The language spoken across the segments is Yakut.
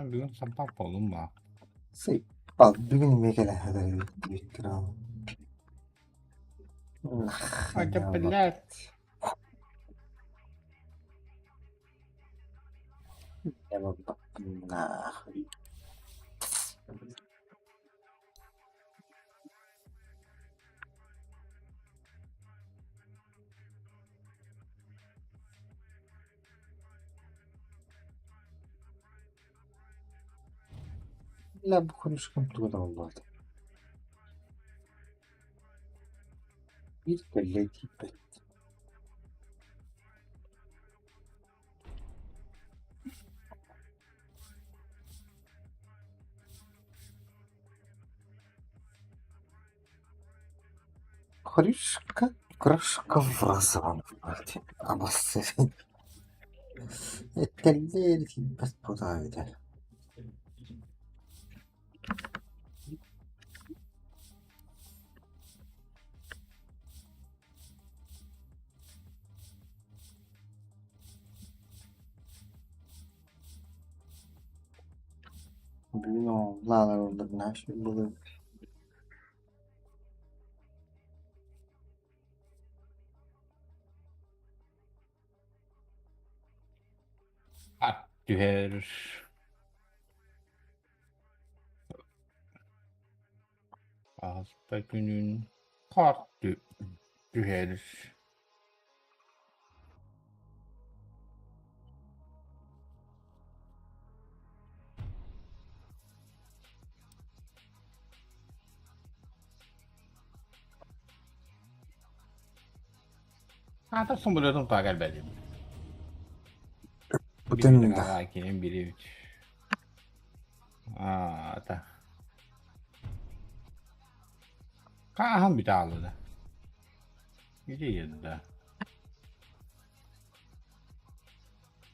Бүгүн саппах буоллум баа. Сыйпал бүгүн эмиэ кэлэ сытар эбит Хотя, блядь. Нахуй. Бля, бу хрюшкам туга да буолбат. Биир кэллэй тиийбэт. Хрюшка, крошка в розовом платье. Обоссырить. Этэллэр тиийбэт буолаабыта. Бүгүн оҕолоор былыр Ат түһэр. Ааспа күнүн хаар түһэр. Аата самолетун таа кэлбэтим. Бутын да. Кини бири аата. Кааһан бүтаалыда. Идея да.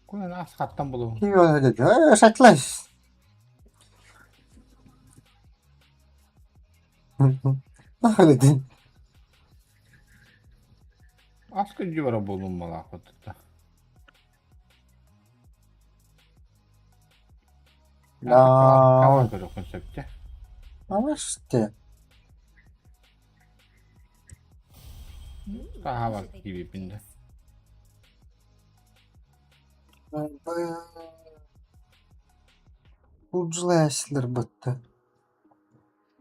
Кунан ас хаттан булу. Шатлас. Нахаледин. Ас күндү бара буолун малаахпытта. Да. Көрөххүн сөптө. Алаште. Таһаабар киирбиппин да. Удьлээсилэр бытта.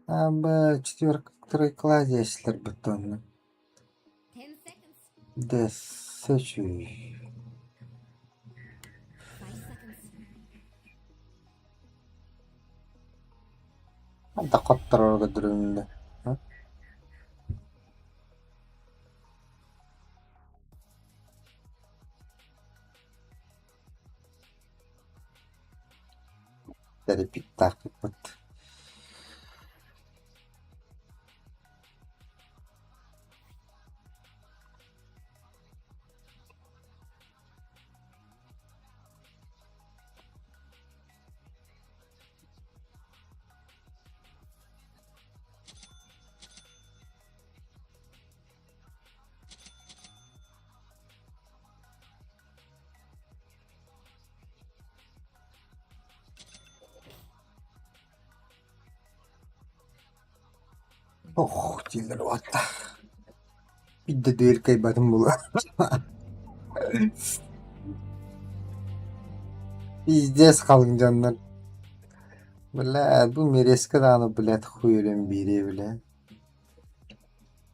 Аба четверка тройкалаа диэсилэр бытта онно. Дэссе үчүгэй. Да хотторорго дөрүҥнэ. Тэрийбиттаахпыт. Ох, дииллэр уотта. Биирдэ дүөл кыайбатым буолуо. Пиздец халыҥ дьоннор. Бля, бу мерезка даҕаны, блядь, хуй өлөн биэриэ, бля.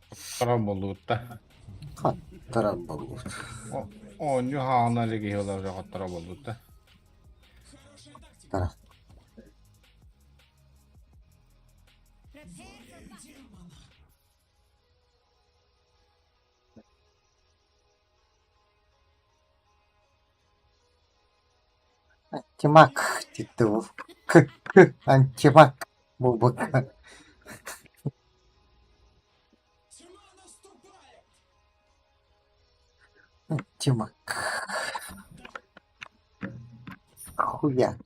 Хаттарар буоллубут да. Хаттарар буоллубут. Оонньуу хаана илик киһи олорор хаттарар буоллубут да. Тара. Антимаг диэтэ ол. К антимаг буолбакка. Антимаг. Хуяк.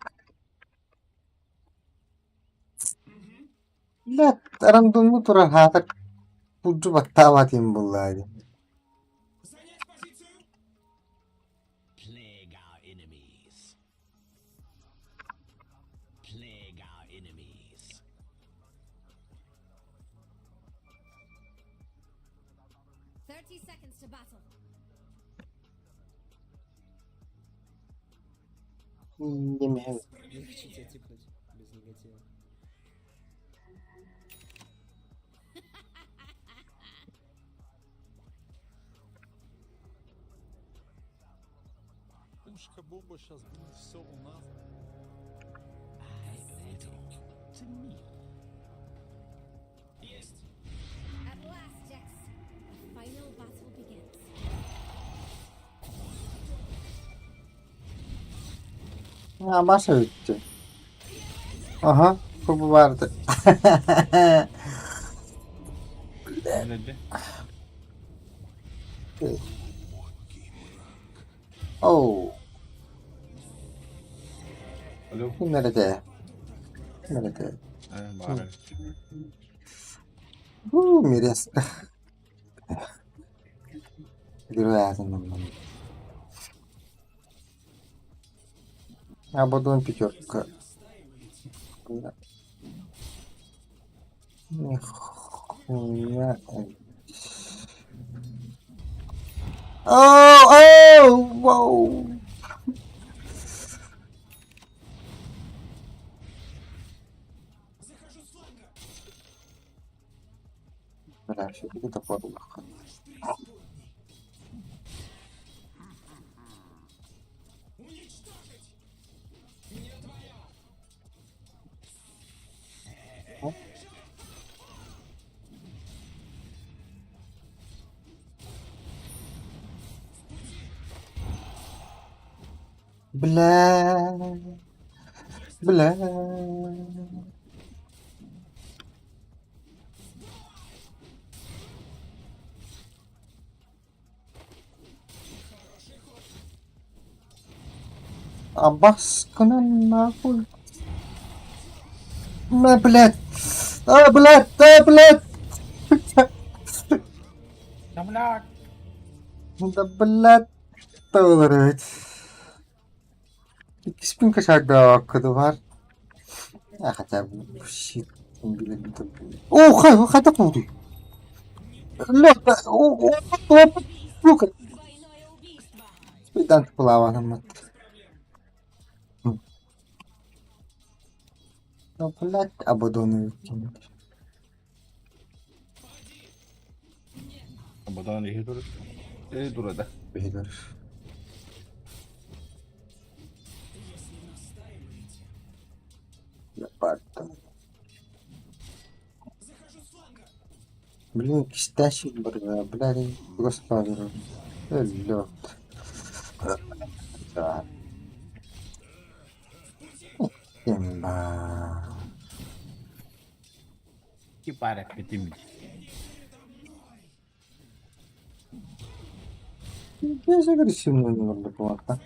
Бля, рандомну турар хаатар булдьу баттаабат им буоллаа дии. Немеһэ Легче тебя типнуть без негатива. Пушка Боба сейчас будет все у нас. Маша бүттэ. Аха, бу барды. Оу. Ким эрэ Ким эрэ Уу, мерезка. Абадон пятерка. Нихуя. Оу, оу, воу. Бля, все-таки топор Бля. Бля. Абаскана нахуй. На, блядь. А, блядь, а, блядь. Да, блядь. Да, блядь. Olur evet. Иккиспин кашагааккыдыбар. Хотя щит О, хата куды. Сука. Спиданка плаванаммыт. Ну, блядь, Абадону кинуть. Абадон иһи турар. Э, турада. Бэйдэр. Блин, кистащик бар, блядь, господи. Лед. Да. Имба. Кипаря пятимить. Здесь агрессивно немного плохо.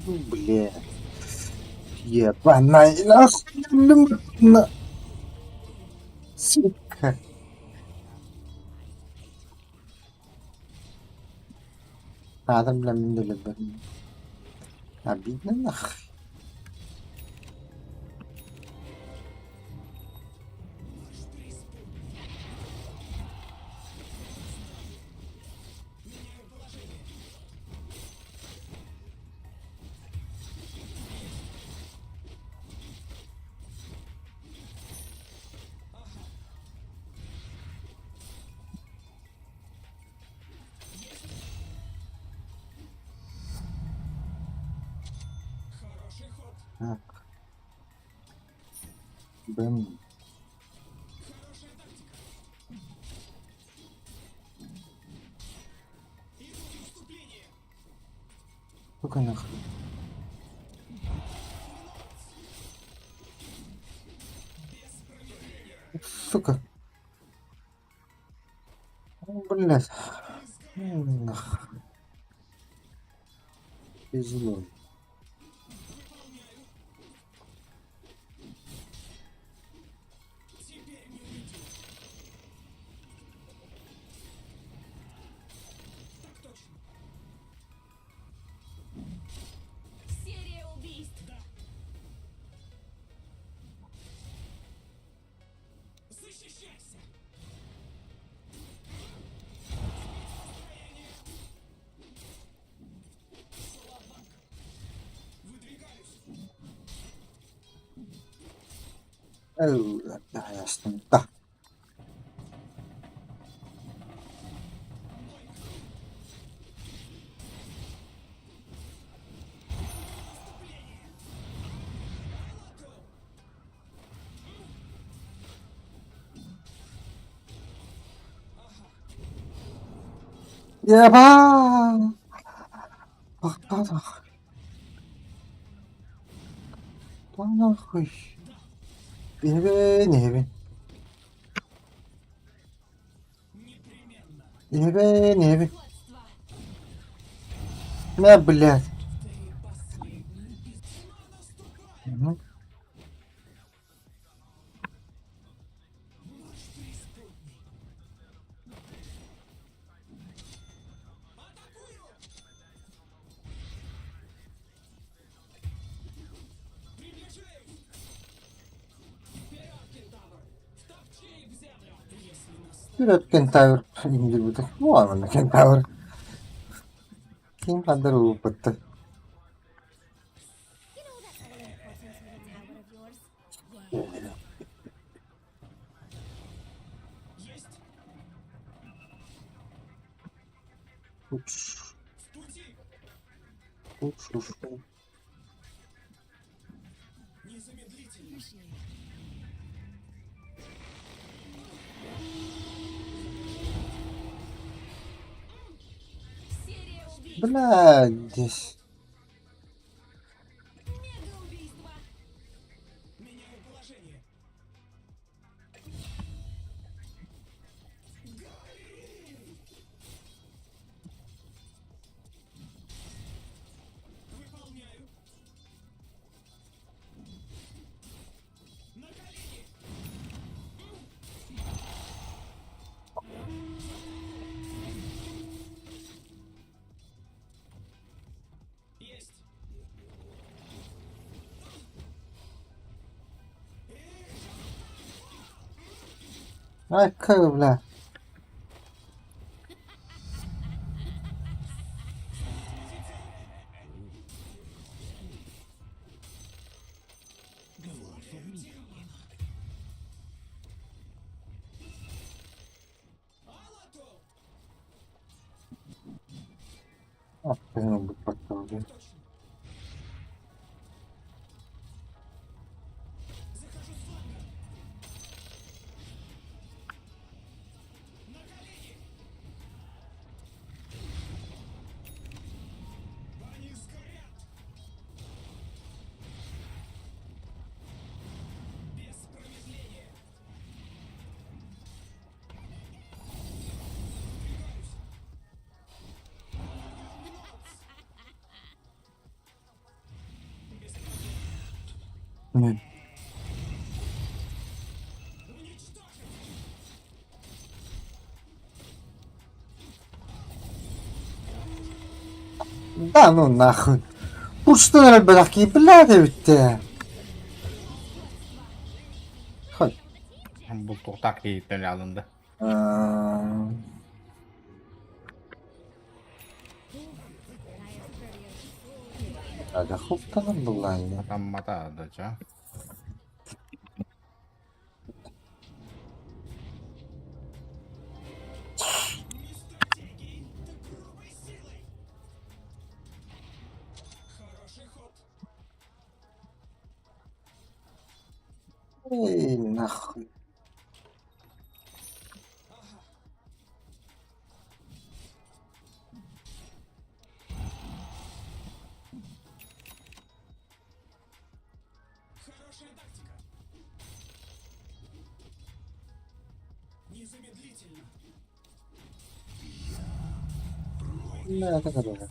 Ну, бля. Ебаная нахуй. На. Сука. Адам, бля, бля. Обидно нахуй. Так. Бэм. Сука нахуй. Сука. Блять. Нахуй. Пизду. Серия убийств. Ясно. Еба! Ах, Да нахуй. Иһэбин, иһэбин. Иһэбин, иһэбин. На, блядь. Мгм. Вперед, кентавр. Индибутах. Вон он, кентавр. Ким хандар уупатта. You know that all-important little tower of yours? Yeah. Уч. Уч, уч. Серия убийств. Блядь, здесь. Мегаубийство. Ай, как, бля. А, блин, б***ь, М. Да ну нахуй. Пучтан элбэх блядь эбит. Хой. Бултуохтаах киһиттэн алынды. Аа, Ага, хуптанан буллааннар. Атаммата дача. Эй, нахуй. Бля, это здорово.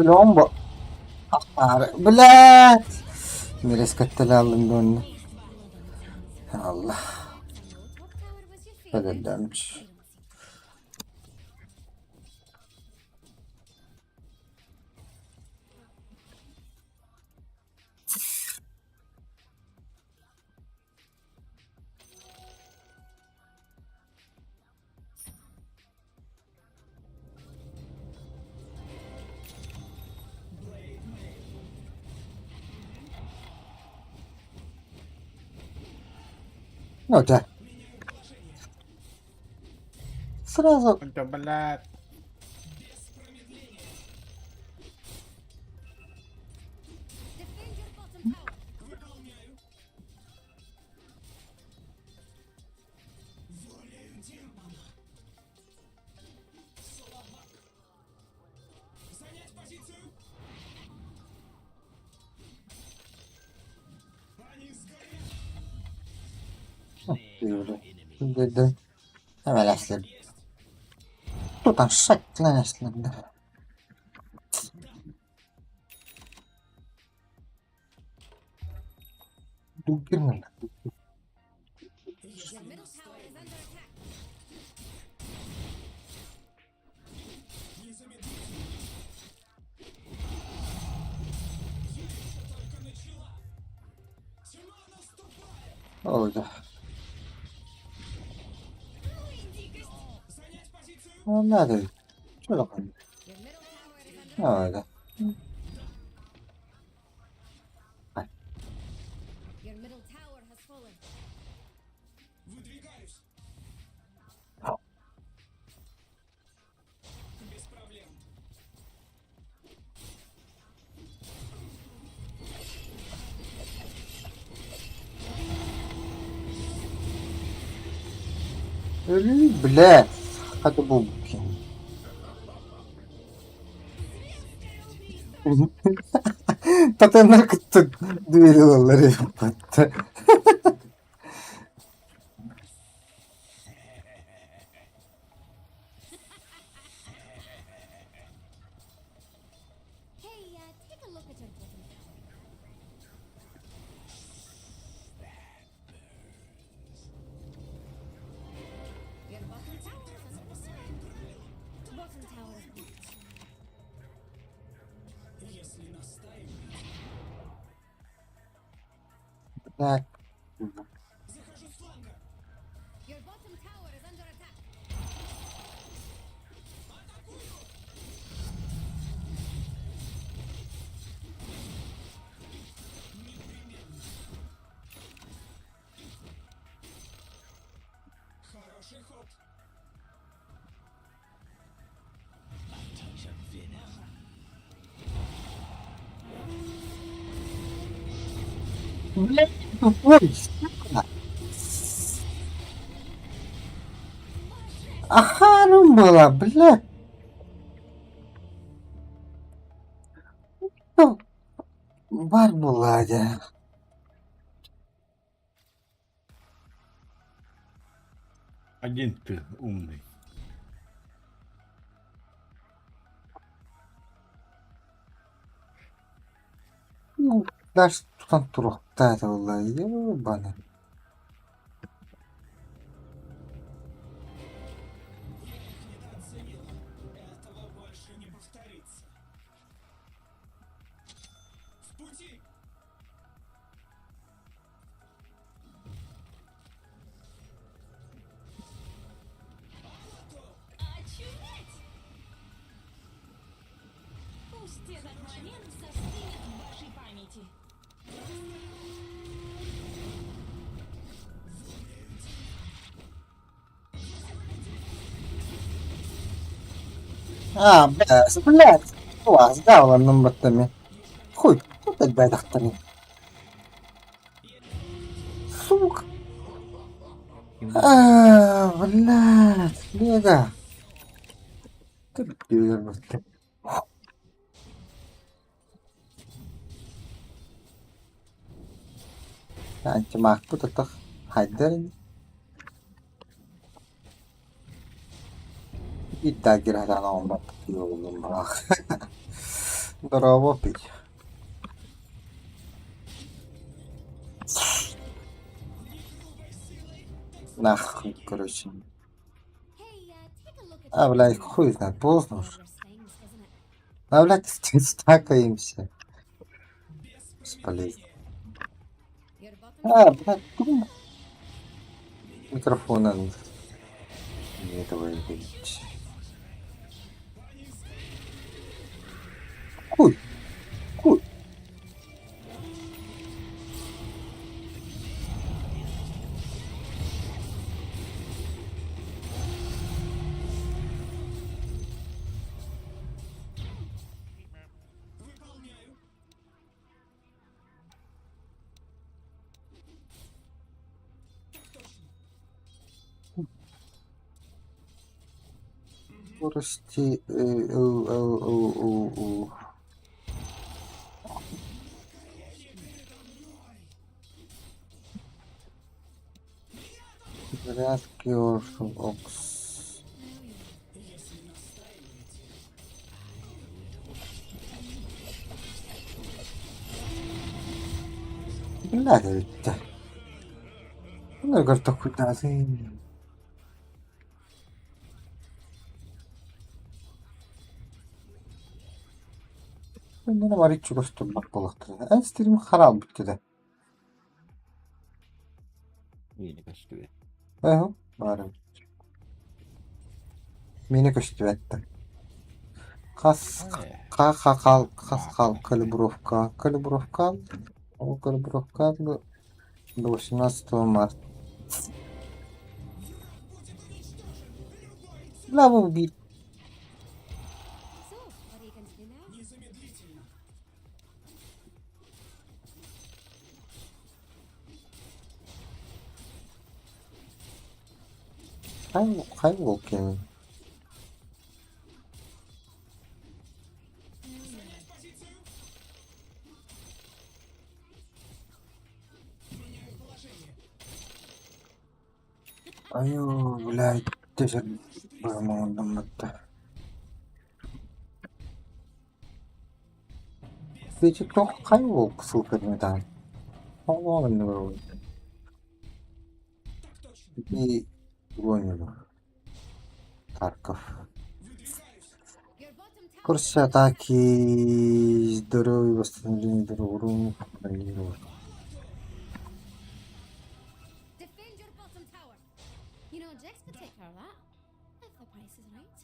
Өлөҕүм бо Аары блядь Мирэскэттэлэаллым дуонна Аллах Өлөрдөмч Ну да. Сразу Да, блядь. Dedim. Hemen Тутан шаттан Oldu. Nerede? Şöyle bakalım. Öyle. Блядь, хата бубки. Тотемнер кытта двери ылаллар эбит. Так. Блядь, тупой, сука. Ахару была, бля. Бар буоллаа дии Один ты умный. Ну, даже тутан туруохтаа этэ буоллаа ебаный. А, блядь, блядь, класс, да, ладно, баттами. Хуй, тут опять Сука. А, блядь, Лега. Ты пидор, блядь. Антимагпыт атах хайдар ини. Биир дагер сатаан оҥорбоппут буоллум баҕах. Дорообо пить. Нахуй, короче. Hey, take a look at А, your блядь, phone. хуй знает, поздно One уже. of those things, isn't it? А, блядь, стакаемся. Бесполезно. Your bottom А, блядь, ну, микрофона не этого блядь. Хуй, хуй. Скорости Л, Л, Л, Л, Л. Зарядки Окс. Блядь, это. Ну, говорит, хуй Мин барый чугас турбат буолуохтара. Эн стрим хараалбыт этэ. Миэнэ көстүбэт. Ээ, баар эбит. Миэнэ көстүбэт Хас Ээ, ха ха хал хас хал баатара. калибровка. Калибровка. Ол калибровка до 18 марта. Бля, убить. So, what are you going to do now? Хай хай волкин. Айуу, блядь, ты же быммыт. Эти туох хай волк сылкармытаан. Оҕонньор ити оҕонньор Тарков. Your bottom tower Курс атаки, здоровье, восстановление здоровья, бронирование. Defend your bottom tower. You know, Jax could take care of that. If the price is right.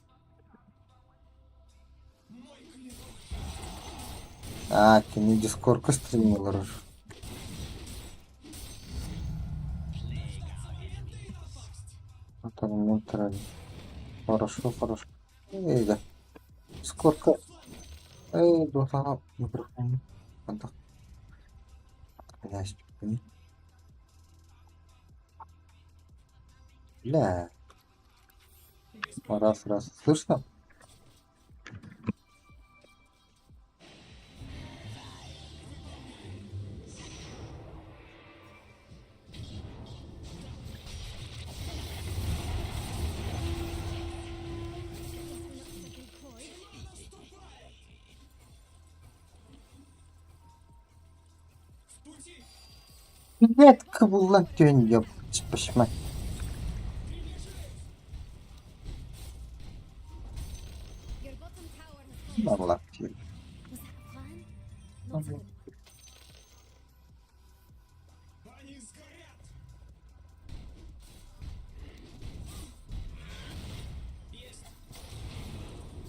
А, кини Дискордка стримилар. Хорошо, хорошо. Эй, да. Сколько? Эй, духа, микрофон. Антох. Блядь, Бля. Раз, раз. Слышно? Guess we're not sticking coy. Блядь, кыбыллан төн ёп, пошма. Your bottom tower has fallen. Allah. Was that a plan? Not a good one.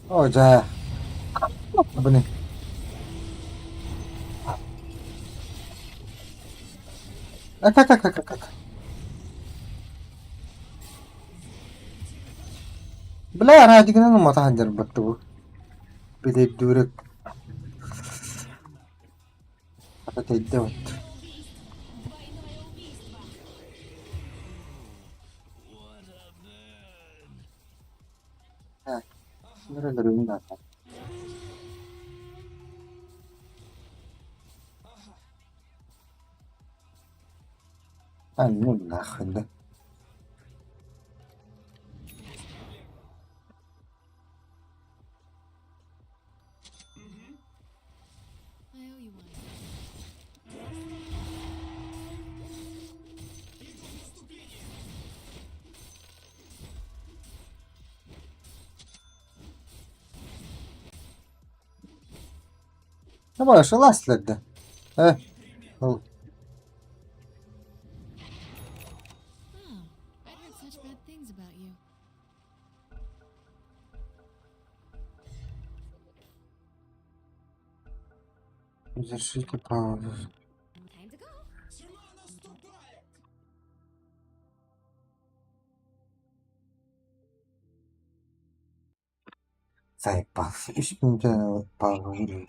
О, да. Блин. А как, как, как, как? Бля, радигынан матаһан баттыбы. Биле дүрек. Атайда вот. Нөрөлөрүн да. А, ну нахуй, да. I owe you one. Давай, шалась да. Ол. Oh, I'd heard such bad things about you. Разрешите паузу. Time to go. Заебался. 3 минутта пауза.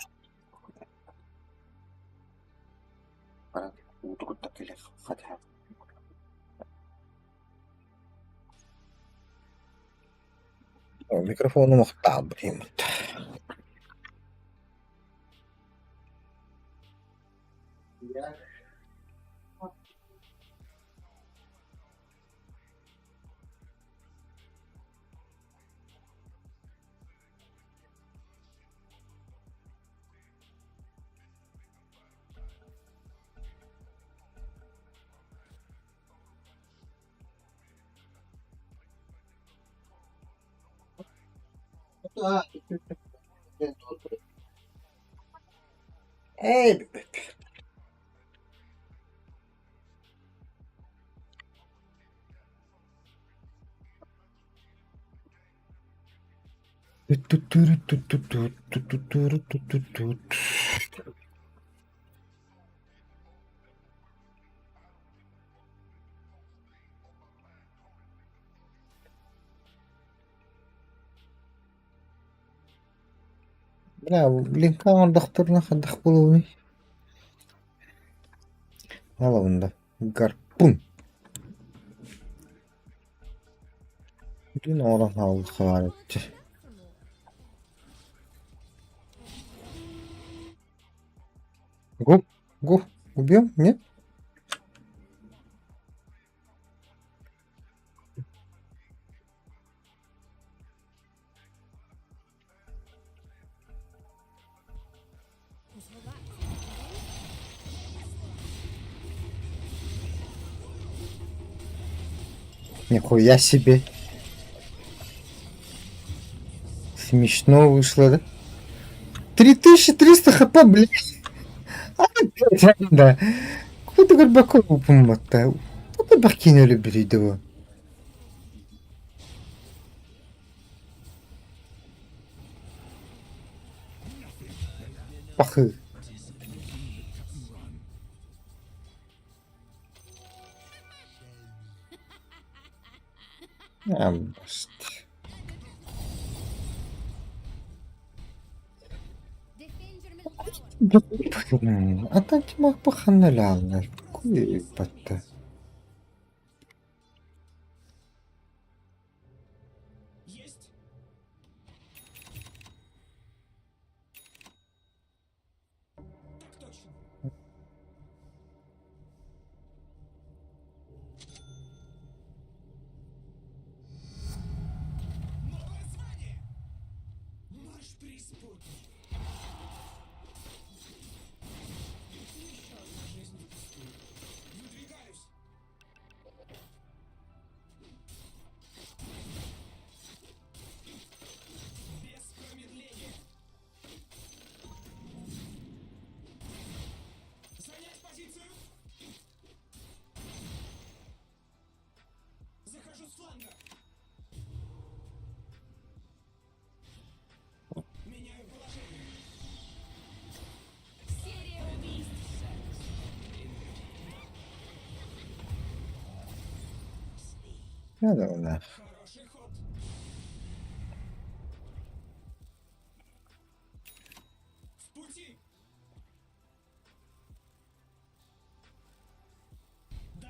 Микрофону блин. Эй, Бля, блин, дохторна хадах булуни. Алабында. Гарпун. Бүтүн орон хаалык Well, enough for more. Гу, гу, убьем? Нет? This whole lot. Нихуя себе. Смешно вышло, да? 3300 хп, блядь. А, блядь, да. Куда горбаков упомата? Куда бакинули бредово? Пахы. А, блядь. Defend your middle tower. А так мах паханалялна. Куй патта. Есть! Так точно. Новое звание! Марш преисподней! Еще одна жизнь впустую. Выдвигаюсь! Без промедления! Занять позицию! Захожу с фланга! Меняю положение! Серия убийств! Надо на. Хороший ход! В пути! Да!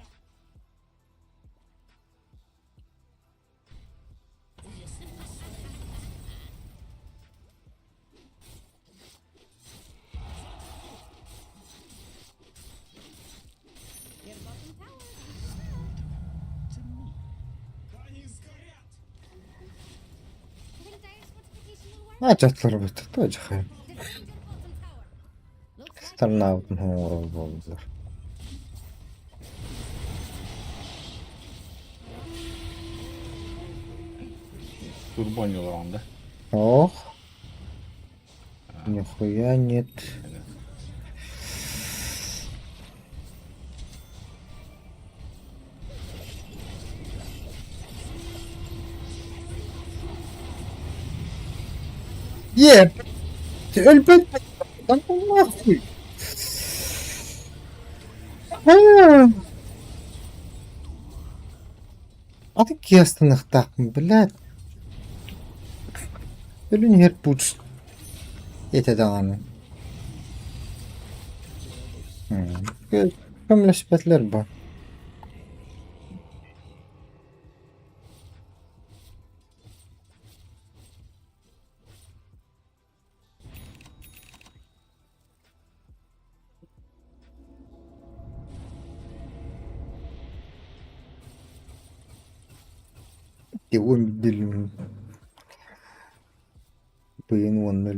Если не стоит. Your bottom tower is under Ачатларбыт тоже Defend your bottom tower. Looks like Старнаабытын оҥорор буоллулар. Турбо оонньуулаҕын да? Ох, нихуя нет. Е, өлбөт да ну нахуй. А, А ты киастаныахтаахпын, блядь. Өлүн иһэр пуч этэ даҕаны. Көмөлөспөтүлэр бу. Уон билим быйын уонна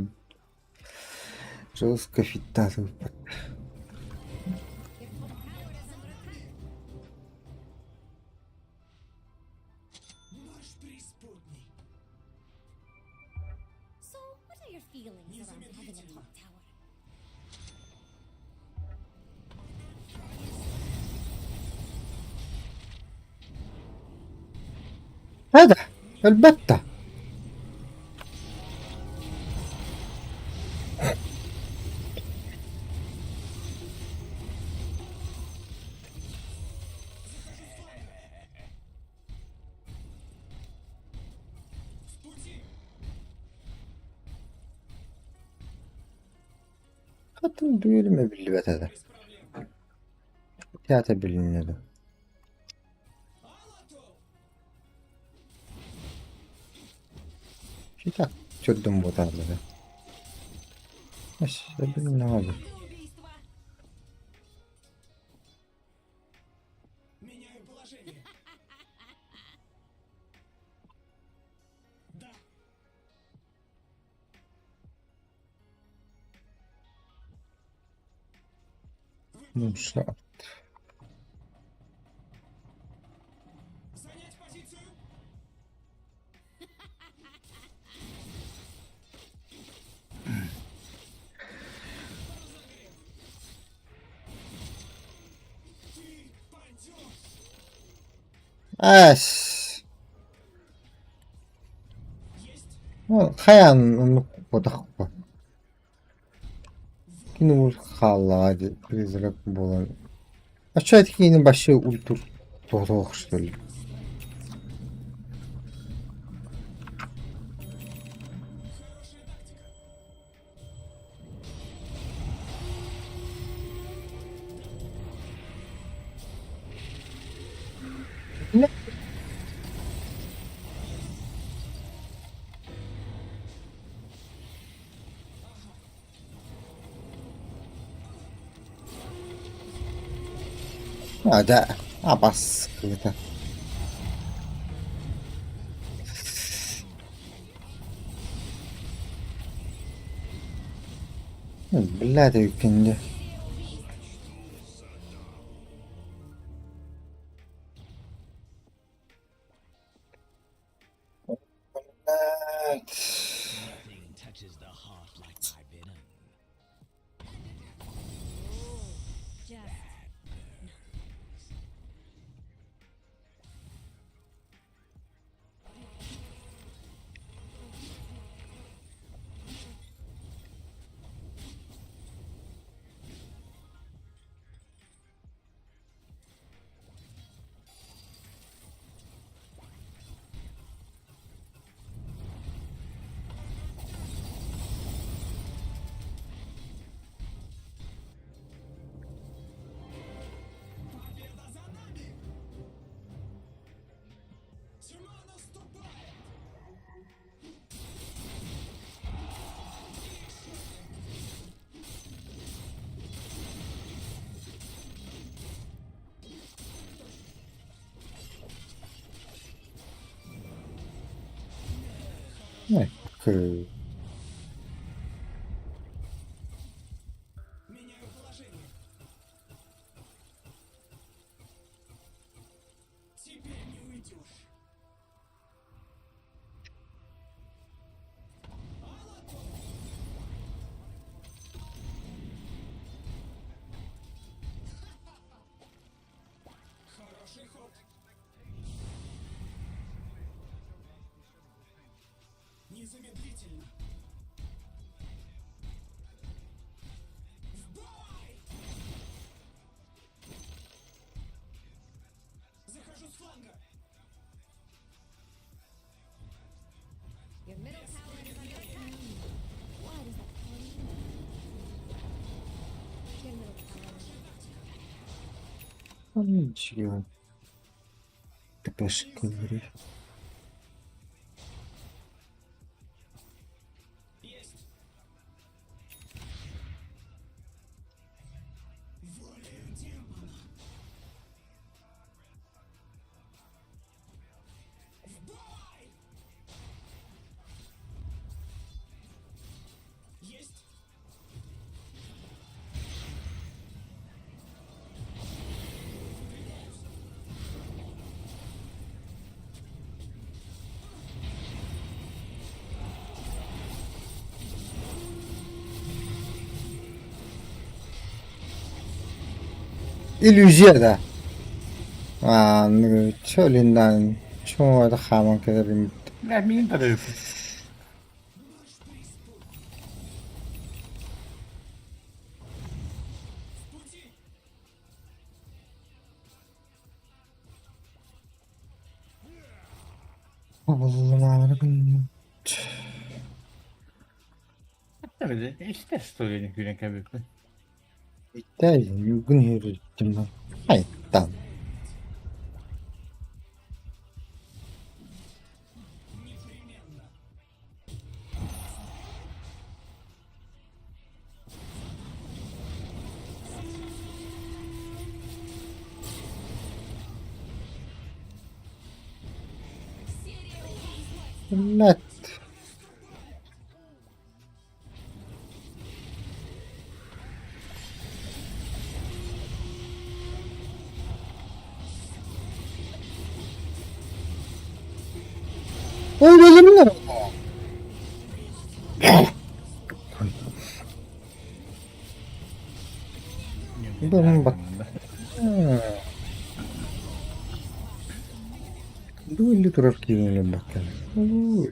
жестко фиттаатыппыт. Your top tower is under attack. Марш преисподней! So, what are your feelings around having a top tower? هذا البتة. В пути! Хатын дүөлүмэ биллибэт этэ. Без проблем! Театр билиннэ дуо? Алатол! Читак чөрдүм буотааллара. Өссө билиннэҕэ дии. Убийство! Меняю положение! Да! Ну, что? Занять позицию! Разогрев! Ты пойдешь! Эс. Есть! Ну, хайаан оннук буотахпа. Кини ур хааллаҕа дии призрак буолан. Оччо ити киһини вообще ультур туох что ли? Хорошая тактика! А, да, абас кыыта. Блядь, өйкүндэ. Блядь. Nothing touches the heart like my venom. Just Победа за нами! Тьма наступает! Ой, к- Незамедлительно. В бой! Захожу с фланга. Your middle tower is under attack. Why does that tower need Your middle tower is under attack. Ничего. ТПшка говори. Есть. Волею демона. В бой! Есть. Выдвигаюсь. Иллюзия да. Аа, чөлүннэн чуҥуода хааман кэлэрим Бля, мин тарып. В пути! Буллумаабын Истер стойын күүрэн кэбиппин. Үгүн үөрдүм Айттан. Непременно. Блядь. Ой, Бу Бу турар киирэн баккан. Бу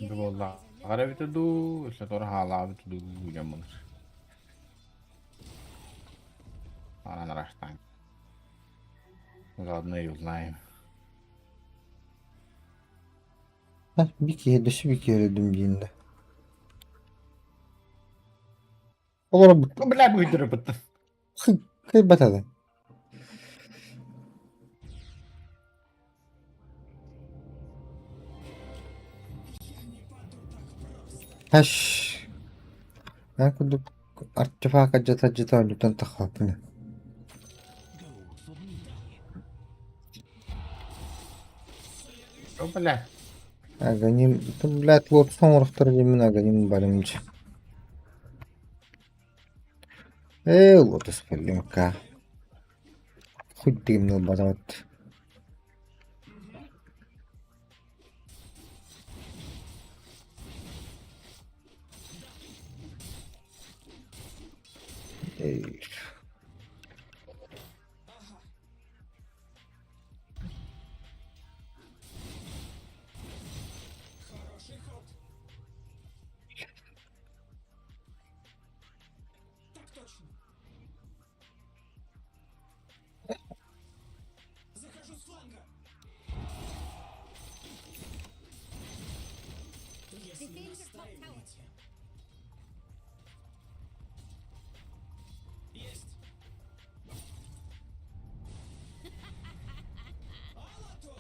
буоллаҕар эбитэ дуу, өссө туора хаалаабыт дуу диэн буолар. Анан араастаан. Заодно и узнаем. Bir kere dışı bir kere dümdüğünde. Олорбут Бля, быйдырбыт. кыйбатады. Хаш. Мен курдук артефакт жата-жата ойнутан тахаппына. Gold for me. Бля. Аганим, блядь, лот соңрохтор деймин аганим барымчы. Э, лотос полимка. Хоть дымныл базат. Эй. Хороший ход. Так точно. Захожу с фланга. Если Defend your top tower. настаиваете. Есть. Алату!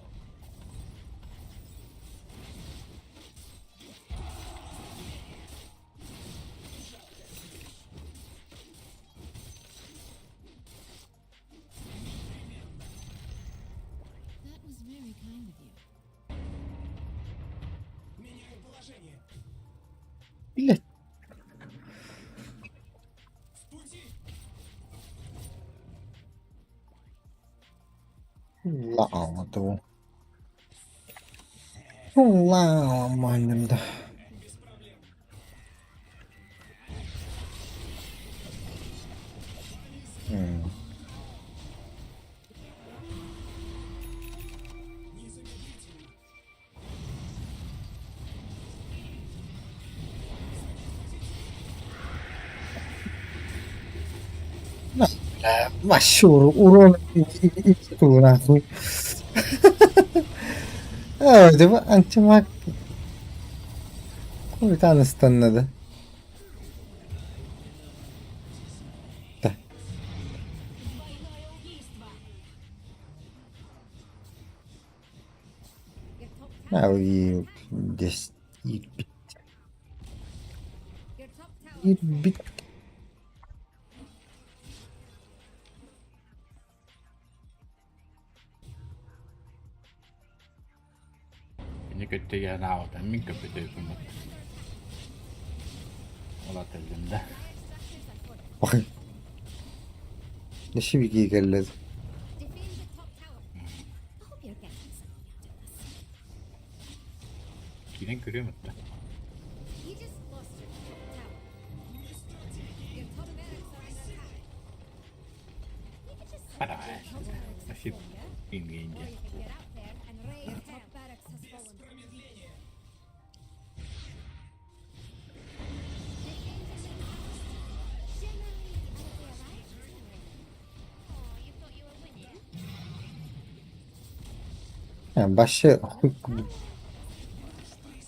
That was very kind of you. Меняю положение. Блядь. В пути! Лаалату. Лааманымда. Без проблем. Вообще урон нахуй. Э, антимаг хуйтан ыстаннады. Да. Здесь Ирбит. Кини көттө аабата мин көппүтэ Ол атыллым да. Ой. Нешибики кэллэ. Киирэн көрүөм отто. Спасибо. Ингенде. Вообще хуй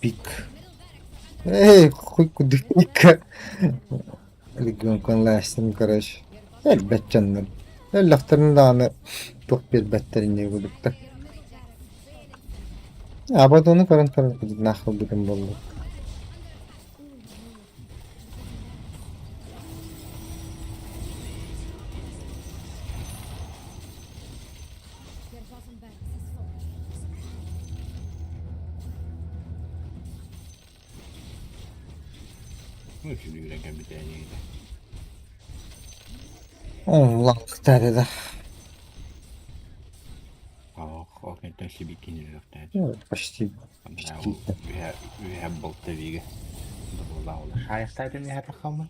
пик. Эй, хуй кудыка. Регион конлайстым, короче. Элбэт дьоннор. Өллөхтөрүн даҕаны туох биэрбэттэрин курдуктар. Абадону көрөн көрөн кудуннаах ылбытым буолла. Ну, сүлүүрэн кэмбитээниitä. Онлахтары да. Ох, ол сибиккинилөхтää. Почти. Үһэ болта биге. Добулла Хайахтайтын яхата хаммын.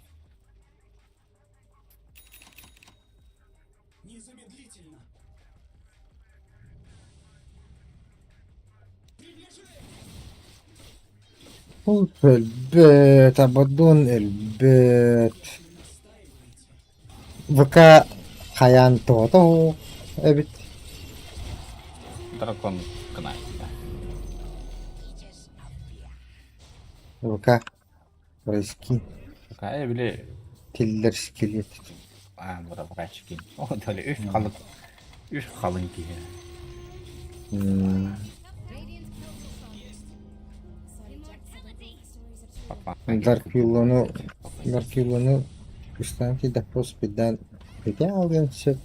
Незамедлительно. Өлбөт, Абадон өлбөт. ВК хайаан тоҕото эбит. Дракон кнайт. ВК Райски Какая били Тиллер скелет. а бура бакачкин. О, дали үс халык. Үс халын киһи. Dark Yılan'ı Dark Yılan'ı Üstlenki deposu birden bir alın çık.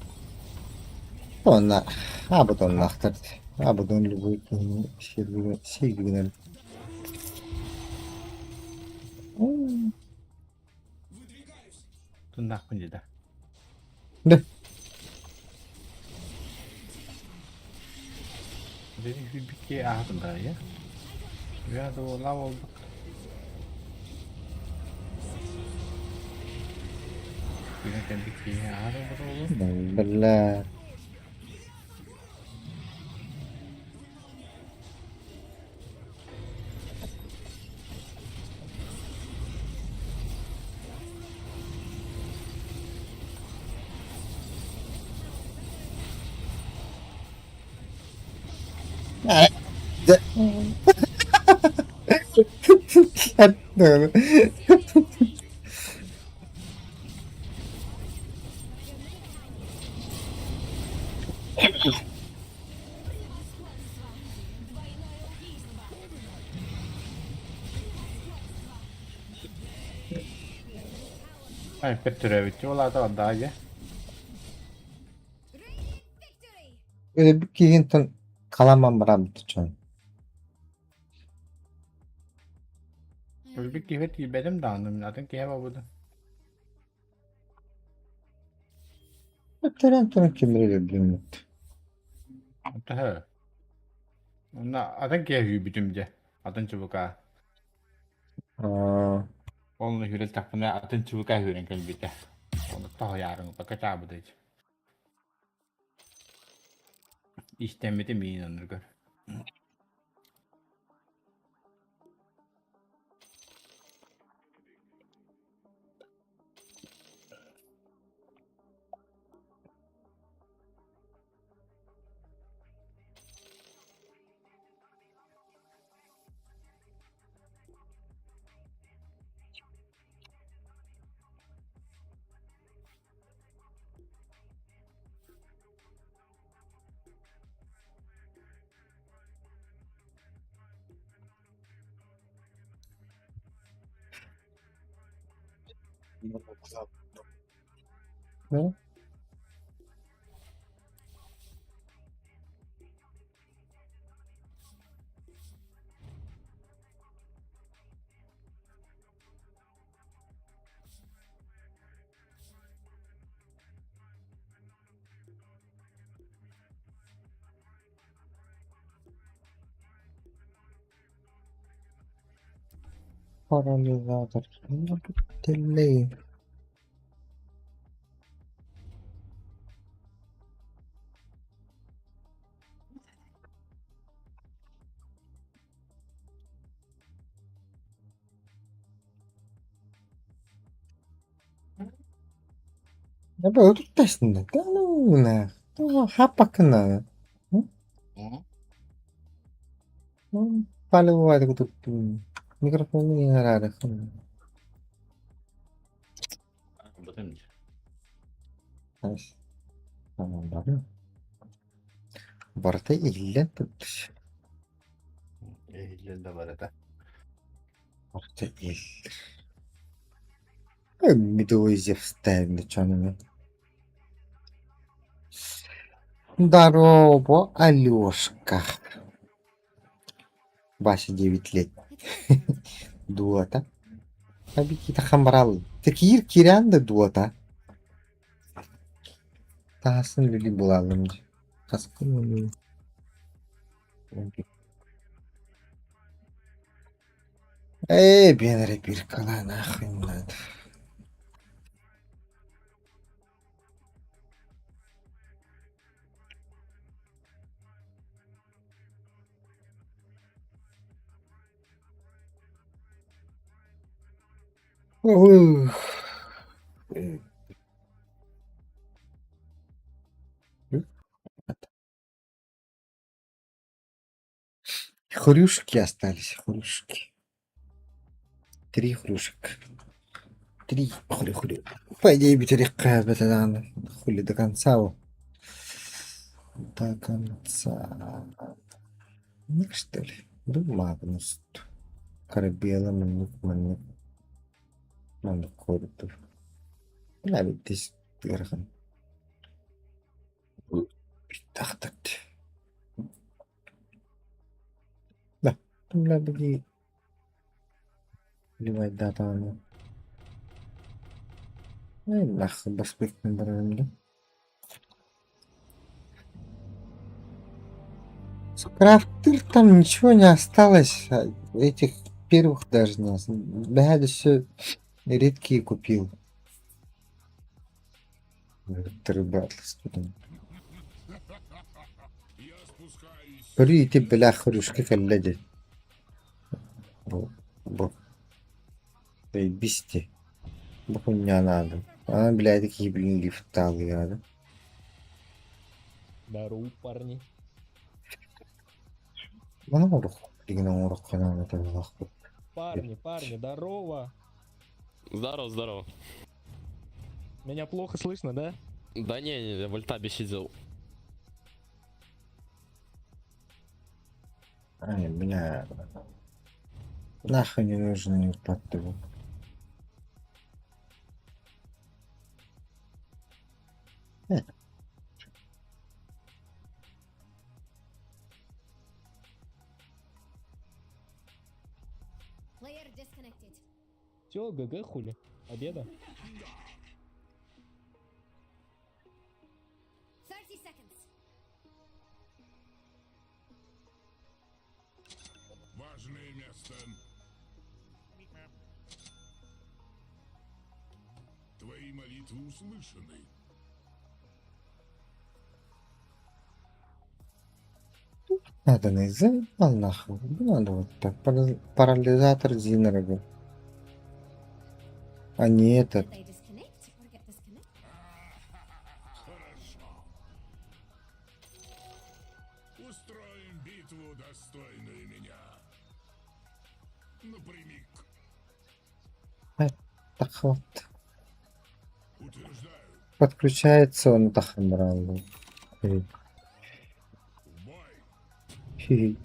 Onlar Abadon'laktır. Abadon любой şey güvenelim. Туннахпын деді. Да. Dedi hübiki ahında ya. Ya da ola oldu. Yine bir ki ahında oldu. Бля. Ay Petrovich ola da daha ya. Öyle bir кийин каламан барам чон. Bir kihvet benim de anım. Zaten kihe babudu. Төрөн төрөн кимире билмит. Daha. Onda атын kihe hübütümce. Атын çubuka. Аа. Onun hürel tapına атын çubuka hüren kelbite. Onu daha yarın baka çabıdı. İstemedi mi inanır gör. Да? Парализатор. Ну, тут телей. Я бы тут точно. Да ну нах. Ну, хапакна. Ну, палевать тут. Микрофон не надо. Барыта иһиллэн турар. Иһиллэн да барыта. Барыта иһиллэр. Медуза вставили, чё она? Здорово, Алёшка. Вася 9 лет. Дуота. Абикита хамбарал. Такир кирян да дуота. Таһасын үлүлү булалым дии. Хаскын Эй, биэн эрэ биркала нахуй надо. Ух. Хрюшки остались, хрюшки. Три хрюшек. Три хрю-хрю. По идее, битерикка хули до конца. До конца. Ну что ли? Ну, Магнус. Карабела, маннык, маннык. Маннык курдук. Бля, здесь ыарахан. Тахтат. Да, бля, били. Ливай датаны. Ай, нахуй, баспекпин барарым да. Крафтыр там ничего не осталось. А этих первых даже не осталось. Бля, все редкие купил. Көрүү бля хрюшка кэллэ дии. Бу бу бисти. Бу хуйня надо. А, блядь, такие, блин, лифт да? Здорово, парни. Парни, парни, здорово. Здорово, здорово. Меня плохо слышно, да? Да не, не, я в альтабе сидел. Ай, бля. Нахуй не нужны подтву. Player disconnected. Все, GG хули. Победа. 30 seconds. Важное место. Твои молитвы услышаны. Надо на заебал нахуй. Ну, надо вот так. Парализатор Зинрага. А не этот. Did they disconnect or get disconnected? Хорошо. Устроим битву, достойную меня. Напрямик. Так вот. Утверждаю. Подключается он тахамрал. В бой. Вперед.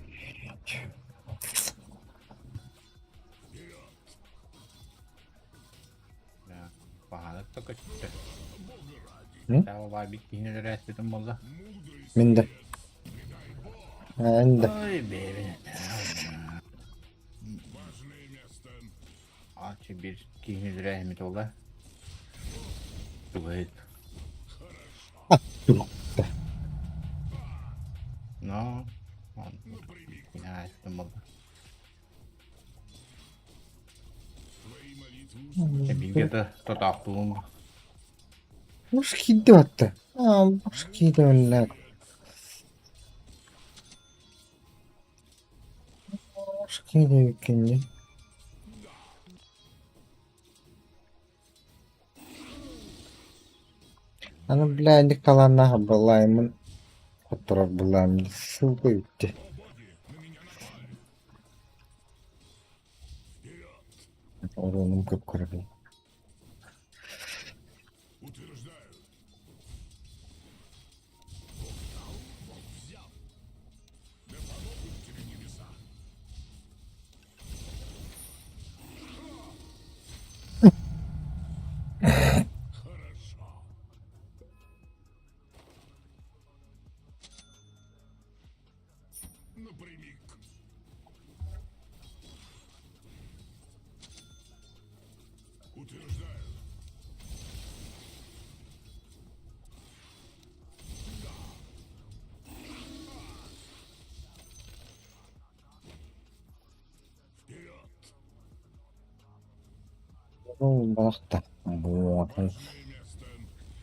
Бля. Көттө. М? Саба баар бит киһини өлөрөөспүтүм буолла. Мин да. Эн да. Ой, бэйэбин Ачы биир киһини өлөрөөһүммүт буолла. Тугай. Турукта. Но. Кини буолла. Бииргэ да тотаахтуум. Муж киирдэ Аа, муж киирдэ блядь. Муж киирдэ кини. Аны, бля, Николанаха былааймын хотторор былаамын ссылка үттэ. Оруонум көп-кыра Утверждаю. Бог дал, Бог взял. Да помогут тебе небеса. Хорошо. Напрямик. Утверждаю. Вперед! Ну, бахта. Вот. Важное место.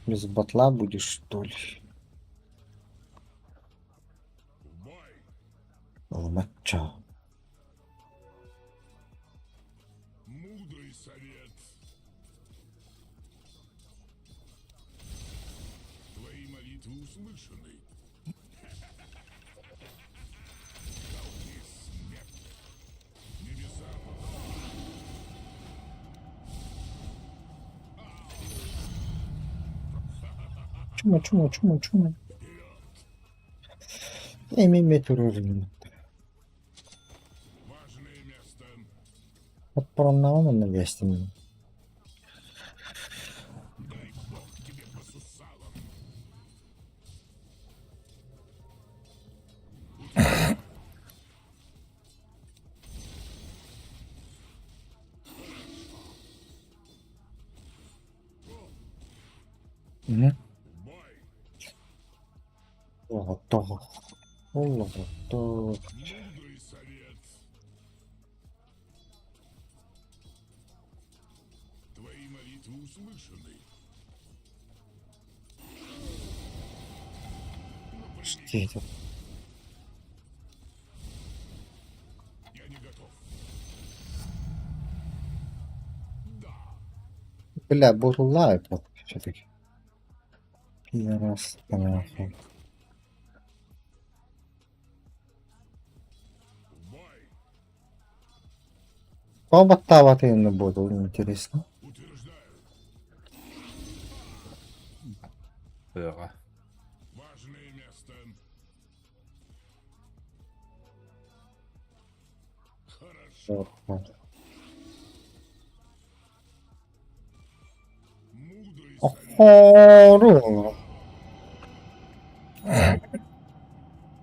Без батла будешь, что ли? В бой! Ломача. Мудрый совет. Твои молитвы услышаны. Толки смерть. Небеса. Чума, чума, чума, чума. Эми турурун. Важное место. Отпроннавам на вестим. Дай бог тебе по сусалам. Угу. В бой! Ого, Ого, Мудрый совет. Твои молитвы услышаны. Что это? Я не готов. Да. Бля, бурлай все-таки. Пидорас, нахуй. В бой! Оба не буду, интересно. Утверждаю. Тыаҕа. Важное место. Хорошо. Мудрый совет. Охору. О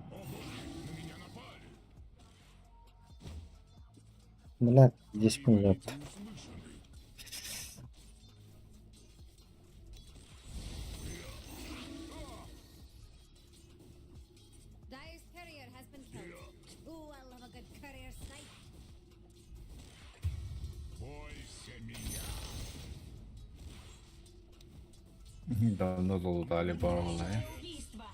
боги, на меня напали. Бля, 10 Твои минут. молитвы услышаны. Dire's courier has been killed. Ooh, I love a good courier snipe. Бойся меня. Давно залутали баролай. Убийство.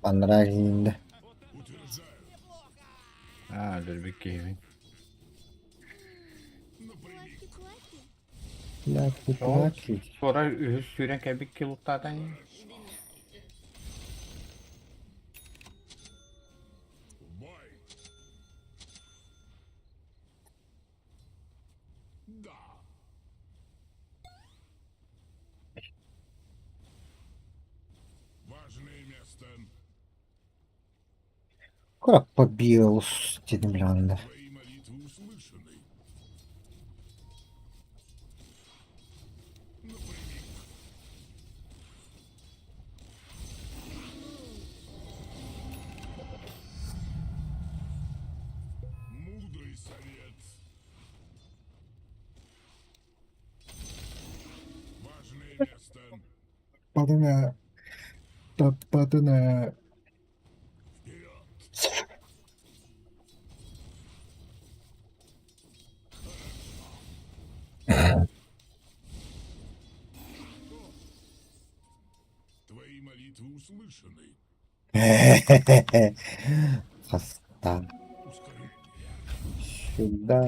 Понравилось. Утверждаю. Аа, өлөрбүт киһибин. Напрямик. Бля, плаки. Sonra үһүс сүүрэн кэлбит килуттаатан В бой. Да. Важное место. Куда побил с. Твои молитвы услышаны. Таппатын ээ, таппатын ээ. Твои молитвы услышаны. Хастаан. Ускорение. Сюда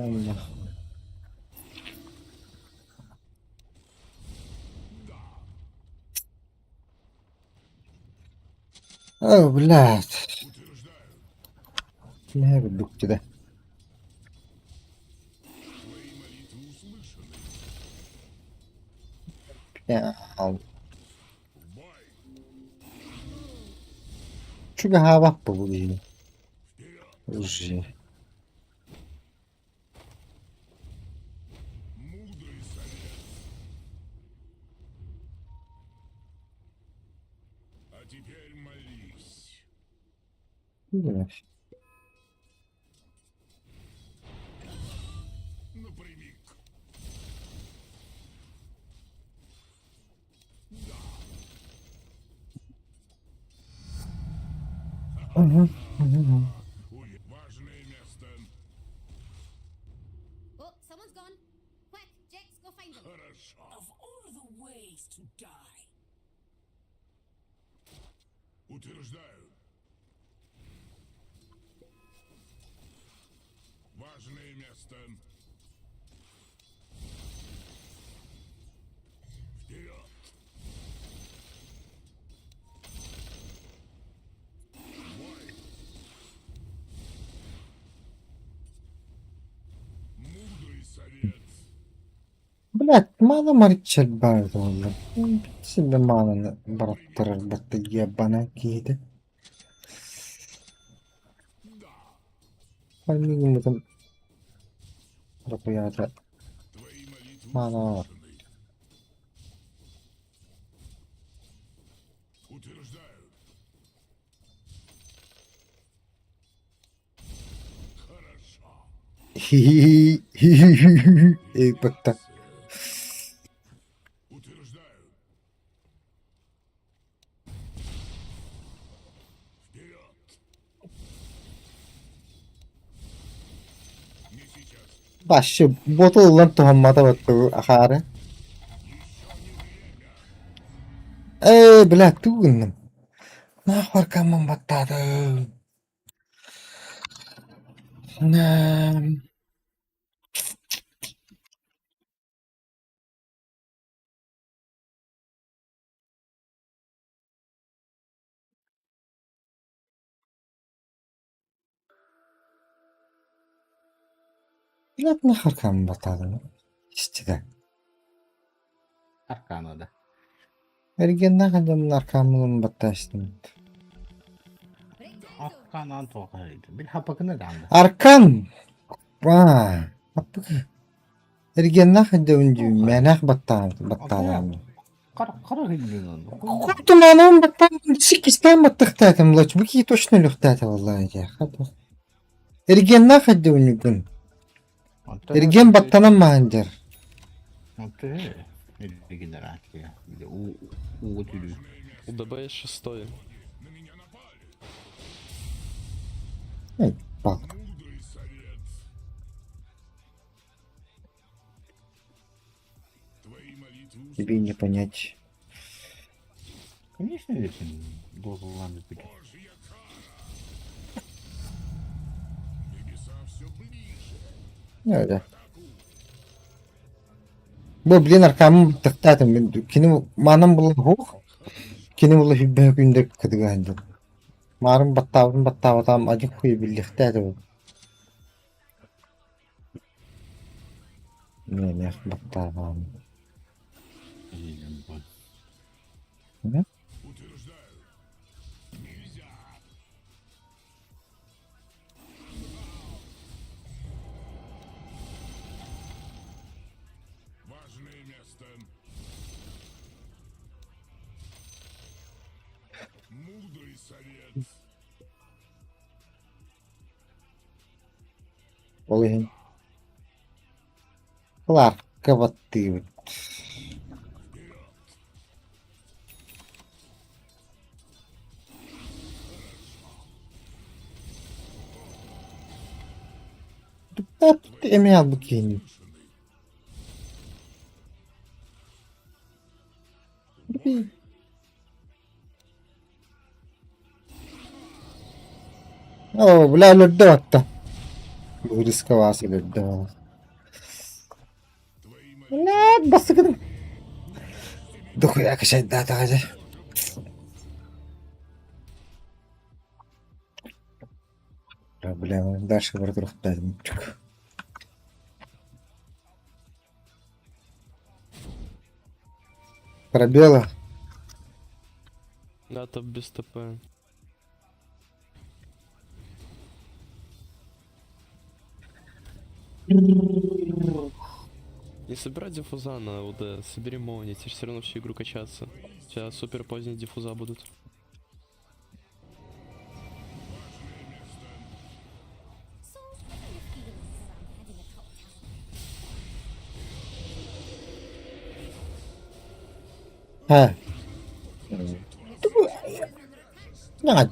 О, блядь. Утверждаю. Не курдук да. Твои молитвы услышаны. Бля. В бой. Чугаһаабаппы бу киһини. Вперед. Уже. Мудрый совет. А теперь молись. Напрямик. Ой, важное место. Oh, someone's gone. Quick, Jax, go find him. Хорошо. Of all the ways to die. Утверждаю. Важное место. Вперед! Бой! Мудрый совет. Блядь, мало марчер баар буолла. Синде маананы бараттарар батта ебана киһитэ. Фармигыммытын ракуйаата Твои молитвы маана услышаны. Утверждаю. Хорошо. Ыыппыттар. Утверждаю. Вперед! Не сейчас. Башы боту ылан туһаммата баттыбы ахаары. Ээ, блядь, тугу гынным? Нахуй аркаммын баттаатым. Нам. Блядь, нахуй аркаммын баттаатым. Истигэ. Аркана да. Эргиэннээх дьоммун аркааммын баттаастым. Break time zone. Арканан тоқайды. Бил хапакына даанда. Аркан! Аа, аппык. Эргиэннээх дьоммун дии мээнээх баттаан баттаалааммын. Қара қара хилдин. Кутуманан баттаан сиккистээн баттахтаатым лач бу киһи точно өлүөхтээтэ буоллаа дии. Эргиэннээх дьоммун Эргиэн баттанан маһан дьэр. Регенерация. У у түлү. УДБ шестой. На меня напали. Эй, палка. Мудрый совет. Твои молитвы Тебе не понять. Конечно, лепин должен быть. Божья кара. Небеса все ближе. Öyle. Бу блин аркамын баттахтаатым. Кини маанан була хуох. Кини була хүббэһэ күндэ кытыгаан дьон. Маарын баттаабытын баттаабатаам адьык хуй биллихтээтэ бу. Миэнэх баттаабаам. Утверждаю. Нельзя. Важное место. Мудрый совет. Ол иһин Кларка баттыыбыт. Эмиэ албыт киһини. Оо, бля, өлөрдө батта. Рисковался өлөрдө. Блядь, бастакытын. Дохуя качайдаатаҕа дьэ. Бля, дальше бара туруохтаатым. Пробела. Да, топ без ТП. Не собирай диффуза на УД, собери молнии, тебе все равно всю игру качаться. У тебя супер поздние диффуза будут. So, what are your feelings around having a top tower? Һэ. Наҕа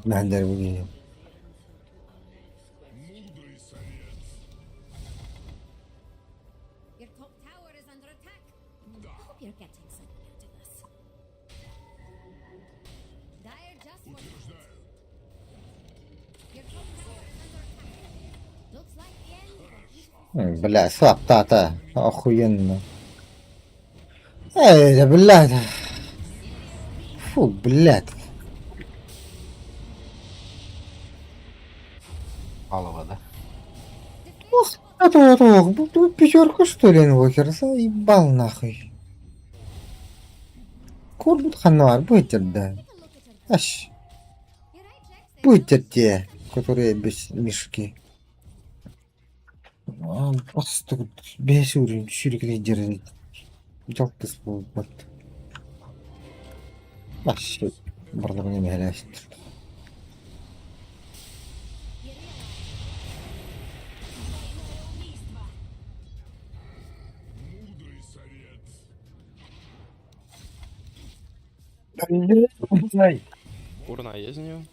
Мудрый совет. Your top tower is under attack. I hope you're getting something out of this. Dire just won. Your top tower is under attack. Looks like the end of a beautiful Бля, слаб-та-та. Охуенно. Эй, да, блядь. Фу, блядь. Палова, да? Ох, это ох, пятерку что ли, инвокер, заебал нахуй. Курбут хануар, будете да. Take a look at your Аш, You're right, Jax. There's будете no те, которые без мешки. А, Просто без уровень, чурик лидер. Жалко вот. Вообще, барлығын емеләштір. Мудрый совет. Урна есть у нее?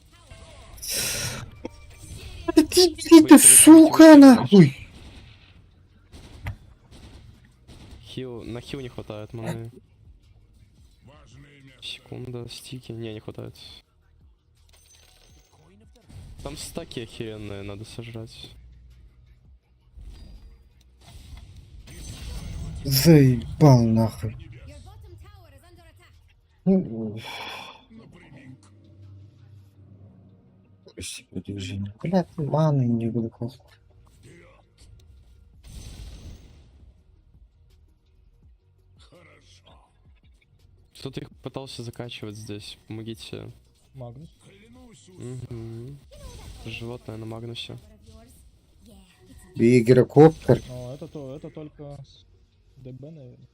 Ты, ты, сука, нахуй! Хил, на хил не хватает маны. Важное место. Секунда, стики. Не, не хватает. Там стаки охеренные, надо сожрать. Заебал нахуй. Your bottom tower is under attack. Ну, Напрямик. Господи, Блядь, маны не буду просто. Хорошо. Кто-то их пытался закачивать здесь. Помогите. Магнус. Клянусь Мгм. Животное на Магнусе. Tower of yours. Yeah, it's Бигерокоптер. Но это, то, это только с ДБ, наверное.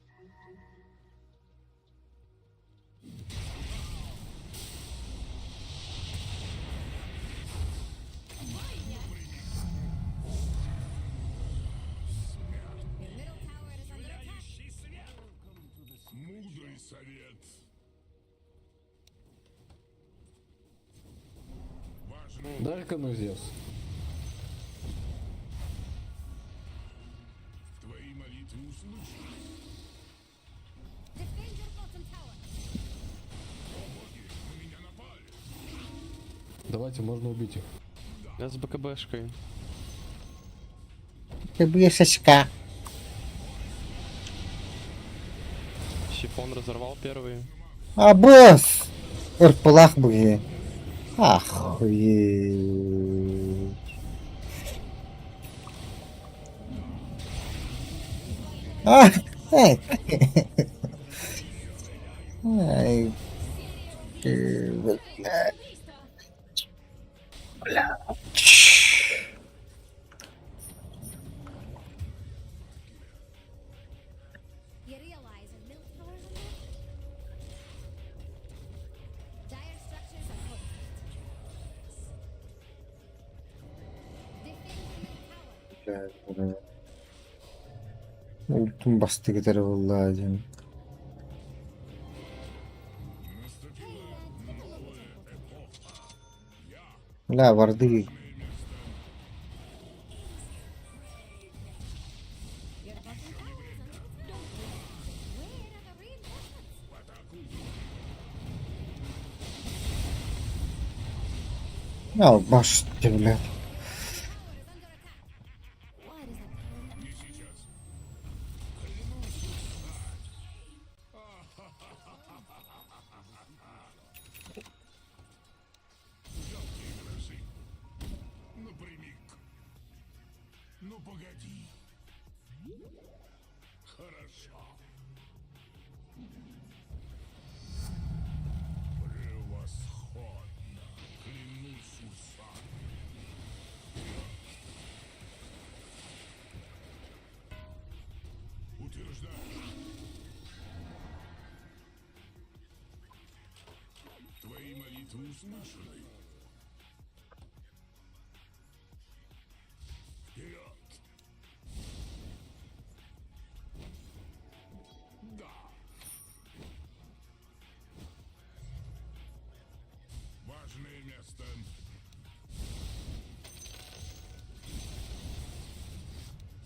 your middle tower is under attack. Мудрый совет. Важное Дай-ка ну Зевс. Твои молитвы услышаны. Defend your bottom tower. Боги, на меня напали. Давайте, можно убить их. Я с БКБшкой. КБшечка. Сифон разорвал первый. А, босс! Ырпылах буги. Охуеть. А, эй. Ай, бля. Бля. Чш. You realize your middle tower is under attack? Dire structures are fortified. Defend your middle tower. Ультун бастыгытар буолла диэн. Hey, take a look at your bottom Бля, варды. Албаш ты, блядь. Tower is under attack. Why does that tower Не сейчас. Клянусь усами. Жалкие гроши. Напрямик. Ну погоди. Хорошо. Превосходно. Клянусь усами. Утверждаю. Твои молитвы услышаны. Вперед! Да. Важное место.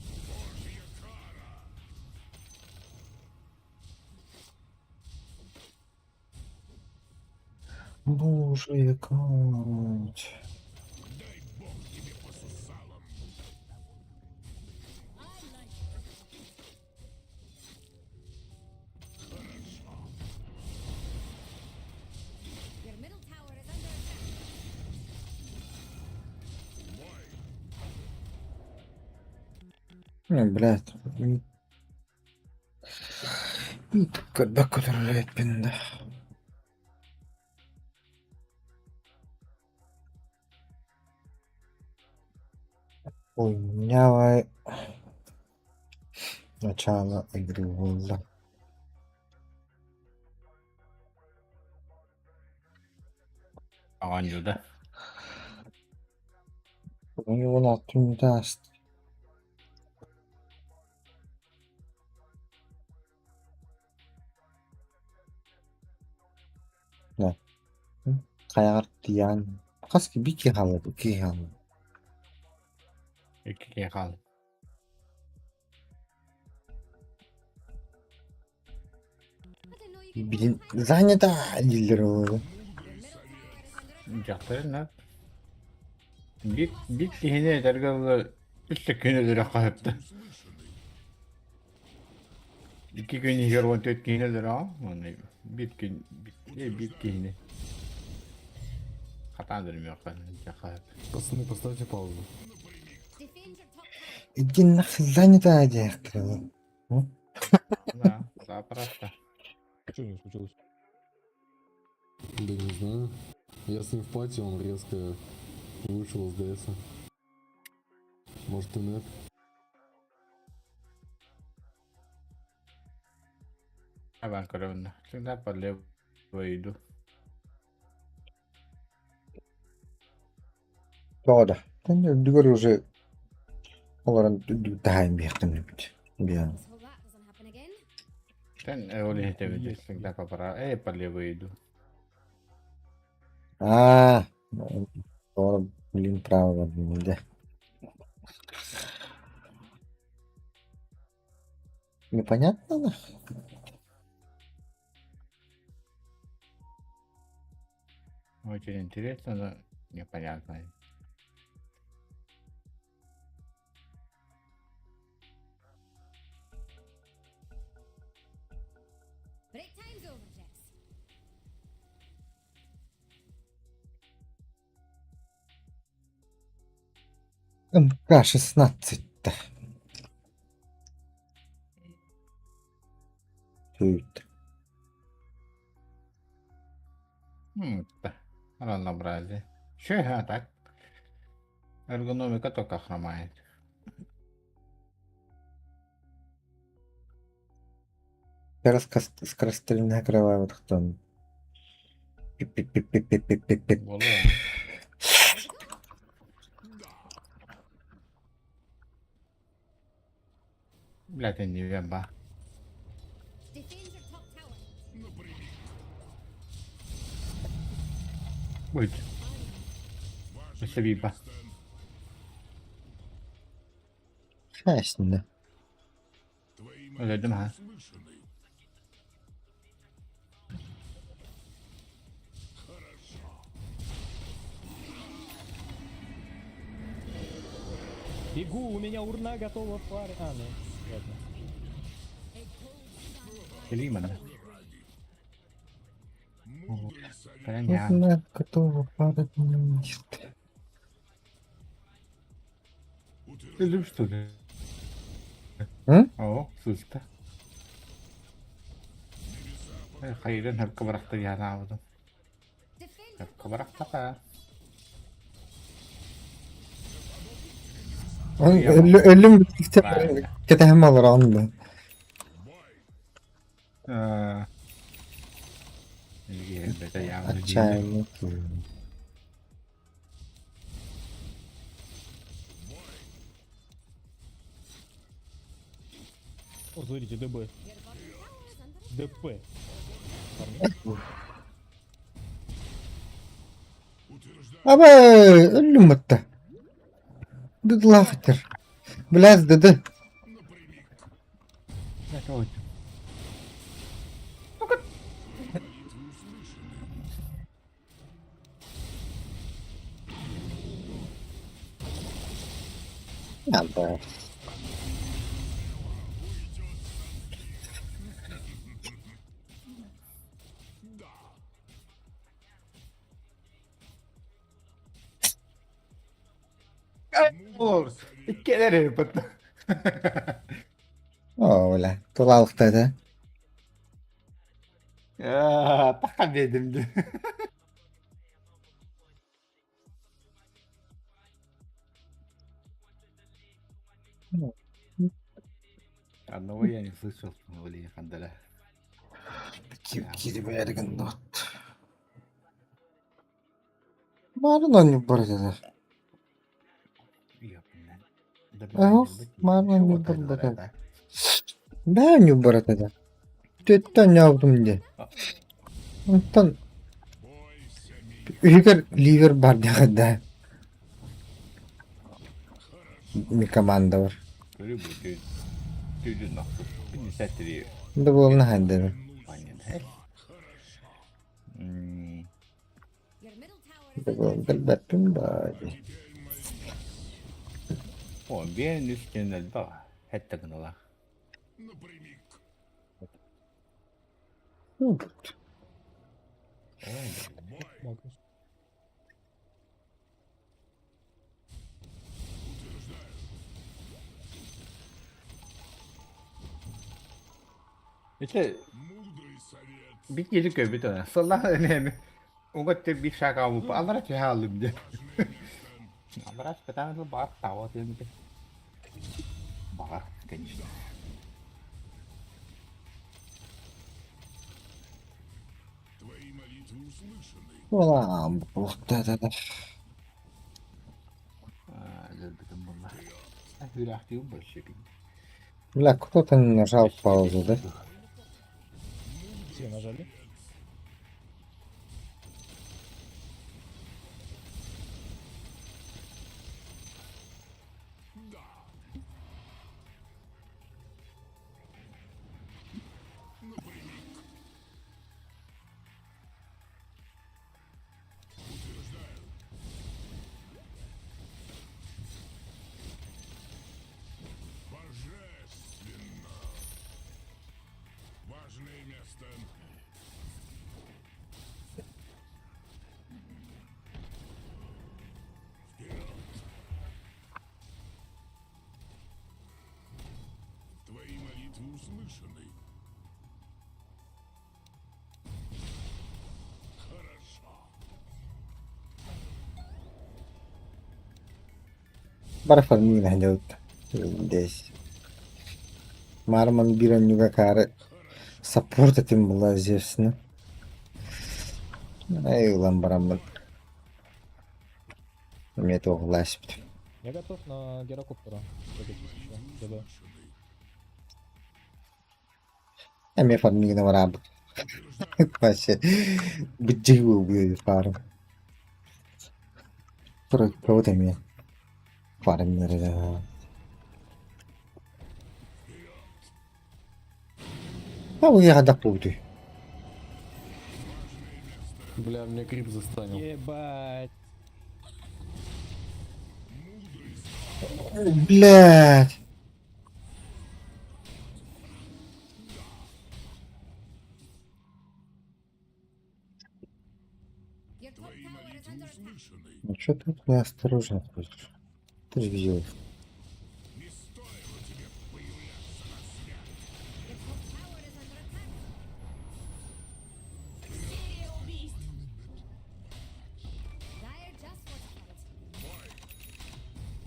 Божья кара! Боже, яка мать. Дай бог тебе по сусалам. Хорошо. Your middle tower is under attack. Бой. Ну, блядь. Көрбөк көтөрүлэппин да. Хуйнявай начало игры буолла. Оонньуу да. Уон алтын ааста. Да. Хайаҕар тиийэн хас биир киһи хаалла икки киһи хаалла. Икки киһи хаалла. I didn't know you could Билин walk past. занята дииллэр ол. Your middle tower is under attack. Дьахтарына биир биир киһини этэргэ дылы үс да күн өлөрө хаһыпта. Услышаны. Икки күн иһигэр 14 киһини өлөрөҕүн уонна биир күн биир киһини хатаан өлөрүмүөххэ хаһып. Пацаны, поставьте паузу. Defend your top tower. Иди нахуй занята диэхтэрэ. Да, запросто. Что у него случилось? Да не знаю. Я с ним в пати, он резко вышел из ДСа. Может, инет? Абан көрөбүн. Всегда по левой иду. Тоҕо да. Үрдүгэр уже олорон таһайын биэхтэн эбит. Биэн. Let's hope that doesn't happen again. Тен ол иһитэбит всегда по правой, по левой иду. Аа, тоҕо блин право бардым да. Непонятно нахуй? Очень интересно, но непонятно. Break time's over, Jax. МК-16-то. Тут. Да. Разнообразие. Че, а так? Эргономика только хромает. Скорострельная кровавая хтон. Пип-пип-пип-пип-пип-пип. Буолуо. Блядь, я не веба. Defend your top tower. Напрямик. Будет. Важное Спасибо. место. Ясно. Твои Өлөдүм молитвы ha. услышаны. Хорошо. Бегу, у меня урна готова в паре. А, ну, ладно. Кэлиий манна. Понятно. Урна готова падать вниз. Өлүм что ли? М? Оо, сыыста. Хайырын хапка бырахта диэн аабытым. Defend your Хапка bottom tower. бырахтаха. Өлүм кэтэһэм олороҕун да. Отчаянный. О, смотрите, ДБ. Your bottom tower is under attack. ДП. Аба өлүм батта. Дыдлахтыр. Блядь, дыды. Аба. Иккилэр өлбүт. Оо, бля. Тулалыкта да. Таха биэдим дии. Одного я не слышал, блин, хандара. Кири нот. Марын он бар деді. Ох, марын не бар деді. Да, не бар деді. Төттен яудым де. Онтон үһүгэр ливер бар диэхэ да. Ми команда бар. Да буолна хандары. Your middle tower is Да under буолна attack. билбэппин баа. О, биэн үстен элбэх хэтте гыналах. Магнус. Ити бит киһи көрбүт ана. Сыллаах эмиэ угат бир шаг алып, алара түһэ алым дии. Алара спетан бар тава диэн Бар, конечно. Улаан буолуохта да. Өлбүтүм буолла. Үрэхтиим больше бин. Бля, кто-то нажал паузу, да? Все нажали. Важное место. Вперед! Твои молитвы услышаны. Хорошо. Бара фармина хадьабыт. Здесь. Марман бир онньуга каары саппорт этим була Зевсini. Эй, улан бараммын. Эмиэ туоҕуласпыт. Я готов на гирокоптера прыгать, если что. ДБ. Эмиэ фармигына бараабыт. Вообще, быдьыы фарм. Кого эмиэ фармнары. А вы я буду. Бля, меня гриб застанил. Ебать. Блядь. Your top tower is under attack. Ну что ты неосторожно ходишь? Ты же видел. Your top tower is under attack. Серия убийств. Dire just fortified.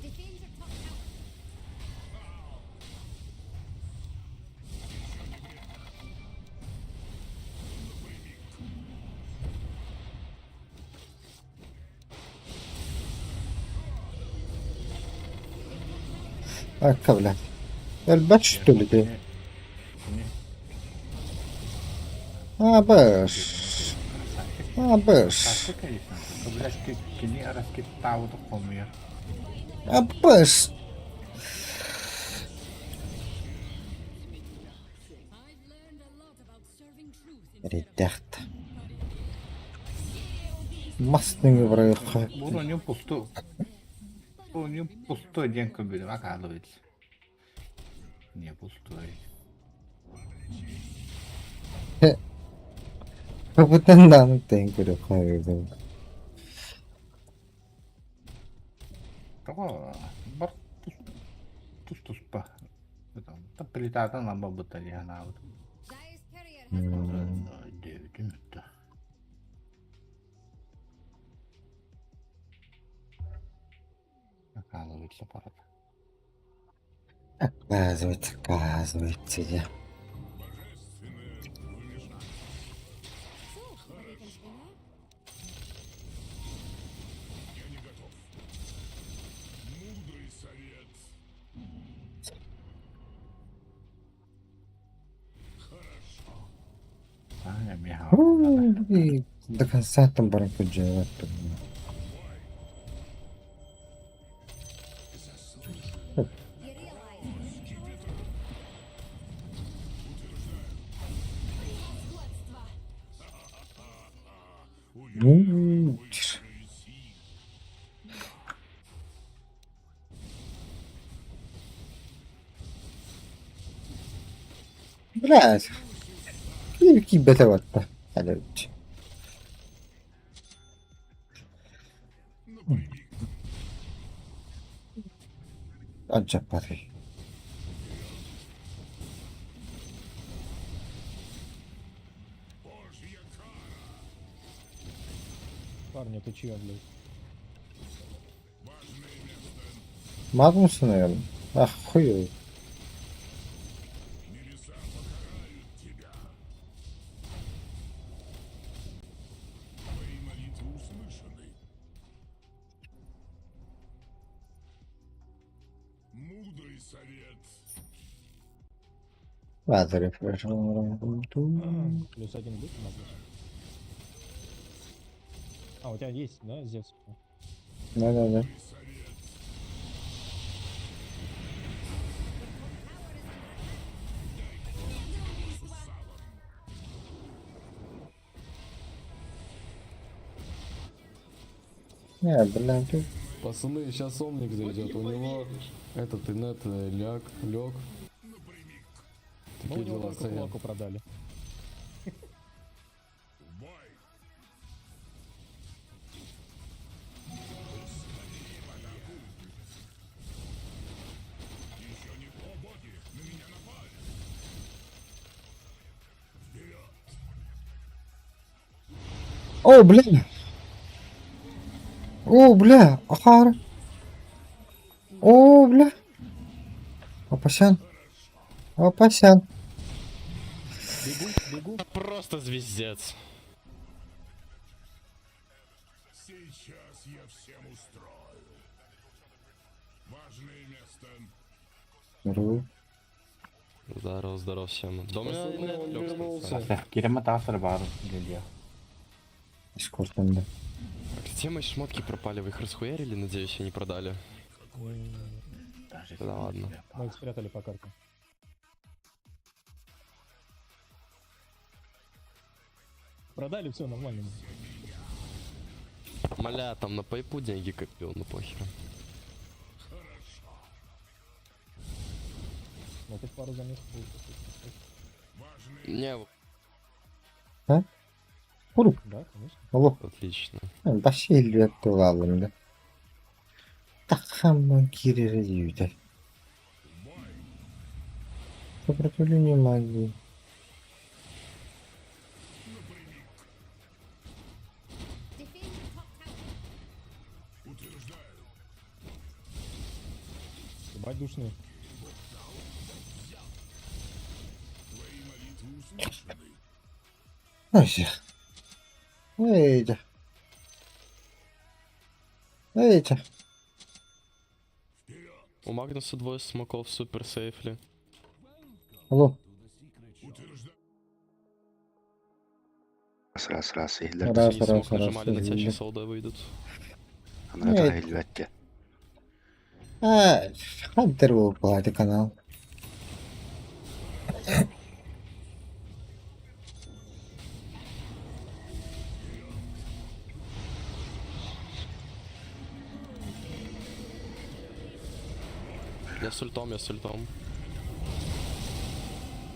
Defend your top tower. Арка, блядь. Элбэт что ли ты? А, бэш. А, бэш. Красавчик, конечно. Блядь, кини раскитау хомуйар. А, бэш. I've learned a lot about serving truth instead of Ребята. Мастный враг. Бу пусту. Бу пустой день көбүлүм оказывается. Не пустой. Как будто да, тен көрө Тоҕо бар тус туспа. Плитатын ламба буталианаабыт. Dire's courier has been killed. Дэвидим да. Оказывается, пора. Оказывается, оказывается, я. So, what are you going to do now? Я не готов. Мудрый совет. Хорошо. А, я И до конца там баран көдьөбөт. You realize Превосходство. Ну, тише. Блядь. Какие бетаватта. Алёч. Аджапары. Божья кара. Парни, это чья, блядь? Важное место. Магнуса, наверное. Ах, хуй. Небеса покарают тебя. Твои молитвы услышаны. Мудрый совет. Лазарев. Плюс один будет Магнус? А, у тебя есть, да, Зевс? Да-да-да. Не, блин, ты... Пацаны, сейчас Омник зайдет. У него этот инет ляг, лег. Мы Такие у него дела, только сорян. кулаку продали. В бой. Еще не о боги, на меня напали. Вперед! О, бля! О, бля! Ахар! О, бля! Опасян! Опасян! Бегу, бегу. Просто звездец. Сейчас я всем устрою. Важное место. Здорово. Здорово, здорово всем. Да у меня Пацаны, инет он лёг, вернулся. кстати. Кирема тасыр бар деді. Эскортында. А Где мои шмотки пропали? Вы их расхуярили, надеюсь, и не продали? Даже Да ладно. Мы их спрятали по карте. Продали, все нормально. Маля, там на пайпу деньги копил, ну похер. Ну хоть пару замесов будет. если Не, Курук. Да, конечно. Алло. отлично. Баш илбэт буолаллым да. Таххамман киирэрэ диэбитэ. Сопротивление магии. Defend your top tower. Ебать душные. Ой, Эй, Эй, У Магнуса двое смоков супер сейфли. Алло. Раз, раз, раз, иһиллэр. Раз, Они раз, смок раз, нажимали, на тебя иһиллэр. сейчас ОД выйдут. Ана Эй. иһиллибэттэ. А, Хантер буолбаҕа канал. Я с ультом, я с ультом.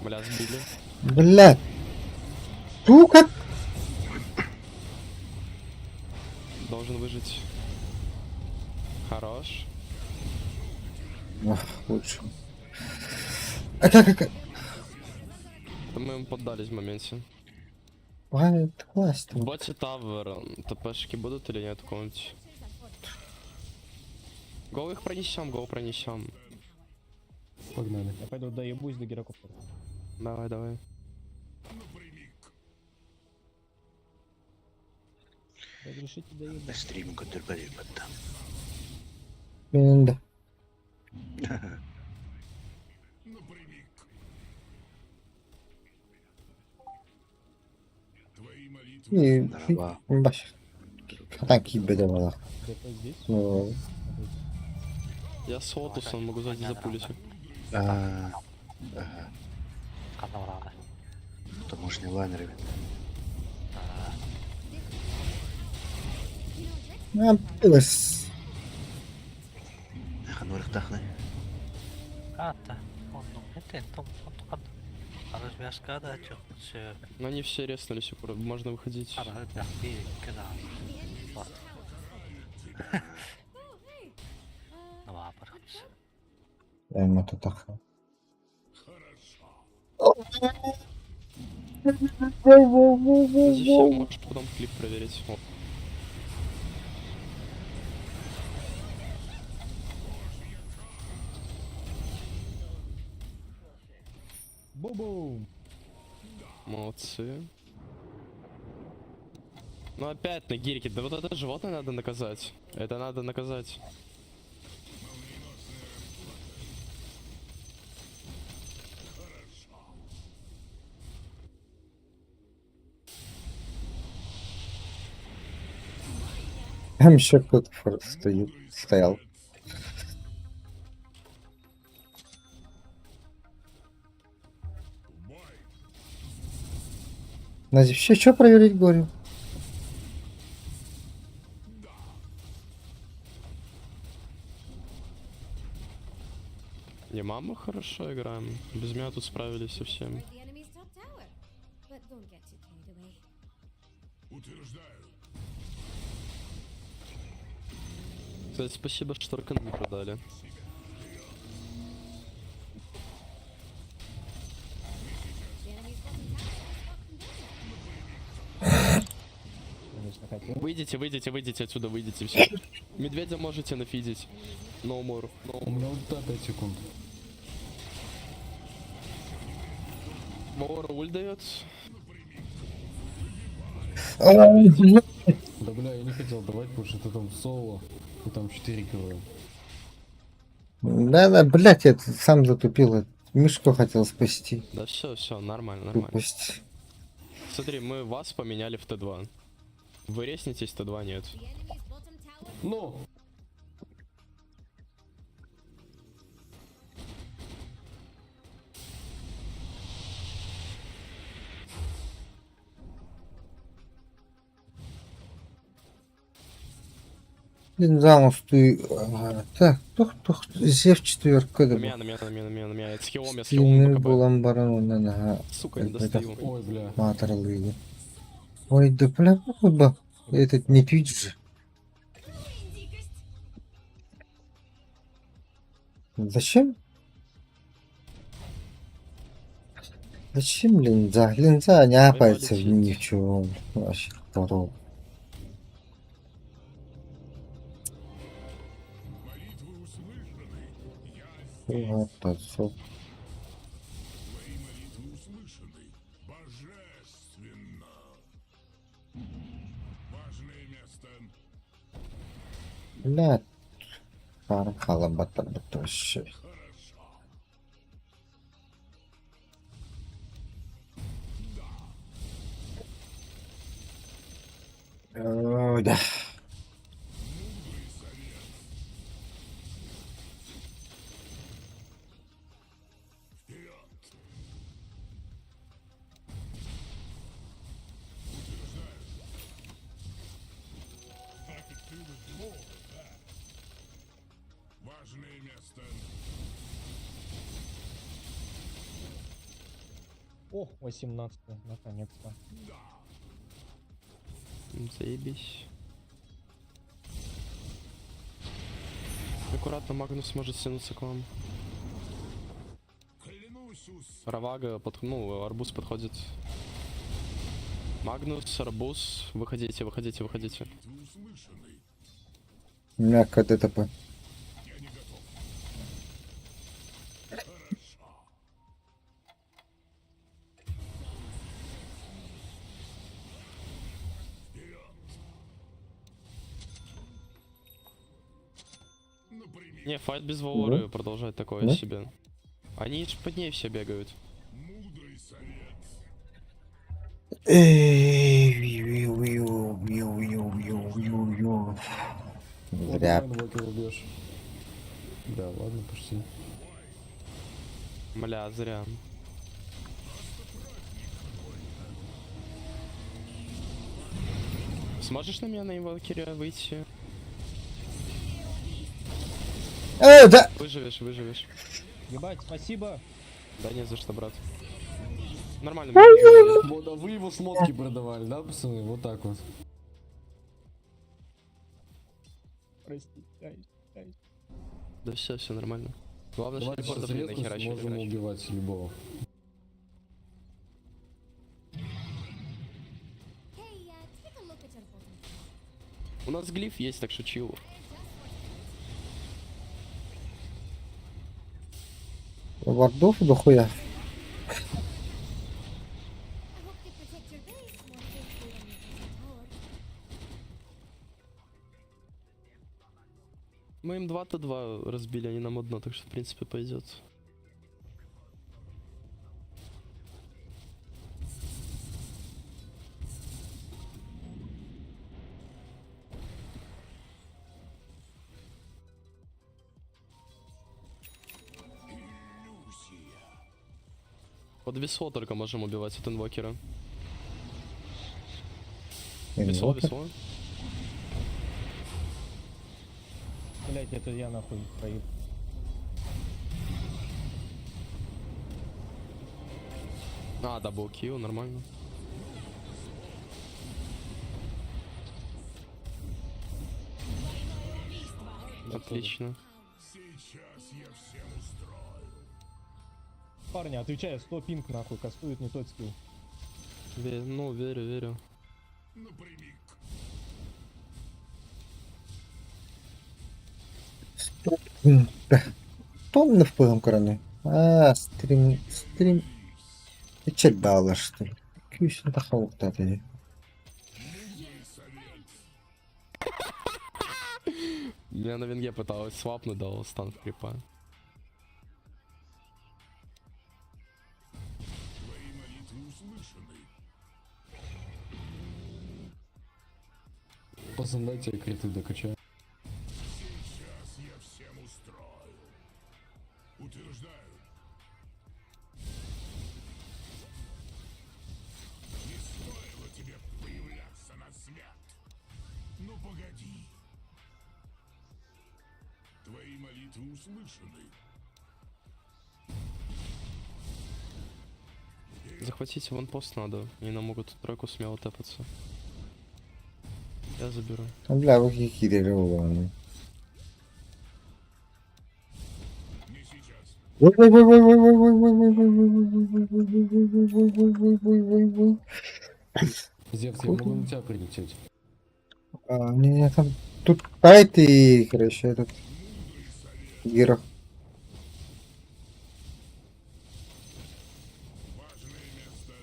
Бля, сбили. Блядь. Сука! Должен выжить. Хорош. Ах, лучше. А как, как? Да мы им поддались в моменте. Ладно, класс В боте tower. ТПшки будут или нет какого-нибудь? Go их пронесем, go пронесем. Погнали. Я пойду доебусь до гирокоптера. Давай, давай. Разрешите доебать. Стрим көрдөрбөт батта. Benim de. И Дараба. баш. Хатан киирбэтэ буолар. ДП здесь. Ну, Смотрите. Я с Лотусом могу сзади запулить. А, ага. Потому что не лайнер. а, пылас. Ханурыктахны. Но они все реснулись, можно выходить. The enemy's middle tower has fallen. Oh, hey. Эм, это так. Здесь все, можешь потом клип проверить. О, Бу-бум! Молодцы. Ну опять на гирьке. Да вот это животное надо наказать. Это надо наказать. Там еще кто-то стоит, стоял. Назив, еще что проверить, говорю? Не, маму хорошо играем. Без меня тут справились со всеми. Destroyed the enemy's top tower. But don't get too carried away. Кстати, спасибо, что Аркан не продали. The enemy's bottom tower has gotten down. Конечно, хотел. Выйдите, выйдите, выйдите отсюда, выйдите все. Медведя можете нафидить. No more, no У more. меня ульта 5 секунд. Мора ульт дает. Ой, бля. Да бля, я не хотел давать, потому что ты там соло, и там 4 героя. Да-да, блядь, я тут сам затупил. Мишку хотел спасти. Да все, все, нормально, нормально. Тупость. Смотри, мы вас поменяли в Т2. Вы резнитесь, Т2 нет. The enemy's bottom tower Ну! Линза устуй. Так, тух тух Зев четверка На да меня, на меня, на меня, на меня, на меня. С хилом, я с хилом Стримнер БКБ. буолан баран онно наһаа Сука, не элбэтэх достаю. Ой, бля. маатыралыыгын. Ой, да бля, ба. Этот не Twitch же. Зачем? Зачем линза? Линза не апается в ничего. Вообще здорово. Молитвы услышаны. Я Вот, отцов. Твои молитвы услышаны. Божественно. Важное место. Бля, пара халам баттар вообще. Хорошо. Ой, да. Мудрый совет. Вперед! Утверждаю. I could do with more of that. Важное место. О, 18 наконец-то. Заебись. Аккуратно, Магнус может стянуться к вам. Клянусь ус. Равага, под... ну, арбуз подходит. Магнус, арбуз, выходите, выходите, выходите. Молитвы услышаны. Мягко ДТП. Я не готов. Хорошо. Вперед! Напрямик. Не, файт без Валоры продолжать такое Да? себе. Они ж под ней все бегают. Мудрый совет. Эй, ю, ю, ю, ю, ю, ю, ю. Вот Зря. давай инвокер убьешь. Да, ладно, почти. Бля, зря. Сможешь на меня на инвокере выйти? Да! Выживешь, выживешь. Ебать, спасибо! Да не за что, брат. Нормально. мы выживали. Вот, а вы его с лодки продавали, да, пацаны? Вот так вот. Прости, ай, ай. Да все, все нормально. Главное, что Давайте телепортов сейчас не резкость нахерачили, можем короче. убивать любого. Hey, take a look at your bottom tower. У нас глиф есть, так что чил. Вардов дохуя. I hope they protect your base more faithfully than your bottom tower. Мы им 2 Т2 разбили, они нам одно, так что в принципе пойдет. Иллюзия. Под весло только можем убивать от инвокера. Весло, Инвокер. весло. Блять, это я нахуй проеб. А, double kill, нормально. Отлично. Сейчас я всем устрою. Парни, отвечаю, 100 пинг нахуй, кастует не тот скилл. Ну, верю, верю. Напрямик. Да. Тонны в пылом короны. А, стрим, стрим. Печаль дала, что ли? Кюсин тахалук-то Я на винге пыталась свапнуть, дал стан в крипа. Твои молитвы услышаны. Пацан, дайте я криты докачаю. Сейчас я всем устрою. Утверждаю. Не стоило тебе появляться на свет. Ну погоди. молитвы услышаны. Захватить ванпост надо. Они нам могут тройку смело тэпаться. Я заберу. Бля, вы какие буоллаҕына. Не сейчас. Ой ой ой ой ой ой ой ой ой ой ой ой ой ой ой ой ой. Зевс, я могу на тебя прилететь. А, не, не, там тут тайт и, короче, этот Гиро. Важное место.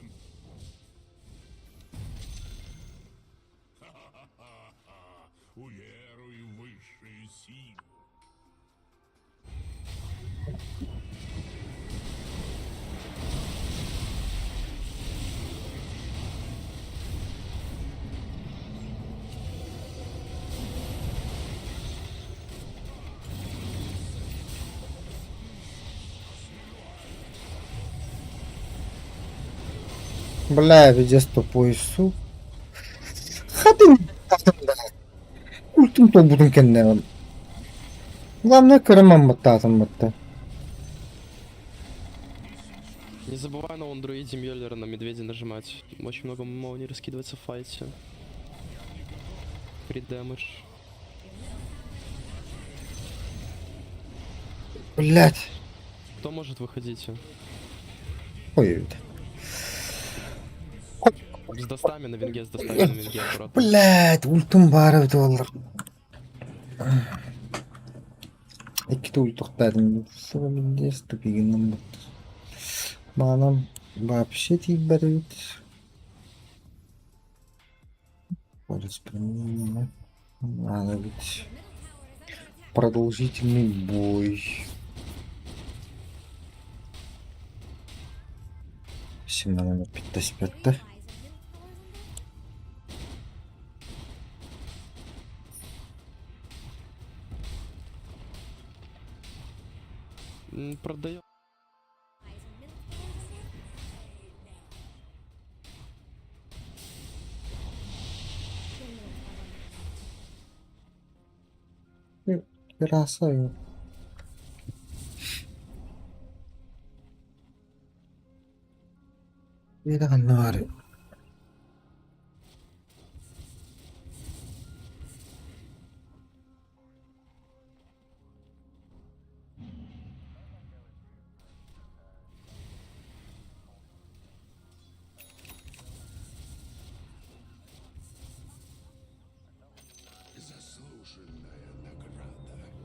Ха-ха-ха-ха. Уверуй в высшие силы. Бля, пиздец тупой су. Хатын Ультум толбутун кэннэ. Главное кырымам баттаатым батта. Не забывай на он друиде Мьоллера на медведя нажимать. Очень много молний раскидывается в файте. При дэмэдж. Блять. Кто может выходите? Ой, С достами на винге, с достами на винге, аккуратно. Блять, ультум баар эбит буоллар. Иккитэ ультуктаатым. Пиздец тупигиннан бут. Маанам вообще тиийбэт эбит. Надо быть продолжительный бой. 17.55. Продаем. Красавец. Наары. Заслуженная награда.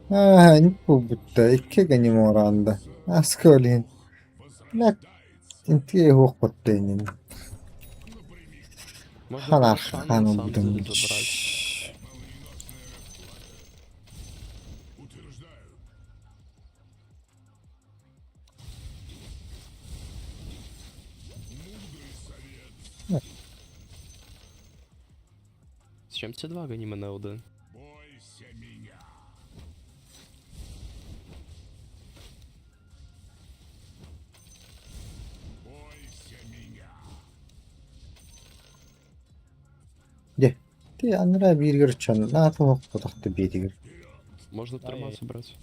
Аа, энэ бүгдээ икки ганиморанда. Асколин. Блять, интгээ хөөх бодтой энэ. Можно Ханар Рошана хан на самом деле бүгдэн. забрать. Утверждаю. Мудрый совет. Зачем тебе два гонима на ЛД? Бойся меня. Бойся меня. Дэ. Ти анраа бииргэр чон наата хөөх бодохтой бииргэр. Можно Ай-яй. тормоз забрать.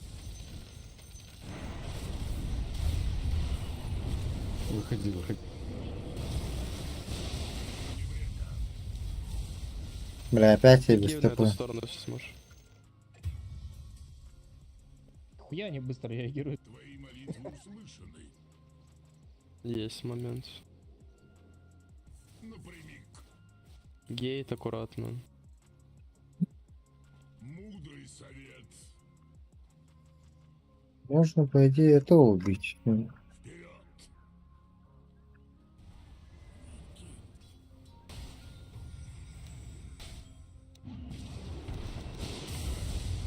Выходи, выходи. Бля, опять я без Киев на эту ТП. сторону если сможешь. Хуя они быстро реагируют. Твои молитвы услышаны. Есть момент. Напрямик. Гейт аккуратно. Мудрый совет. Можно, по идее, это убить. Вперед.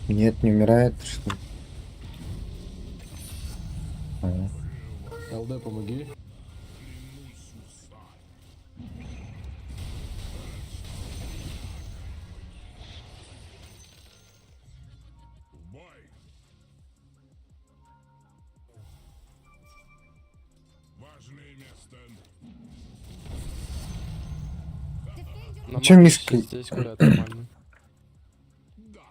Нет, не умирает, что ли? А. ЛД, помоги. Клянусь усами. В бой. Важное место. На Чё, Марсе Мишка? Здесь гуляют нормально. Да.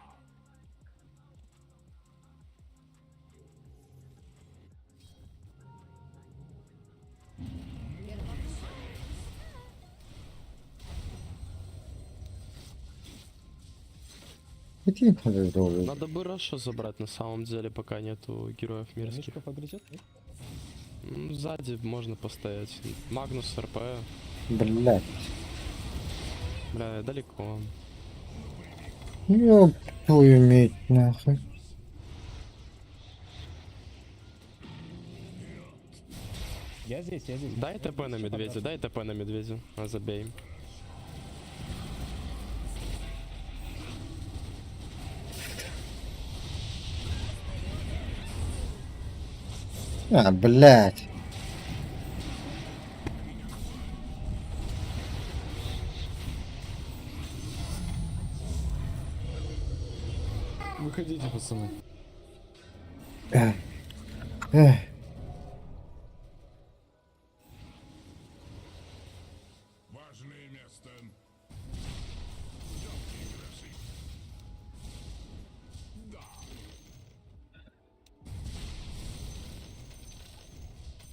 Ити надо Надо бы Раша забрать на самом деле, пока нету героев мирских. Мишка погрызет? Нет? Сзади можно постоять. Магнус, РП. Блядь. Бля, далеко. Ёб твою мать, нахуй. Я здесь, я здесь. Дай Я ТП на здесь, медведя, пожалуйста. дай ТП на медведя. А, забей. А, блядь. Выходите, пацаны. Эх. Эх. Важное место. Легкие гроши. Да.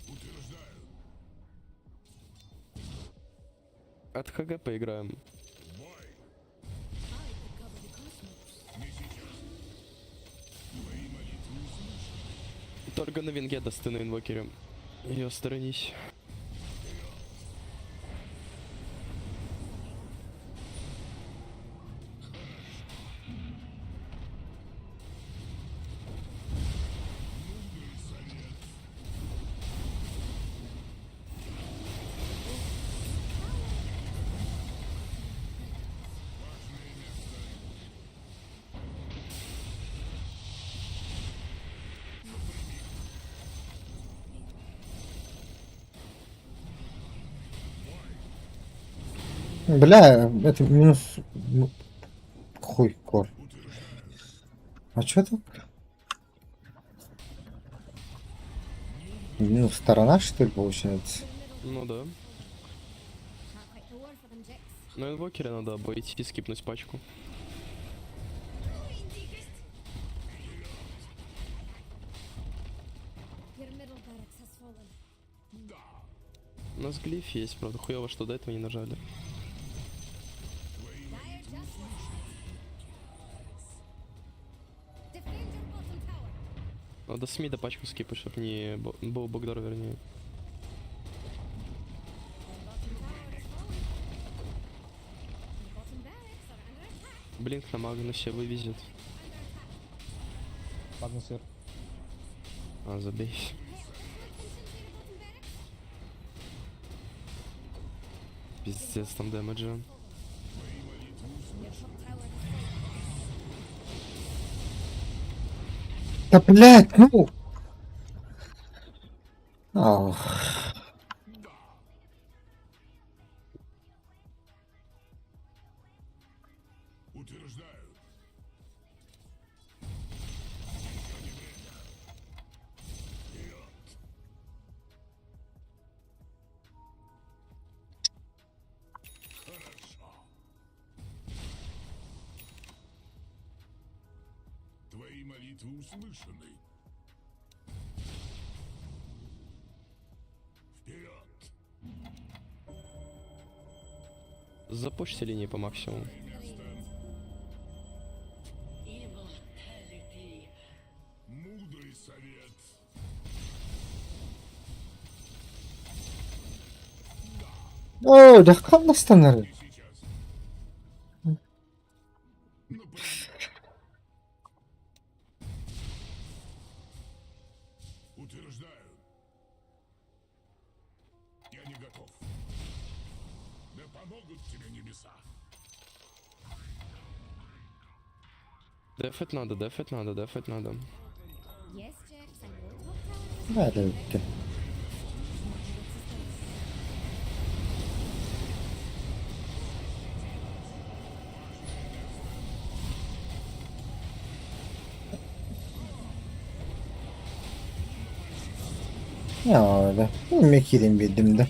Утверждаю. От ХГ поиграем. Бой. I could cover the cosmos. Не сейчас. Твои молитвы услышаны. Только на винге даст ты на инвокере. Ее сторонись. Мудрый совет. Важное место. Напрямик. Бля, это минус... ну, Хуй, кор. А чё так? Минус сторона, что ли, получается? Ну да. Can't quite the war for them, Jax. На инвокере надо обойти и скипнуть пачку. Your middle barracks has fallen. У нас глиф есть, правда, хуево, что до этого не нажали. Dire justice. Defend your bottom tower. Надо с мида пачку скипать, чтобы не был бэкдор, вернее. Your bottom tower has fallen. Your bottom barracks are under attack. Blink на Магнусе вывезет. Under attack. Магнус Р. А, забей. Hey, a little attention to your bottom barracks. Пиздец, там дэмэджа. Your top tower has fallen. Да, блядь, ну... Ах. Утверждаю. Еще не время. Вперед. Хорошо. Твои молитвы услышаны. Вперед! Запушьте линии по максимуму. Мудрый совет. О, да как нас Не сейчас. Напрямик. Утверждаю. Я не готов. Да помогут тебе небеса. Дефать надо, дефать надо, дефать надо. Yes, Jax, I know top tower is Да, это... resistance. Ya öyle. Yemek yedim bildim de.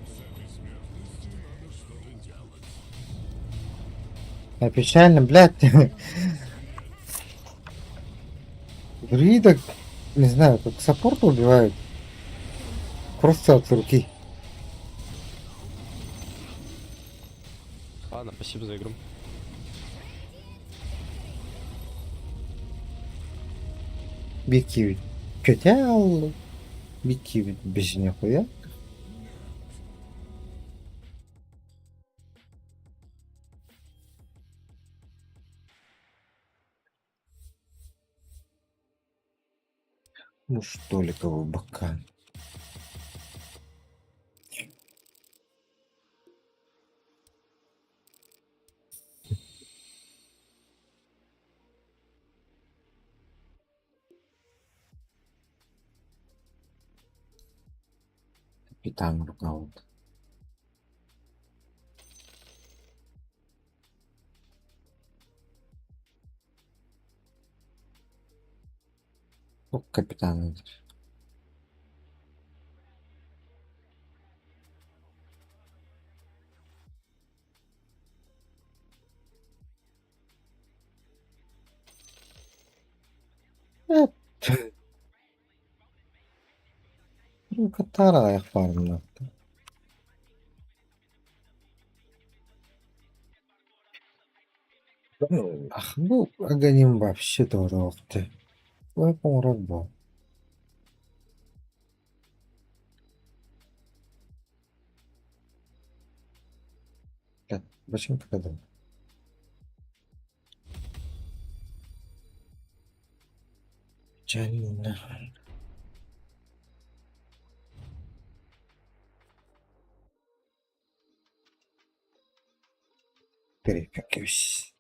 С этой смертностью надо что-то делать. Я печально, блядь. Друида, не знаю, как саппорта убивают. Просто от руки. Спасибо за игру. Биир киһибит көтө аалла, биир киһибит бэсине хуя. Ну что ли кого бакан. Капитан Рукаут. Ок, капитан. Катара аяқпарымна. Ах, бу Аганим вообще туруохты. Ой, оҥорор буо. Зачем показал? Печально. Перекакиваюсь.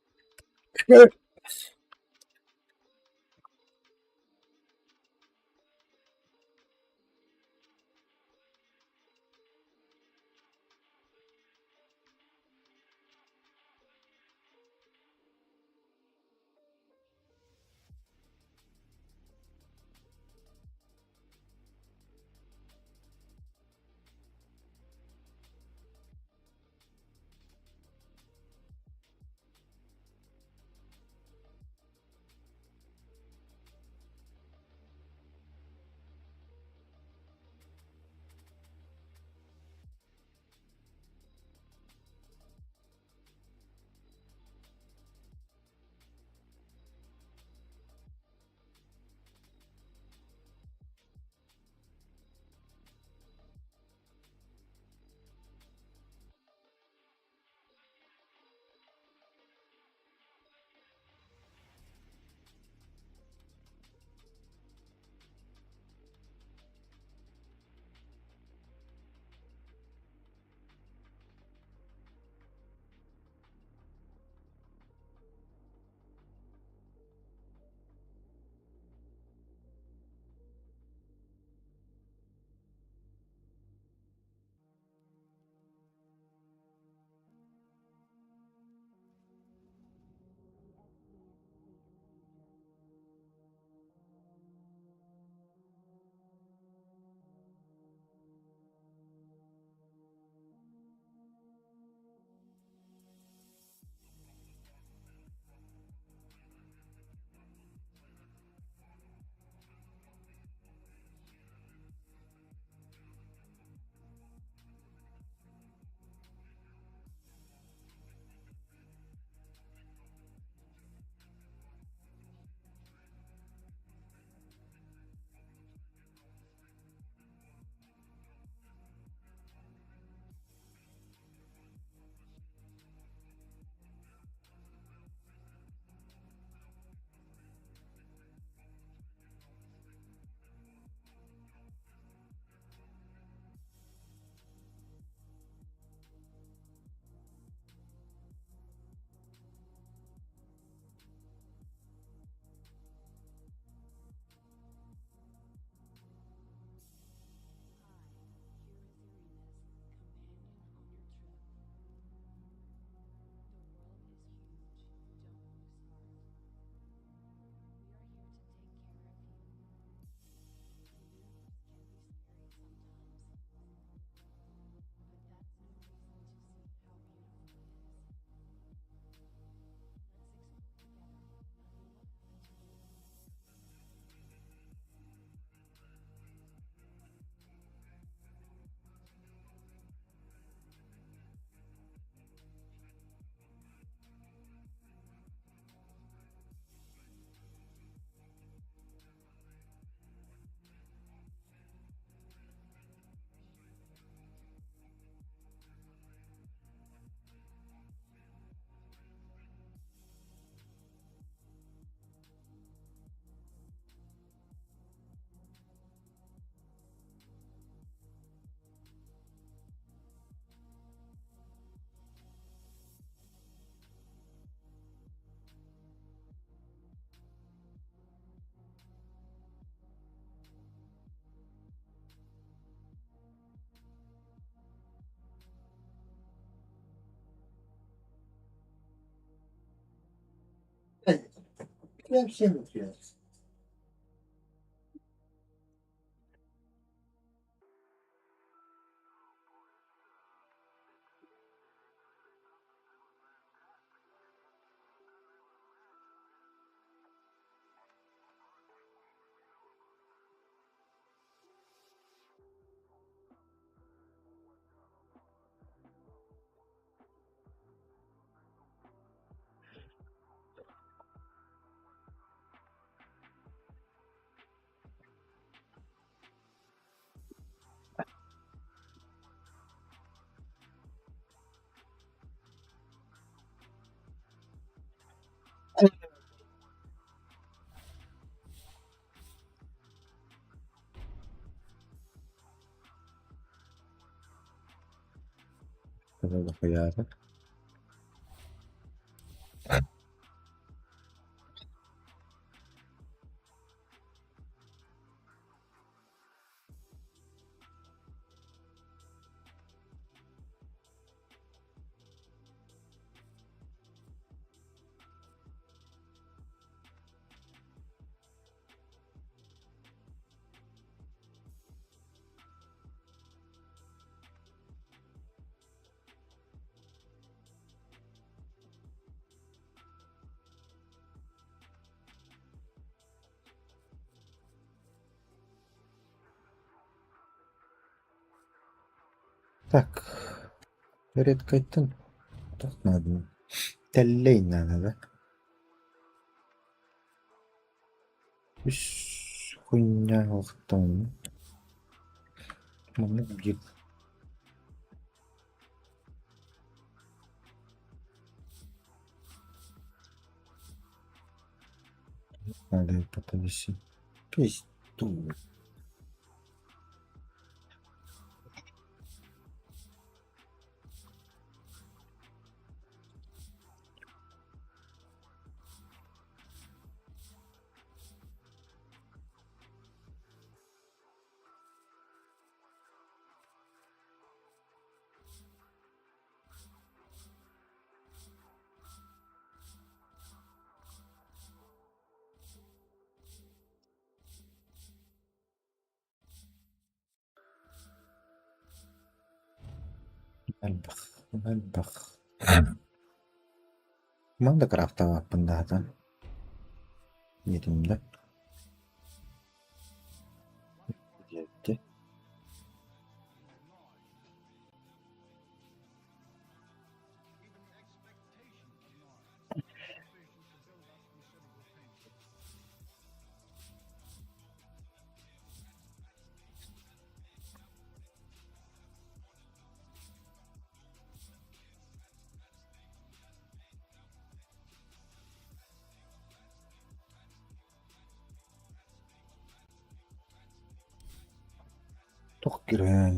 Вообще не. Хуяра. Так. Редкайтын. Так надо. Тэллэй надо, да? Үс хуйня охтон. Маннык биир. Надо потом. Пизду. Элбэх, элбэх. Манна крафтаабаппын даҕаны. Диэтим да. Диэбитэ. Туох кирээн.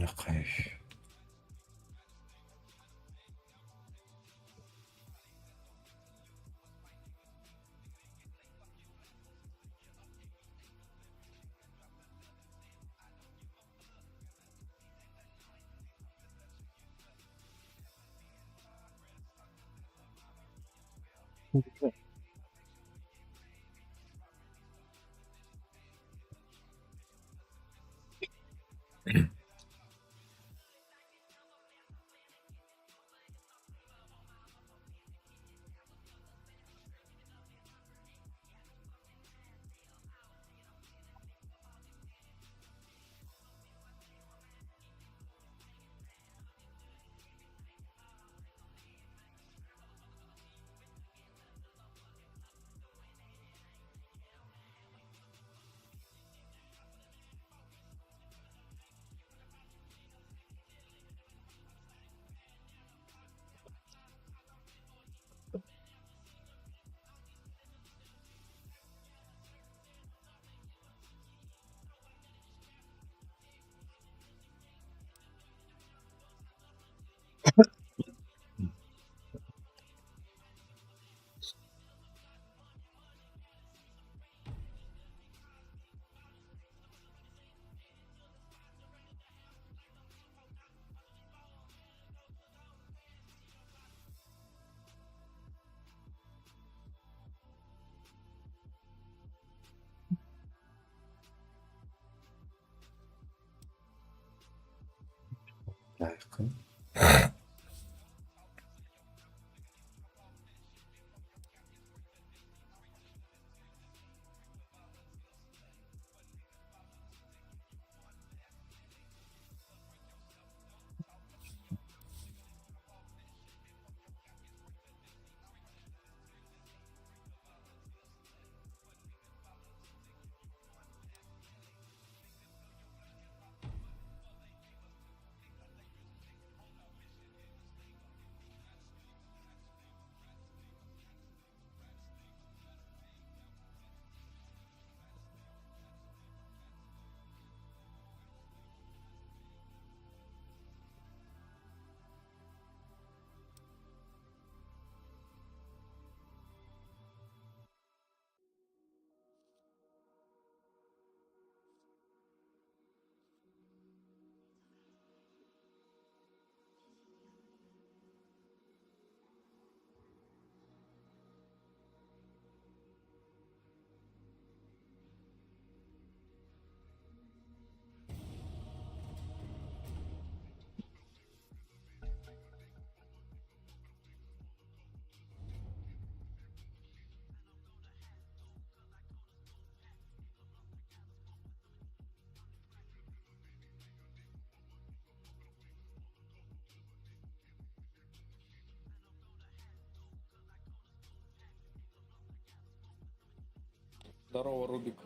Лайкын. Здорово, Рубик.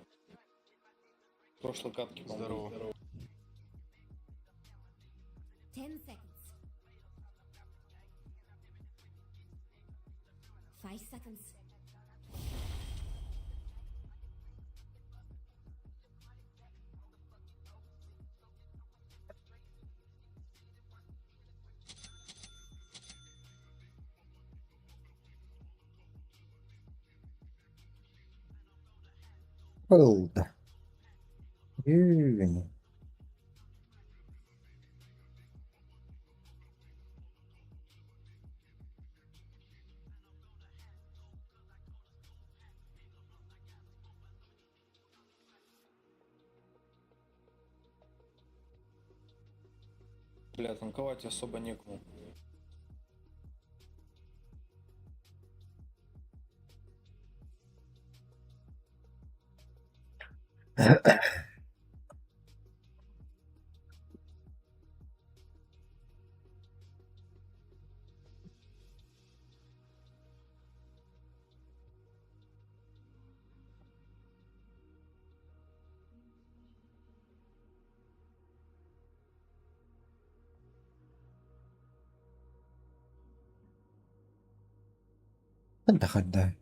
В прошлой катке, по-моему. Здорово. 10 seconds. 5 seconds. Ылда. Үүнү. Бля, танковать особо некому. Хадда хадда.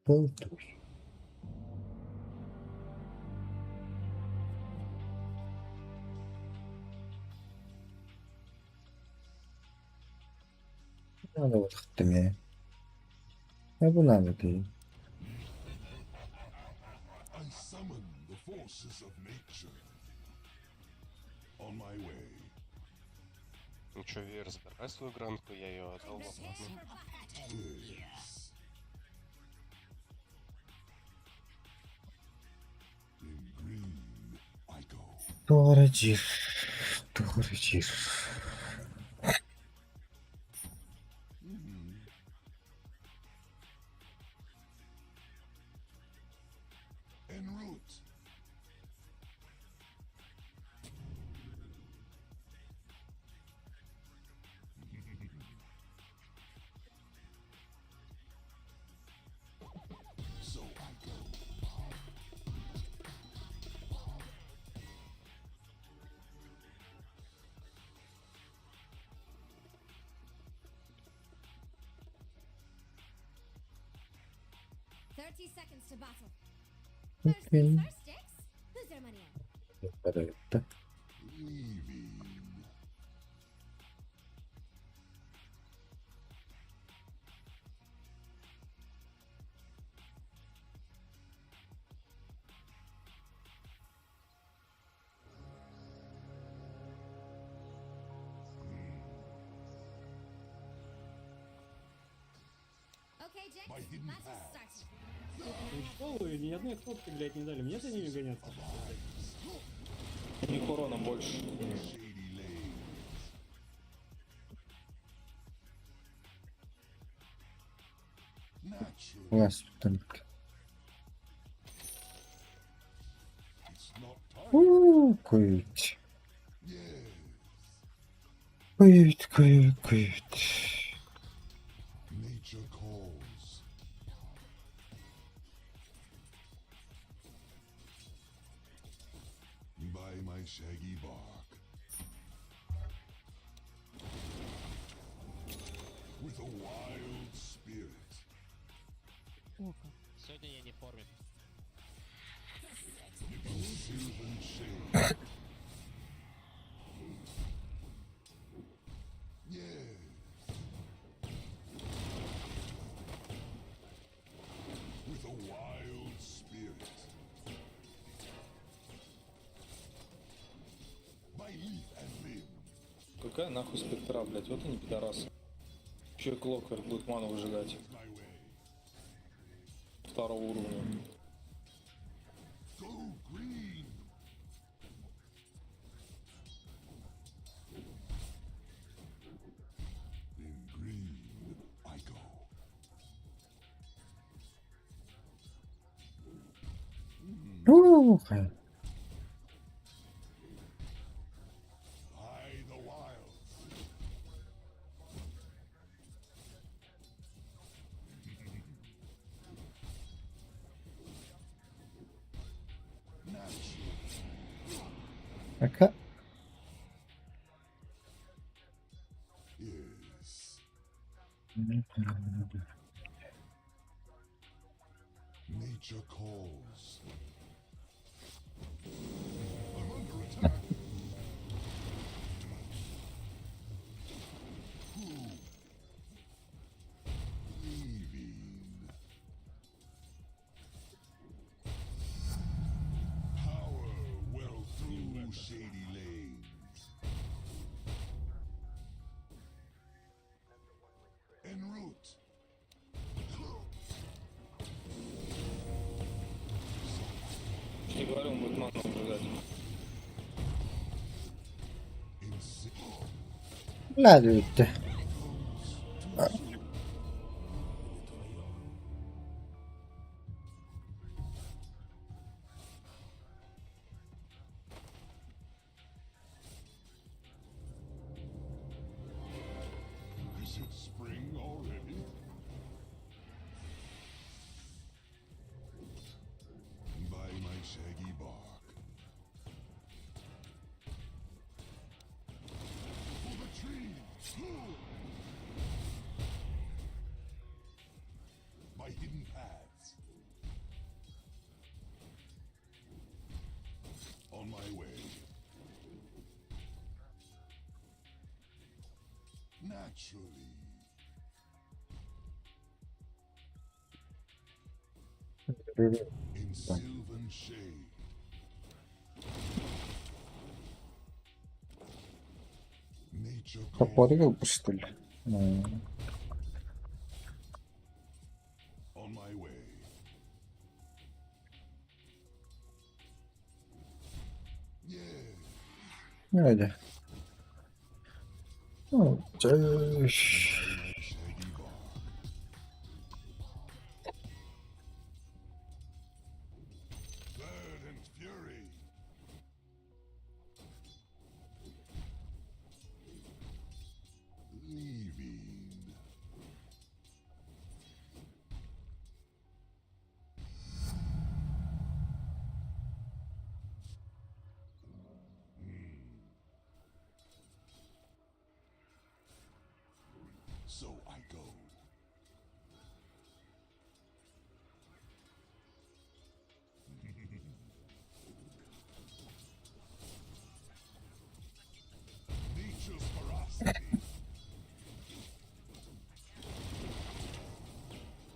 Болтуй. Надо вот хтыме. А бу надо ты. I summon the forces of nature. On my way. Ну чё, Вера, забирай свою гранку, я ее отдал обратно. Yes. In green, I go. Туора диир. Туора диир. En route. So I go. 30 seconds to battle. First things Окей. first, Jax. Who's their money on? Это. Leaving. Okay, Okay, Jax, By hidden that's for paths. certain. Ну что вы, ни одной кнопки, блядь, не дали. Мне за ними гоняться? У них урона больше. Shady lanes. Naturally, Влас только. it's not time. Уу, Кують. Yes. Кують, кують, кують. Nature calls. By my shaggy bark. With a wild spirit. Сегодня я не в форме. In sylvan shade. Yes. With a wild spirit. By leaf and limb. Какая нахуй спектра, блядь, вот они пидорасы. Еще и Клокверк будет ману выжигать. My way. Второго уровня. Go green. In green I go. Ух. By the wilds. Ака. Yes. Nature calls. I'm under attack. Leaving. Power well through shady lanes. En route. Я тебе говорю, он будет ману выжигать. In si- Ла бүттэ. Is it spring already? By my shaggy bark. For the trees! By hidden paths. On my way. Naturally. In sylvan shade. Nature calls Топорик выпустили. М. on my way. Yeah, Öyle. Ну, by my shaggy bark. Bird and fury. Leaving. So I go. Nature's ferocity.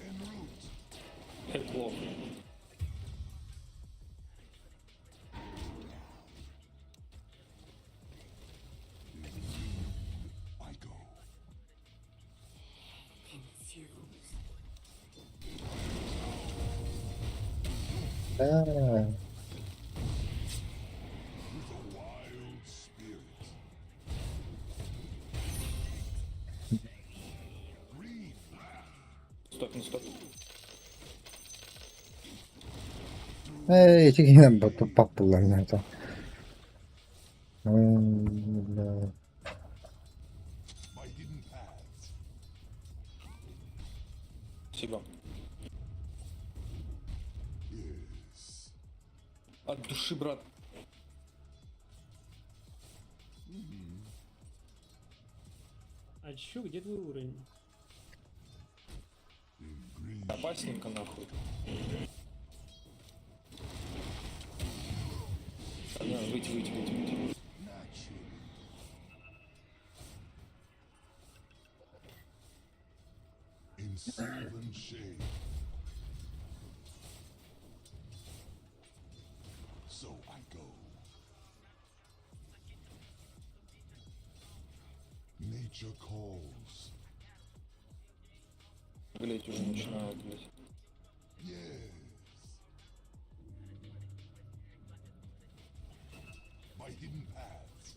En route. Это плохо. I go. Да. With a wild spirit. Green Стоп, не стоп. Эй, итигинэн туппат буллар это. Да. by hidden paths. Спасибо. Yes. От души, брат. А чё, где твой уровень? In green. Опасненько нахуй. Так, надо выйти, выйти, выйти, выйти. Naturally. In sylvan shade. So I go. Nature calls. Блять, уже начинают, блять. Yes. By hidden paths.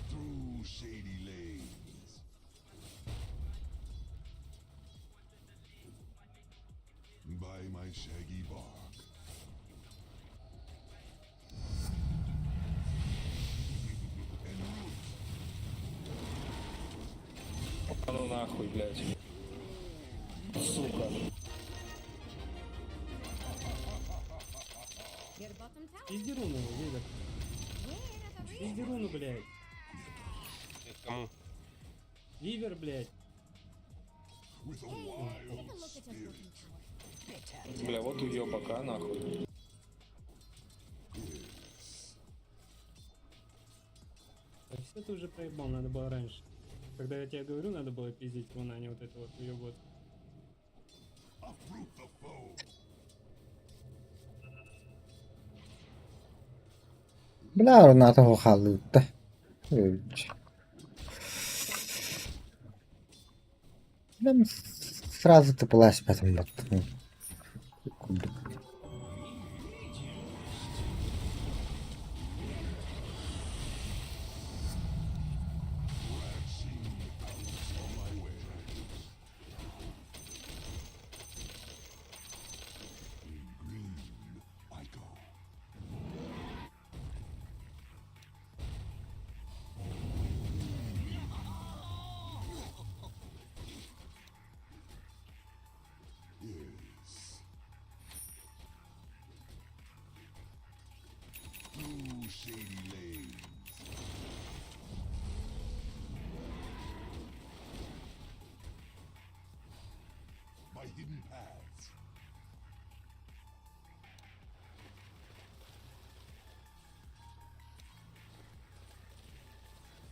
Through shady lanes. By my shaggy bark. En route. А ну нахуй, блять. Сука. Your bottom tower. Пизди руну, Вивер. Where are the Пизди руну, блядь. Это кому? Вивер, блядь. With a Hey, wild take a look at your spirit. bottom tower. Бля, вот уебок, а нахуй. Yes. Да все ты уже проебал, надо было раньше. Когда я тебе говорю, надо было пиздить руну, а не вот это вот уебот. Uproot the foe. Бля, Рената халытта. Прям сразу ты была потом вот. Crashing out on my way. In green I go. Yes. Through shady lanes. By hidden paths.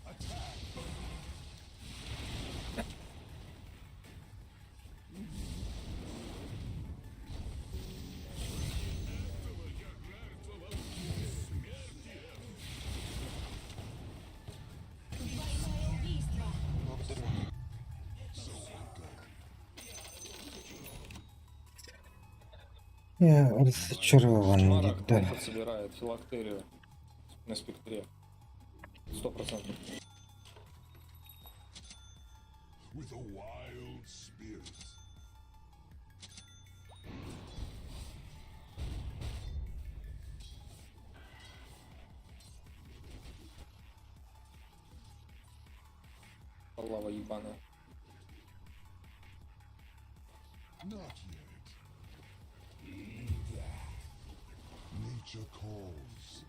Attack! So I go. Я разочарован, Марак да. плохо собирает филактерию на спектре. 100%. With a wild spirit. Лава ебаная. Not yet. Nature calls.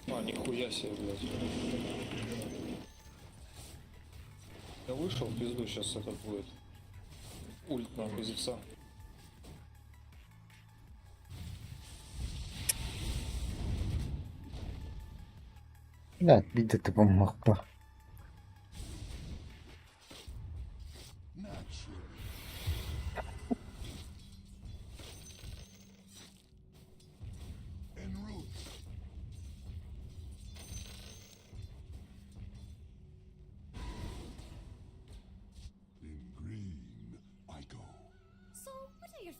А, нихуя себе, блядь. Я вышел, в пизду сейчас это будет. Ульт нахуй Зевса. Бля, видно ты помог бы. Naturally. En route. In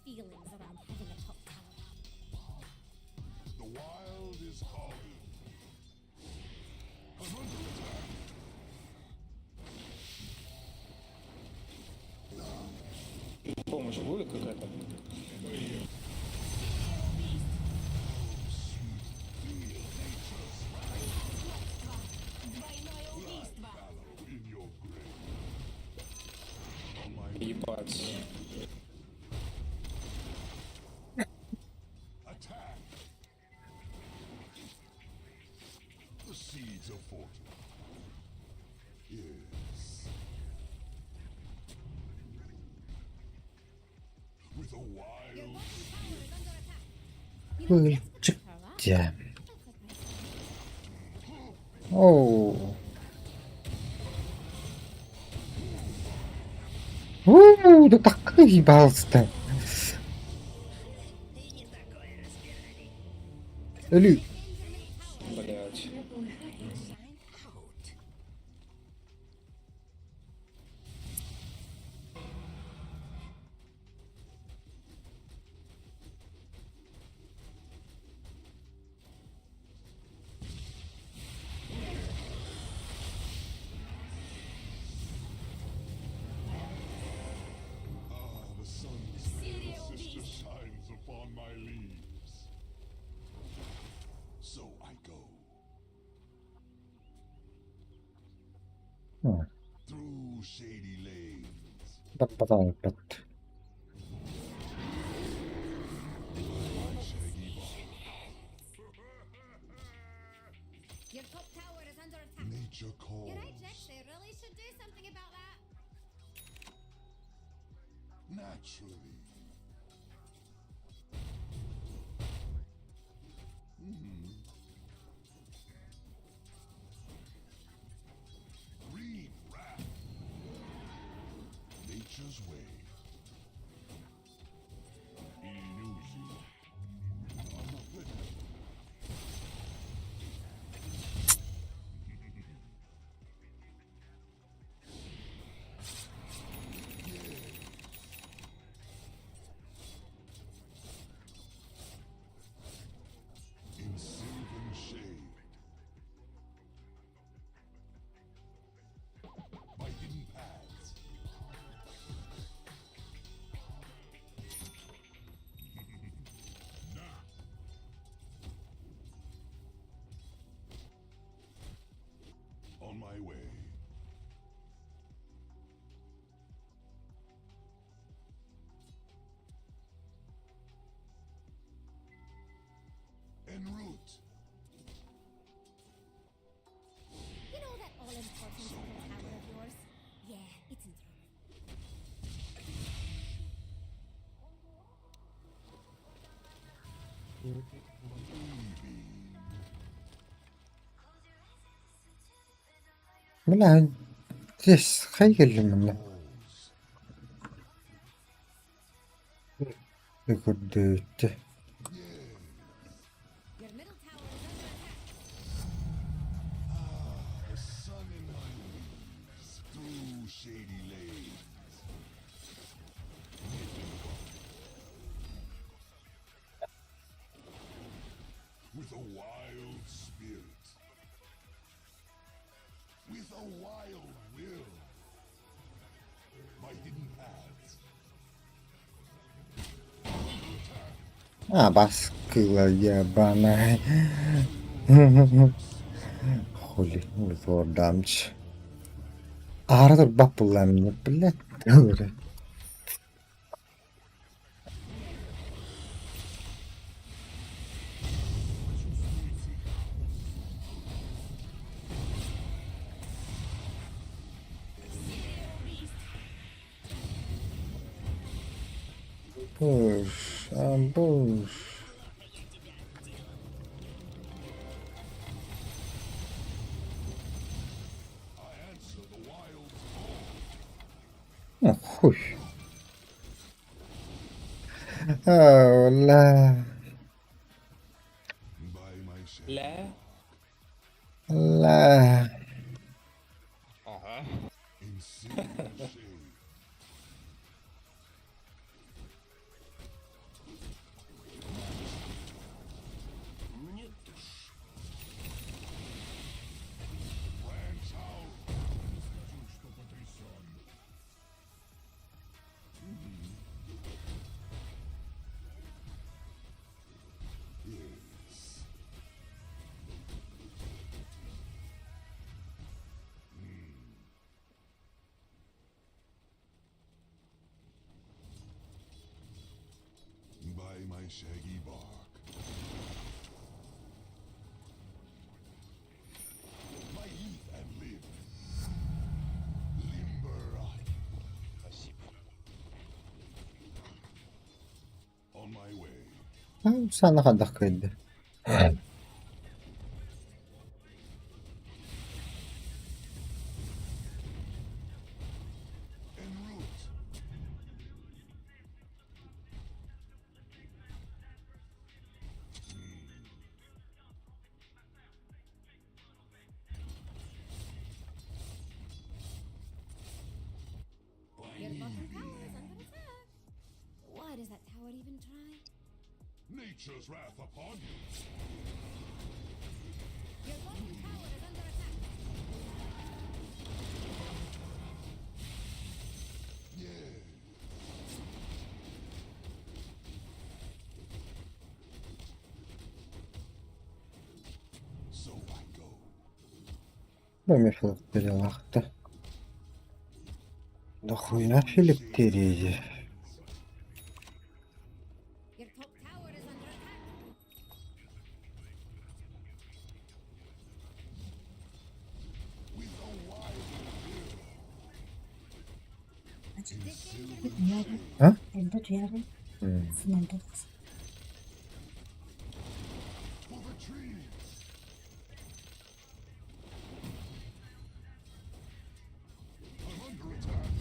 feelings around having a top tower. The wild is calling. I'm under attack. Помощь будет какая-то? In your grave. On my Ебать. attack. The seeds of fortune. Yes. With a wild Your bottom tower is under attack. You know, Jax could Чик take care of that. дьэ. If the price is right. Оу. У, да такой ебался-то. Өлүү. Блять. Ah, the sun's pale sister shines upon my leaves. So I go. Aa, Through shady lanes. Бат. My shaggy bark. Your top tower is under attack. Nature calls. You're right, Jax. They really should do something about that. Naturally. Hmm. Green wrath. Nature's way. Illusion. I'm not ready. In sylvan shade. By hidden paths. Nah. On my way. En route. You know that all-important middle tower of yours? Yeah, it's in trouble. Бля, здесь хайгел юм. Көрдөөт. Your middle tower is under attack. Ah, the sun in my wings. Through shady lanes. Nip in the bud. With a wild spirit. With a wild will. My hidden paths. А, бас кыла ебаная. Хули, узордамч. Аратор баппулла мне, блядь. Буш, а буш. Ну, хуй. А, ла, By my shade. Ля. ла. Ага. In sylvan shade. My shaggy bark. My leaf and limb. Limber up. Спасибо. On my way. Сана хайдах кыайда. En route. Your bottom tower is under attack. Why does that tower even try? Nature's wrath upon you. Your bottom tower is under attack. Yeah. So I go. Бу филактериялаахта. Дохуя филактерия. Your top tower is under attack. With a wild will. А? For the trees. I'm under attack.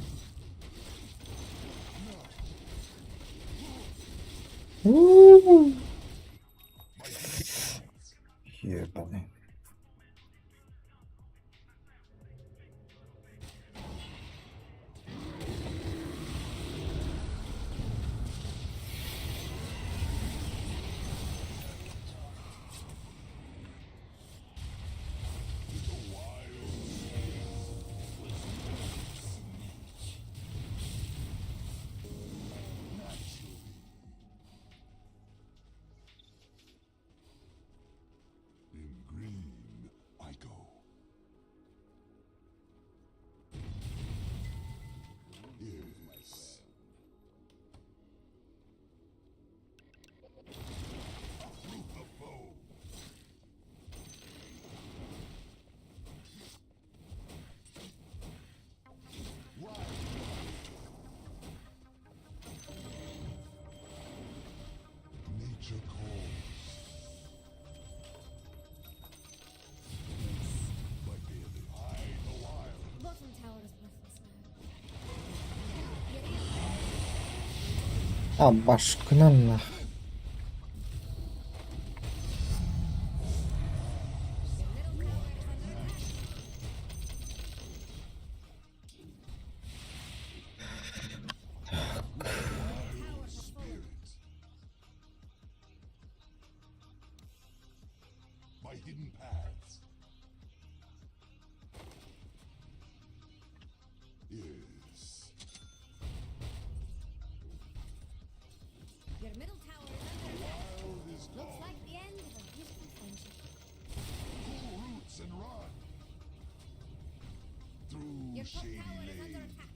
У-у-у. Ебаный. In green I go. Yes. Uproot the foe. Ride. Nature calls. My daily hide the wild. Bottom tower is worthless now. А башкынан нах. Your middle tower is under attack. Tower has fallen. My hidden paths. Yes. Your middle tower is under attack. Wild is Looks gone. like the end of a beautiful friendship. Pull roots and run. Through Your top shady tower is under lanes. attack.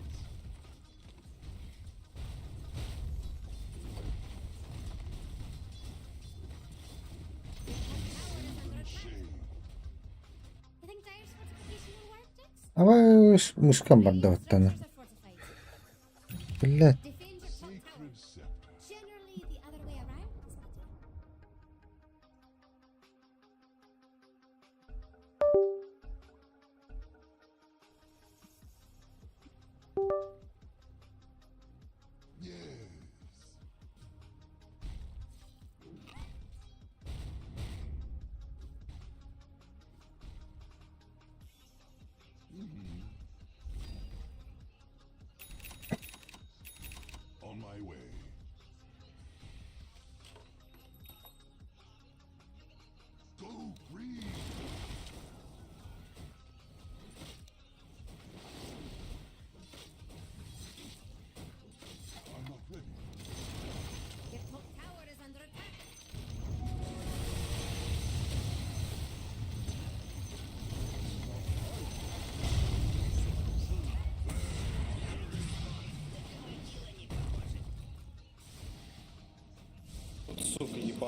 Your top tower is under attack. Shade. You think Dire's fortification will work, Jax? Давай мышкам Radiant бардаваттана. structures are fortified. Блядь. Defend your top tower. Sacred scepter. Generally, the other way around is better. Yes.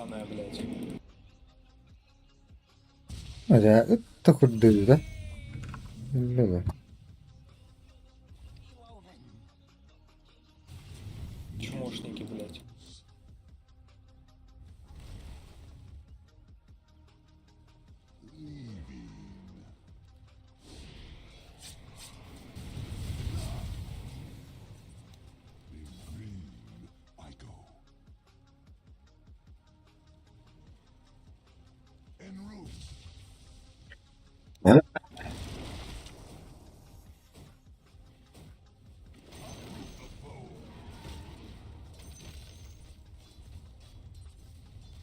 ебаная, блядь. Дьэ, ыт да курдук да. Били. Чмошники, блядь. In green I go. En route.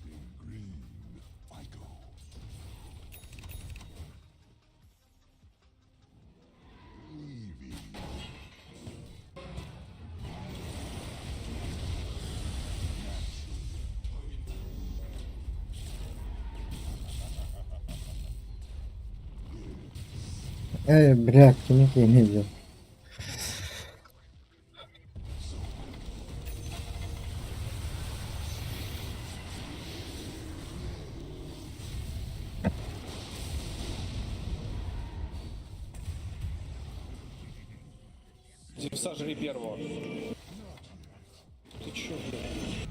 In green I go. Leaving. Э, бля, кини кини диэн. Зевса жри первого. Ты чё, блядь?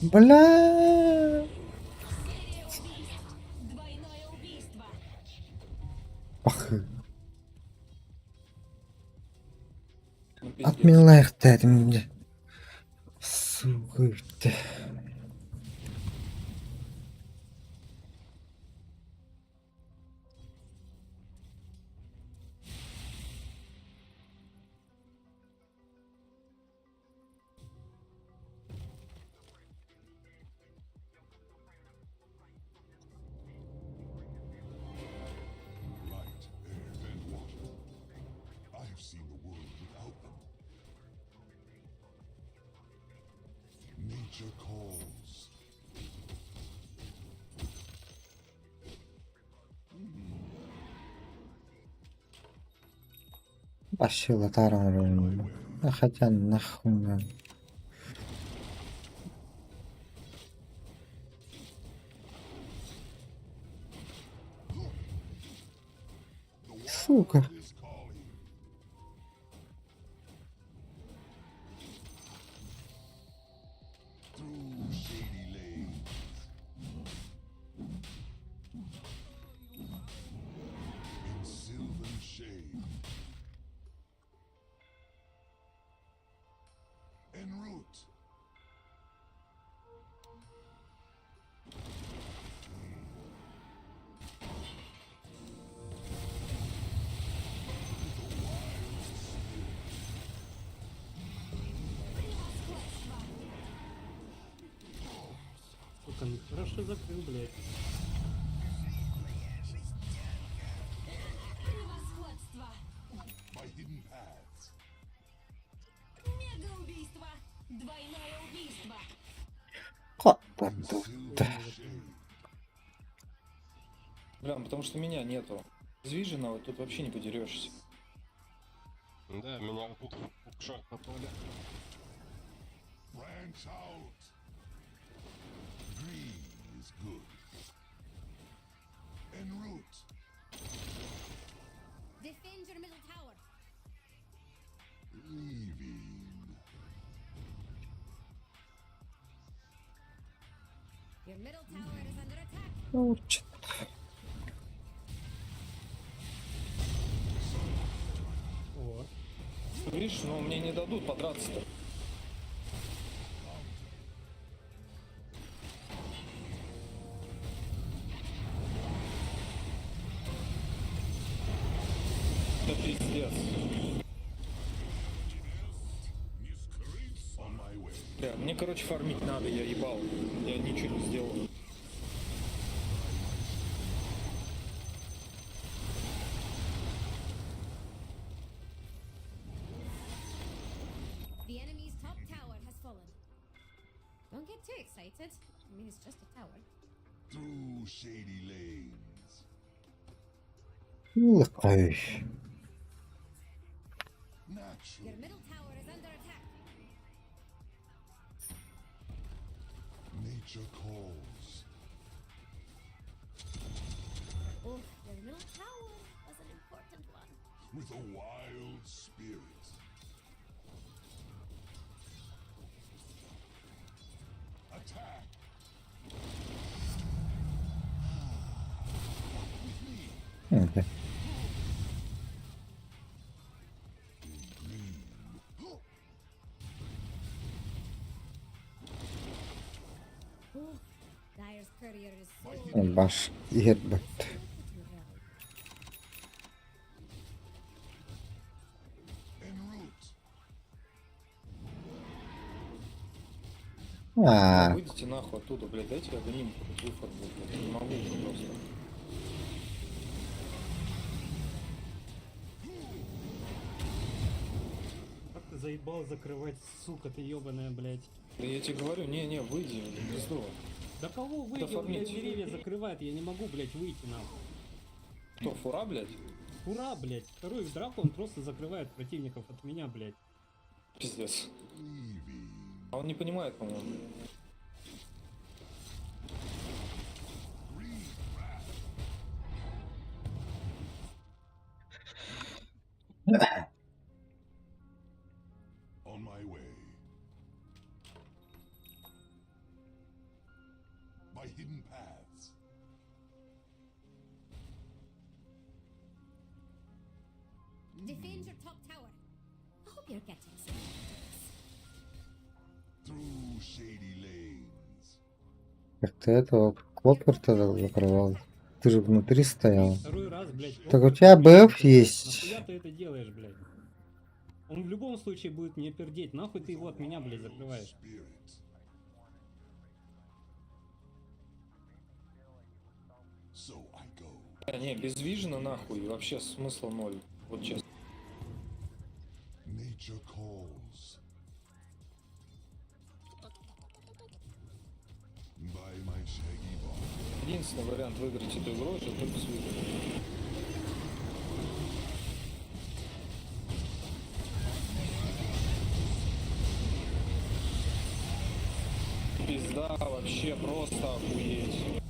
Бля. Пах. Ну, пиздец. Отмилаахтаатым дьэ. Сука. Light, air, and water. I have seen the world without them. Nature calls. Башилатарам. Хотя нахуй надо. Сука. Is calling. Through shady lanes. In sylvan shade. En route. Сука, ну хорошо закрыл, блядь. By hidden paths. Хо-та-ту-та. Shade. Бля, ну потому что меня нету. Без Вижена тут вообще не подерешься. Да, меня вот тут в шорт попали. Branch out. Green is good. En route. Defend your middle tower. Leaving. Your middle tower is under attack. Учит. О, Видишь, ну мне не дадут подраться-то. Да пиздец. On my way. Бля, мне, короче, фармить надо, я ебал. Я ничего не сделал. The enemy's top tower has fallen. Don't get too excited. I mean, it's just a tower. Through shady lanes. Улыкай. Your Naturally. middle tower is under attack. Nature calls. Oof, your middle tower was an important one. With a wild spirit. Attack! Окей. Oof, Dire's courier is so Баш иһэрбэт. En route. Аа, Выйдите нахуй оттуда, блядь, дайте я гним хоть выфармлю, блядь. Не могу уже просто. Как ты заебал закрывать, сука ты ебаная, блядь. Да я тебе говорю, не-не, выйди, в пизду. Да кого выйди, он, фармить. блядь, деревья закрывает, я не могу, блядь, выйти нахуй. Кто, фура, блядь? Ура, блядь, вторую драку он просто закрывает противников от меня, блядь. Пиздец. А он не понимает, по-моему. On my way. By hidden paths. Defend your top tower. I hope you're getting some out of this. Through shady lanes. как ты этого Клоквер тогда закрывал? Ты же внутри стоял. Второй раз, блядь. Так у тебя БФ есть. Нахуя ты это делаешь, блядь? Он в любом случае будет мне пердеть. Нахуй ты его от меня, блядь, закрываешь? Spirit. So I go. Да не, без вижена нахуй, вообще смысла ноль. Вот честно. Nature calls. By my shaggy bark. Единственный вариант выиграть эту игру, это только с виженом. Пизда вообще просто охуеть.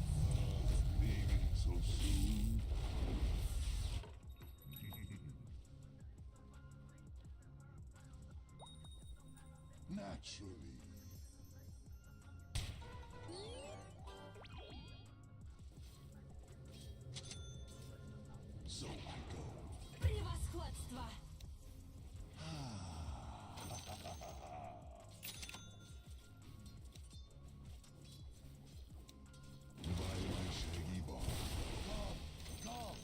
Leaving so soon. Naturally. So I go. Превосходство! By my shaggy bark. Come, come.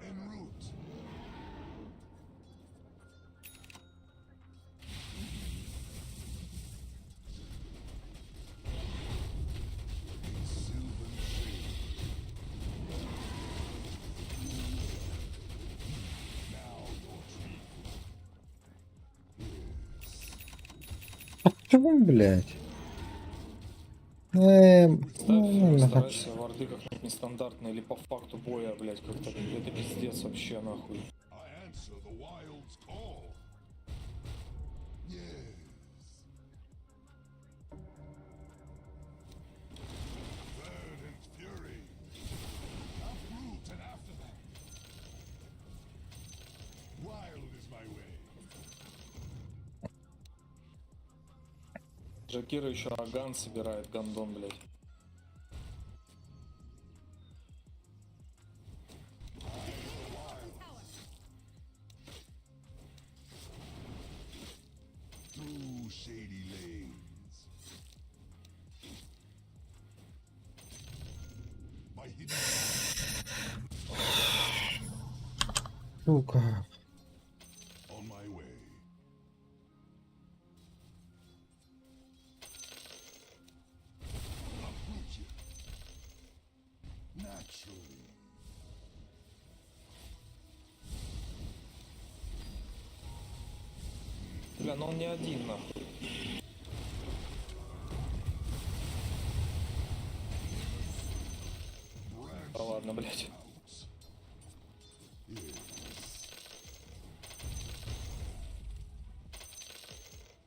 En route. In sylvan shade. Now your treat. Чего, блядь? Ставь, Ну, нахуй. старайся варды как-нибудь нестандартно или по факту боя, блядь, как-то. Это пиздец вообще нахуй. I answer the wild's call. Yes. Verdant fury. Uproot and after them. Wild is my way. Джакира еще Аган собирает, гандон, блядь. Through shady lanes. By hidden Сука. on my way. Бля, но он не один, нахуй. Да ладно, блядь.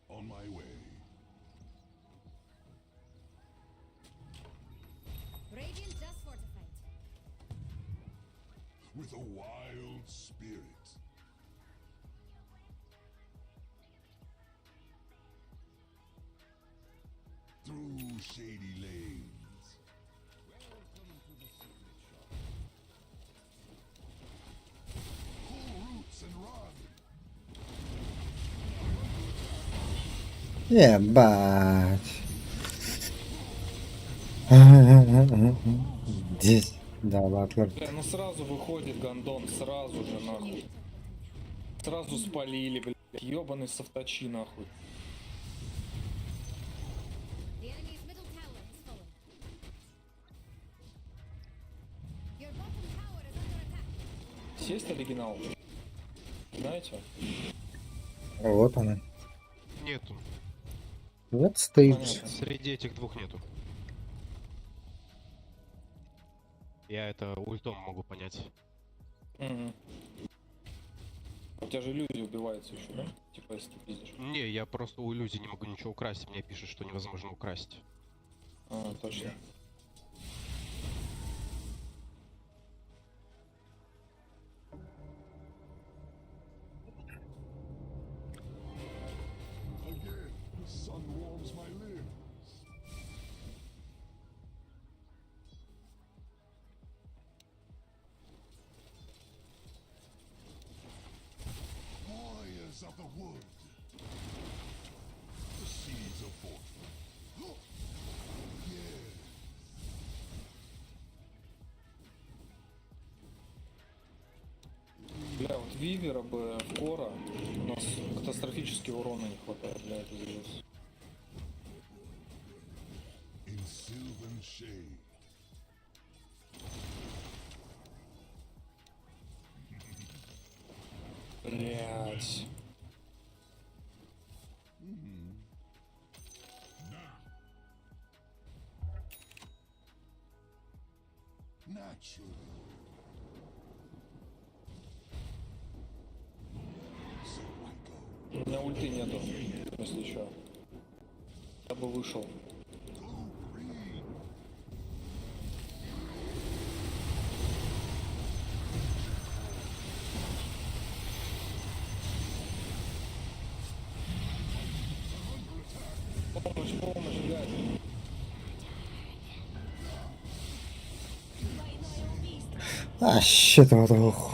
On my way. Radiant just fortified. With a wild spirit. Through shady lanes. Pull roots and run. Ебать. Здесь. Да, ладно. Бля, ну сразу выходит гондон, сразу же, нахуй. Сразу спалили, блядь. Ёбаный софтачи, нахуй. The enemy's middle tower has fallen. Your bottom tower is under attack. Есть оригинал? Знаете? Вот она. Нету. Вот стоит. Понятно. Среди этих двух нету. Я это ультом могу понять. Мгм. У тебя же люди убиваются еще, да? Типа, если ты пиздишь. Не, я просто у иллюзии не могу ничего украсть. Мне пишут, что невозможно украсть. А, точно. Again, the sun warms my limbs. Warriors of the wood. The seeds of fortune. Yeah. Бля, вот Вивера бы в Кора у нас катастрофически урона не хватает для этого сделать. In sylvan shade. Блять. Naturally. So I go. У меня ульты нету, если еще. Я бы вышел. Go green. Помощь, помощь, блядь. А, щит, вот, ох.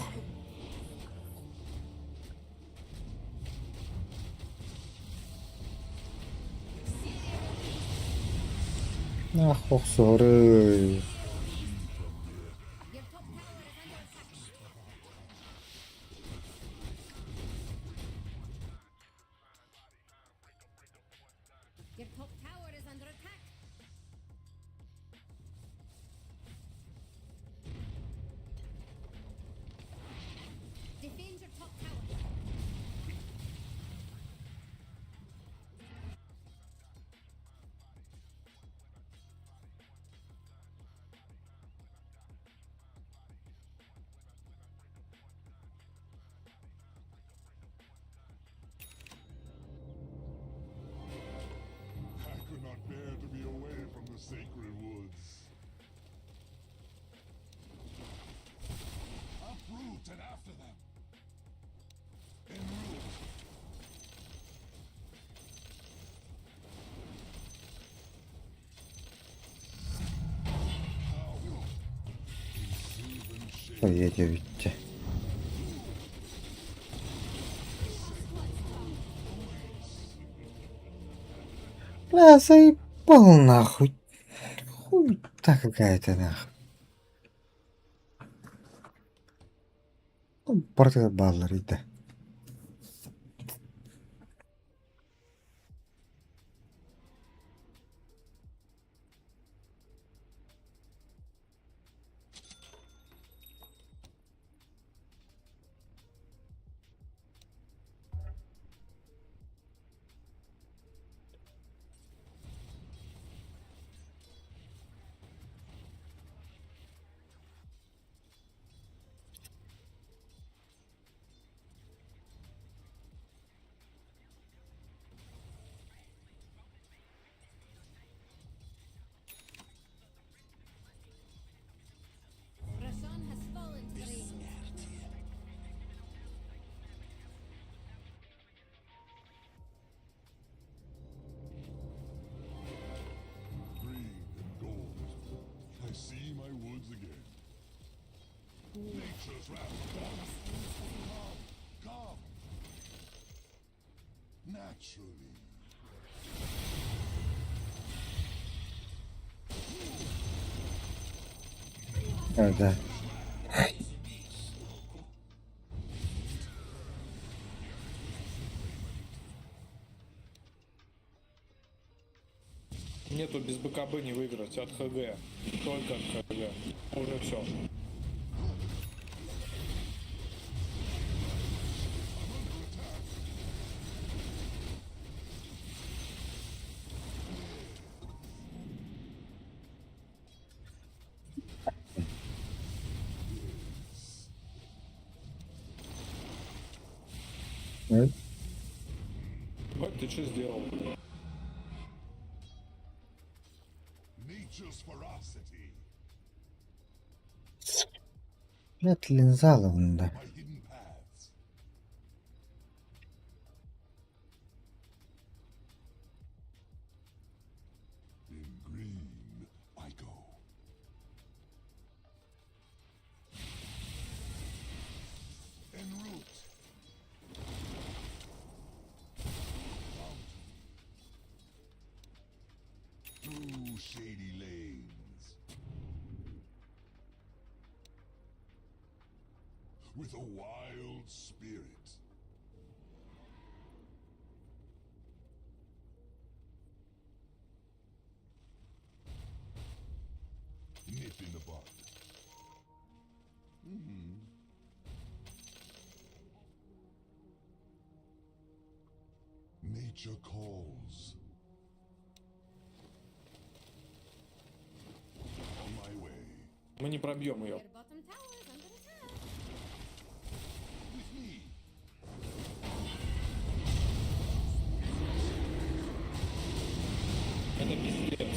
Нахуй, соры. Your top tower is under attack. Your top tower is under attack. Defend your top tower. I could not bear to be away from the sacred woods. Uproot and after them. En route. How? In sylvan shade. Поедете. Бля, заебал нахуй. Хуйта какая-то нахуй. Ну, Порты баллар, да. Naturally. Да. Нету без БКБ не выиграть от ХГ. Только от ХГ. Уже все. Нет? Бать, ты что сделал? Nature's ferocity. Нет, линзаловна, да. My hidden paths. In green, I go. En route. Bounty. Through shady lanes. With a wild spirit. Nip in the bud. Nature calls. On my way. Мы не пробьем ее. Your bottom tower is under attack. With me. Это пиздец.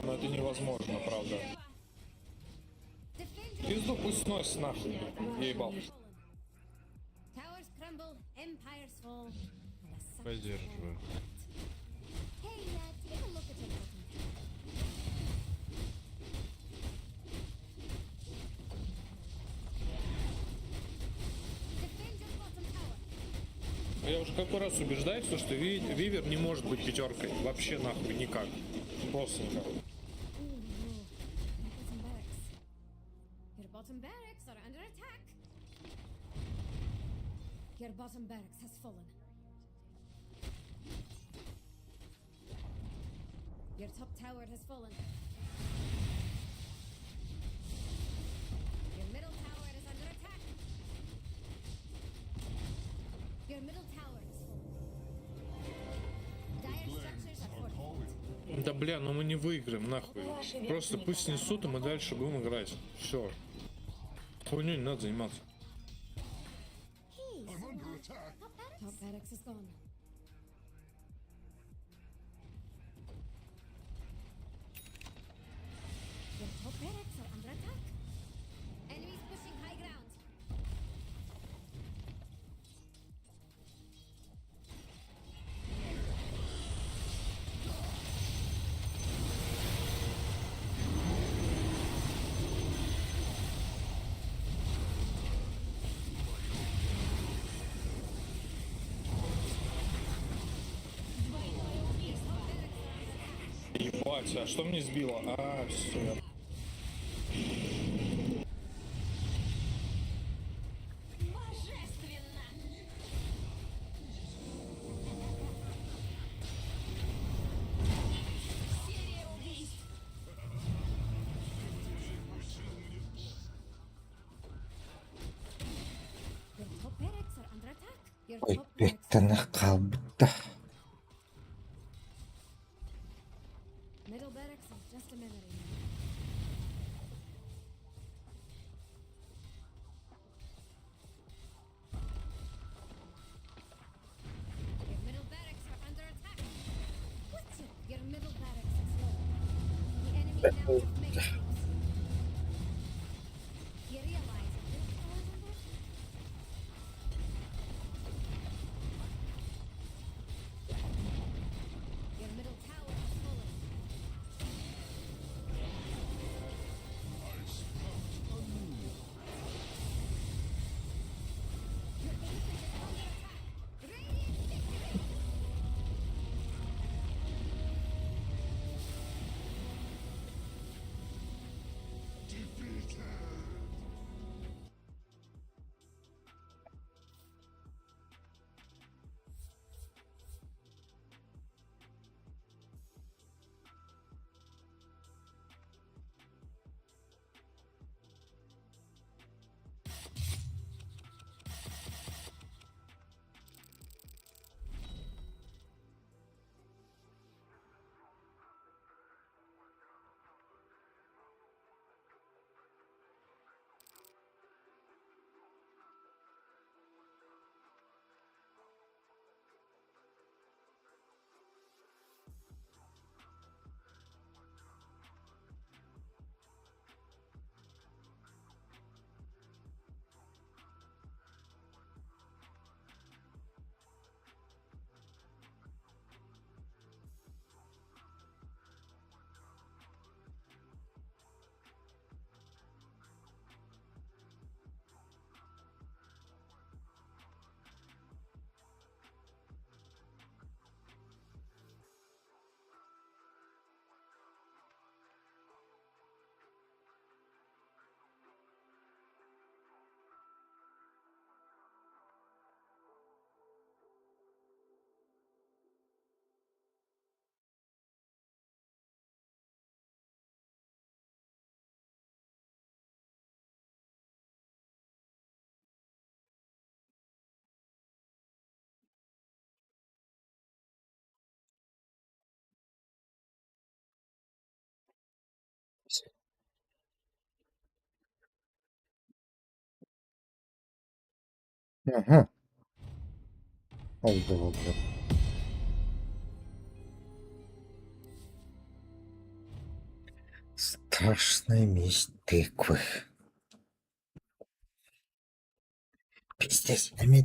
Но это невозможно, правда. Defend your Пизду пусть сносит нахуй. Я ебал. Towers crumble, empires fall, and the sun Поддерживаю. Hey, take a look at your bottom tower. Defend your bottom tower. Я уже какой раз убеждаюсь, то, что Вивер не может быть пятеркой. Вообще нахуй никак. Просто никак. Ooh, no. Your bottom barracks. Your bottom barracks are under attack. Your bottom barracks has fallen. Your top tower has fallen. Your middle tower is under attack. Your middle tower has fallen. Dire structures are fortified. Да бля, ну мы не выиграем нахуй. Просто пусть снесут, и мы дальше будем играть. Все. Хуйней не надо заниматься. Hey, I'm so, under attack. top barracks? Top barracks is gone. Your top barracks are under attack. Enemies pushing high ground. Ебать, а что мне сбило? А, все. Your top barracks are under attack. Your Ой, top barracks бектана қалбытта. Middle barracks is just a memory now. Your middle barracks are under attack. What's your middle barracks is low. The enemy now have mega troops. You realize your middle tower is under attack? Аһа. Oldu oldu. Страшная месть тыквы. Пиздец, эмиэ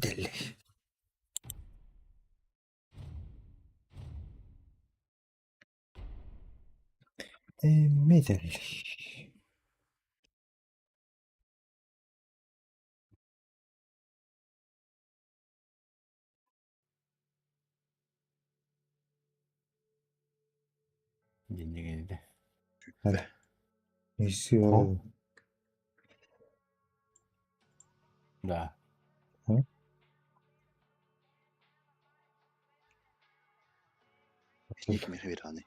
Эмиэ Диннигинде. Все. Да. Ини кимиэхэ биэрэҕиний?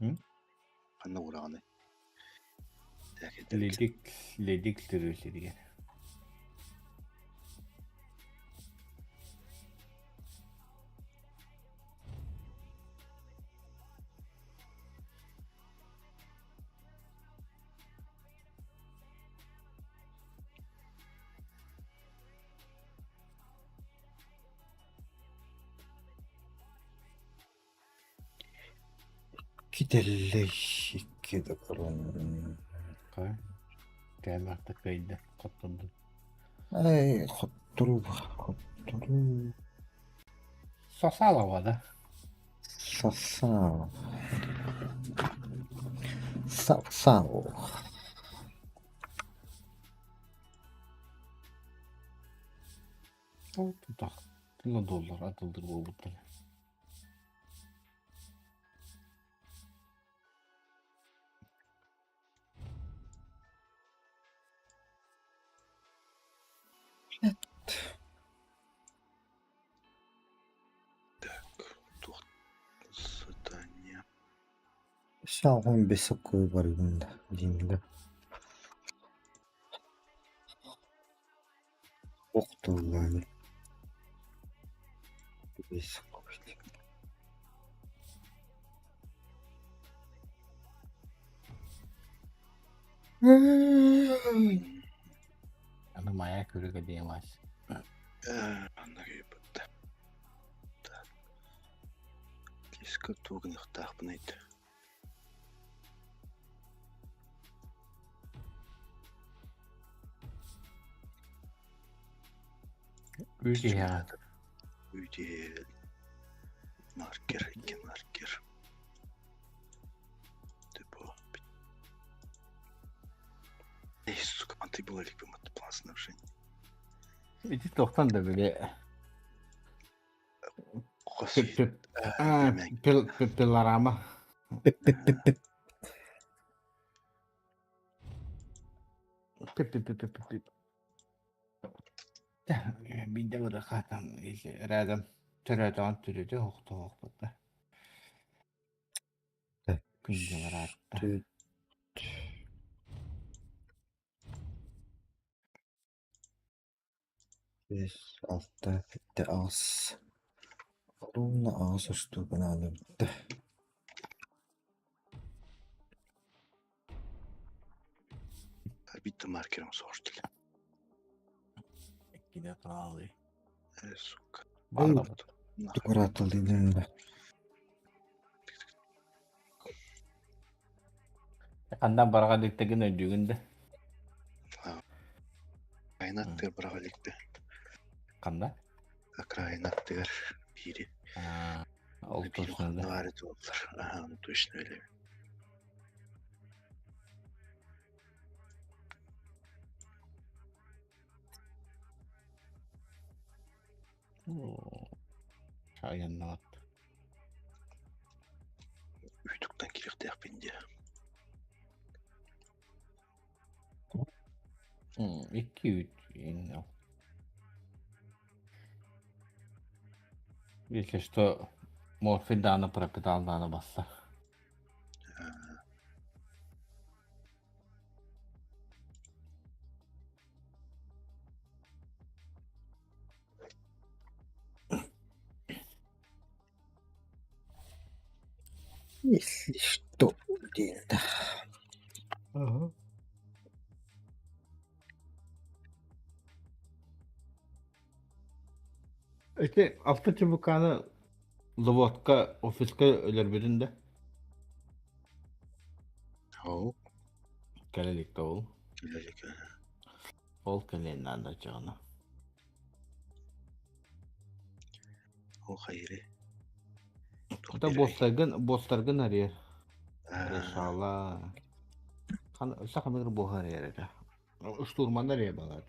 М? Ханна уураҕыный? Ледик, ледик түрүсүригэр. Кителлэй икки да корон. Кай. Кэллахта кыйда хоттордун. Ай, хотторуу, хотторуу. Сосалова да. Сосал. Сал-сал. Ол тутах. Тыла доллар атылдыр буолбуттар. Так, туох задание. Саҕын бесоккой барыгын да диин да. Охтуллаан. Бесоккой. Аны Майа көрүгэ диэмас. Анна күйбүттэ. Так. Диско тугыныхтаахпын айт. Үтиһэ. Үтиһэ. Маркер, икки маркер. Депо. Эй, сука, манты было либо план снабжения. Ити тохтан да биле. Хос. Пилорама. Пип-пип-пип. Пип-пип-пип-пип. Биндэ бырахатан рядом төрөтөөн түрүтү хохто хохпутта. Так. Күндө бараатта. Төрт. Бес, алта, сэттэ, аҕыс. Ровно аҕыс устуука наада бүтте. Bitti маркерым соғыштыл. Иккиде туралы. Э, сука. Баалабыт. Декоратыл дейм да. Хандан барга диктеген өйдүгүн да. Айнаттыр быраға лекпе. Канда? Окраинаттыр бири. Ол Бири точно да. ханна бар Ага, ну точно эле. Шаяннат. Үтүктен килихтээхпин дии. Икки үт. Если что, морфин дааны пропитал дааны басса. Если что, дейм да. Ага. Ити алта ЧБК-ны заводка, офиска өлөрбүтүн да? Ол. Кэлэ илик да ол. Кэлэ илик. Ол кэлиэн наада чаҕына. Ол хайыры. Это босстаргын, босстаргын арыйар. Решала. Хан, сахамыгыр буоха арыйар этэ. Штурман арыйар балаат.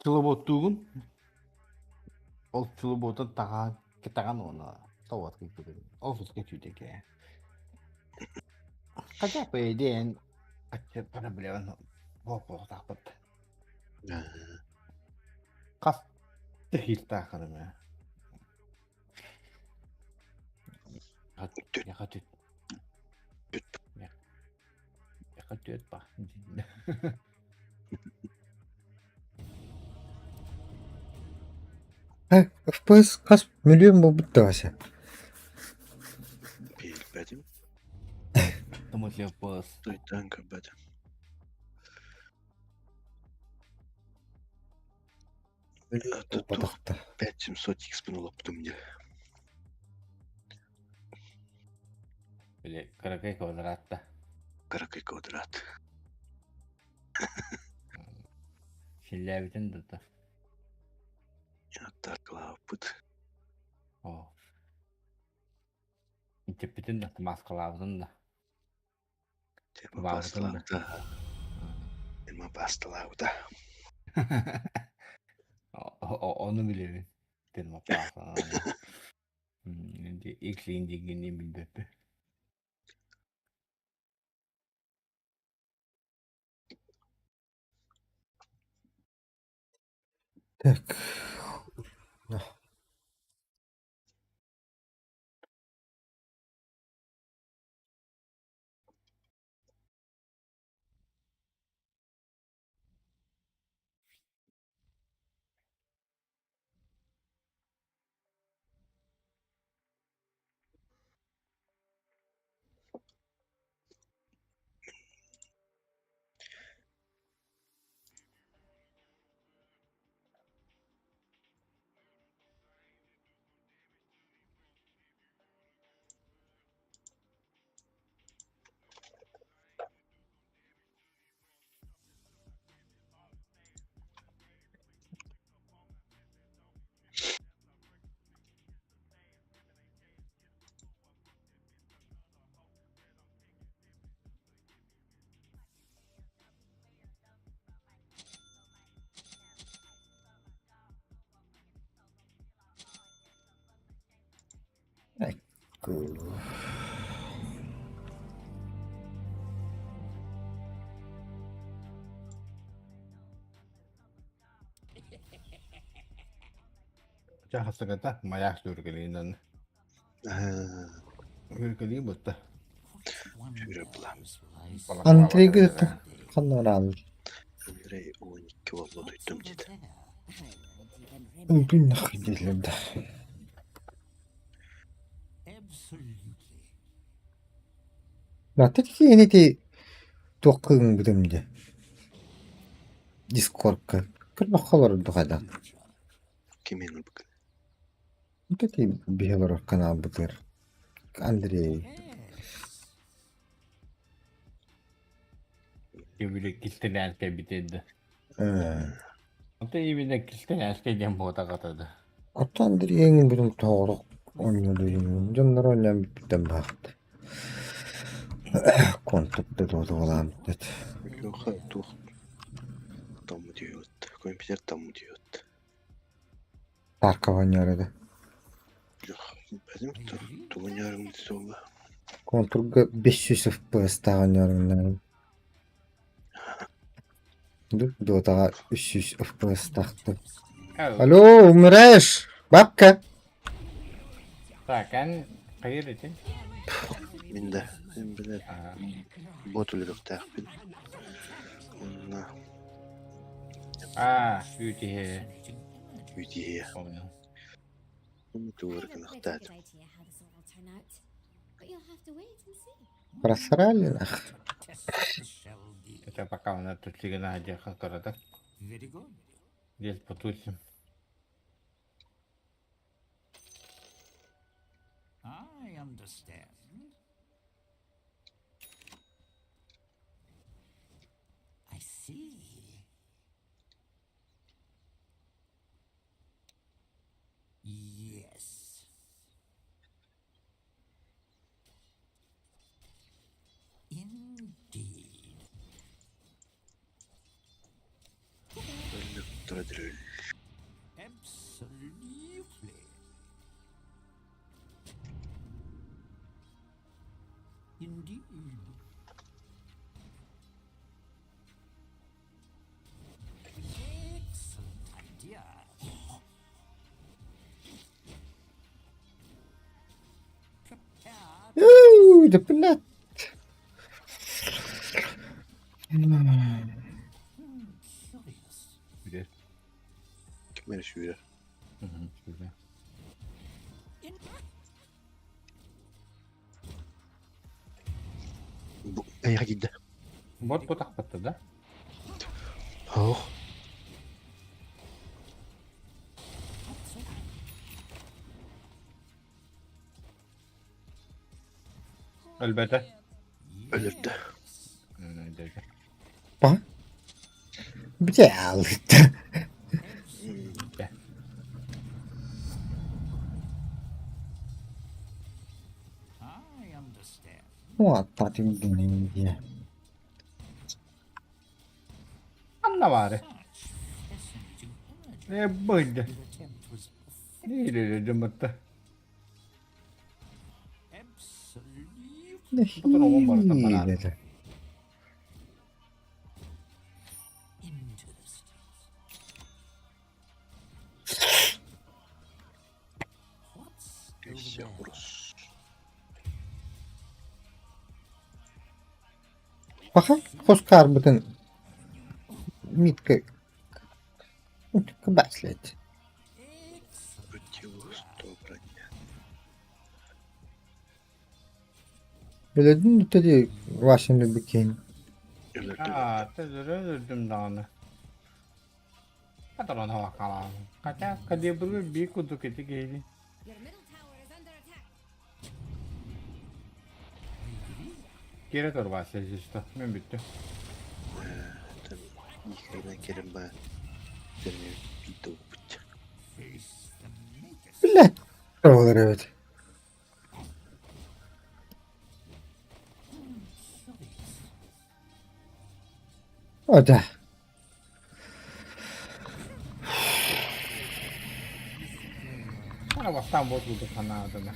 Чулуботтуугун? Ол чулуботун таҕаан кэтэҕин уонна собуотка киирдим. Офиска түүтэкээ. Хотя по идее ачча проблема буолуохтаахпыт. Хас тэһиилтааххын эмэ. Яха түөт ба. FPS хас миллион буолбут да Вася? Билбэтим. Смысле FPS? Туйтан көрбөтүм. Буолбатахта. 5700 X-пин олоппутум дии. Били кыракый квадратта. Кыракый квадрат. Силлээбитин да. Аттаркалаабыт. Оо. Иччиппитин да, маскалаабытын да. Тема пасталаабыта. Тема пасталаабыта. Ону билэбин. Тема пасталаабыта. Икс индигини билбэппин. Так. Ecco. Чэ хасыгата маяк сүргэлиинэн сүргэлии бутта. Андрей Гыта ханна бараан? Андрей 12 буолла утуйдум диэтэ. Блин, нахуй дииллэр да. Латте киһини ити туох кыыҥ дии Дискордка көрбөххө олордук хайдах. Кимин ылбыккын? Ити биһи олорор каналбытыгар Андрей Кибили кистэлээн кэлбитэ да. Ото именно кистэлээн диэн буотаҕата да. Оттон Андрейиҥ бүтүн тоҕо оонньуулуйун дьоннор оонньоон бүппүттэн баахта. Контук да туолаамтыт. Леха туох таммытыйыт, компьютер таммытыйыт. Тарков оонньоору да. Бэтим тугу ньаарым суола. Контурга 500 FPS-таах оонньооруннар. Дотаҕа 300 FPS-таахтар. Алло, умираешь, бабка? Так, эн хайыр ити? Мин да, мин билэр бот үлүрүктээхпин. Онно А, үүтиһэ. үүтиһэ. Помню. Тугу I have a pretty гынахтаат. good idea how this will all turn out, but you'll have to wait and see. Просрали нах. Хотя пока у нас тут сигнал да? Здесь потусим. Электродрель. Уу, да блядь. Где? Ким эрэ сүүрэр. Угу, сюда. Бу эйиэхэ киирдэ. Вот вот так вот, да? Ох. Өлбөтө. Өлөрдө. Па? Бля, Вот, татым дии. Анна баары. Э, быйды. Или дымытты. Потом он барытан барады. Өссө курус. Паха, хоскар бытын митка кыбаслет. Противу 100 броня. Биледин тоди вашим любикин. Өлөрдө. А, ты даҕаны. Патрон хавакалаан. Хотя, калибры бии курдук ити киһини. Your middle tower is under attack. Кире турбасы чисто. Мен бүттү. Там ни хрена керем ба. Терме биитэ укпут. Блядь. Олар эбит. О, да. Ана бастан бот курдук санаатына.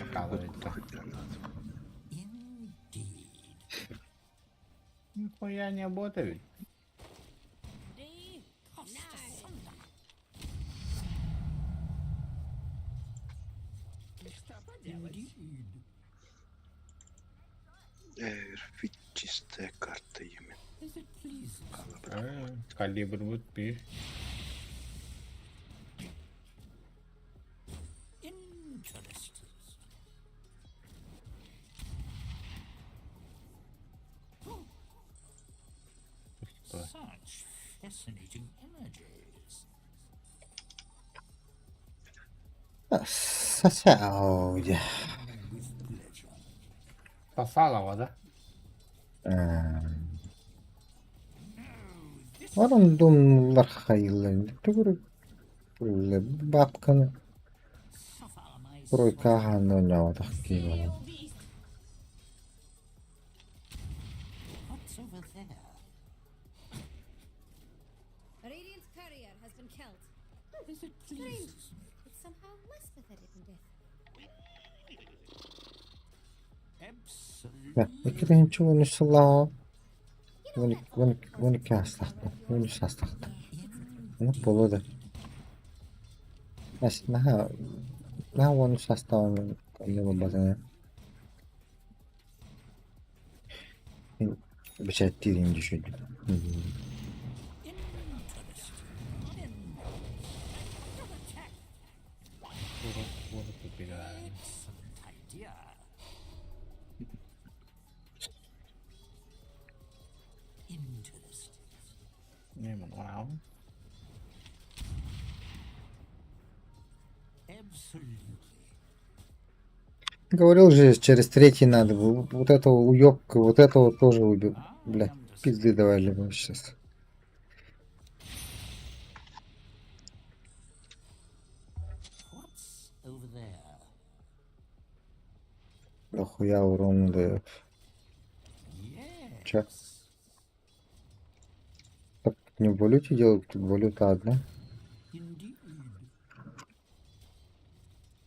Оказывается. Нихуя не работает. Эрфит чистая карта емен. Калибр будет пиш. Сосау. Сосалова, да? Онон дуннулар хайыллар. Тугур бабканы Пройкахан ойнаабатах киһи. Radiant's courier has been killed. Strange. It's somehow less pathetic than death. Икки 13 сыллааҕа 12 аастахта, 13 аастахта. Ону буолуо да. Наһаа наһаа 13 саастааҕын онно буолбатаҕа. Мин бэчээттиирин дьүһүйдүм. Вот тупик. Now. Говорил же, через третий надо было. Вот этого уёбка, вот этого тоже убил. Бля, пизды давали бы сейчас. Дохуя урона дает. Че? Так, не в валюте делают, тут валюта одна.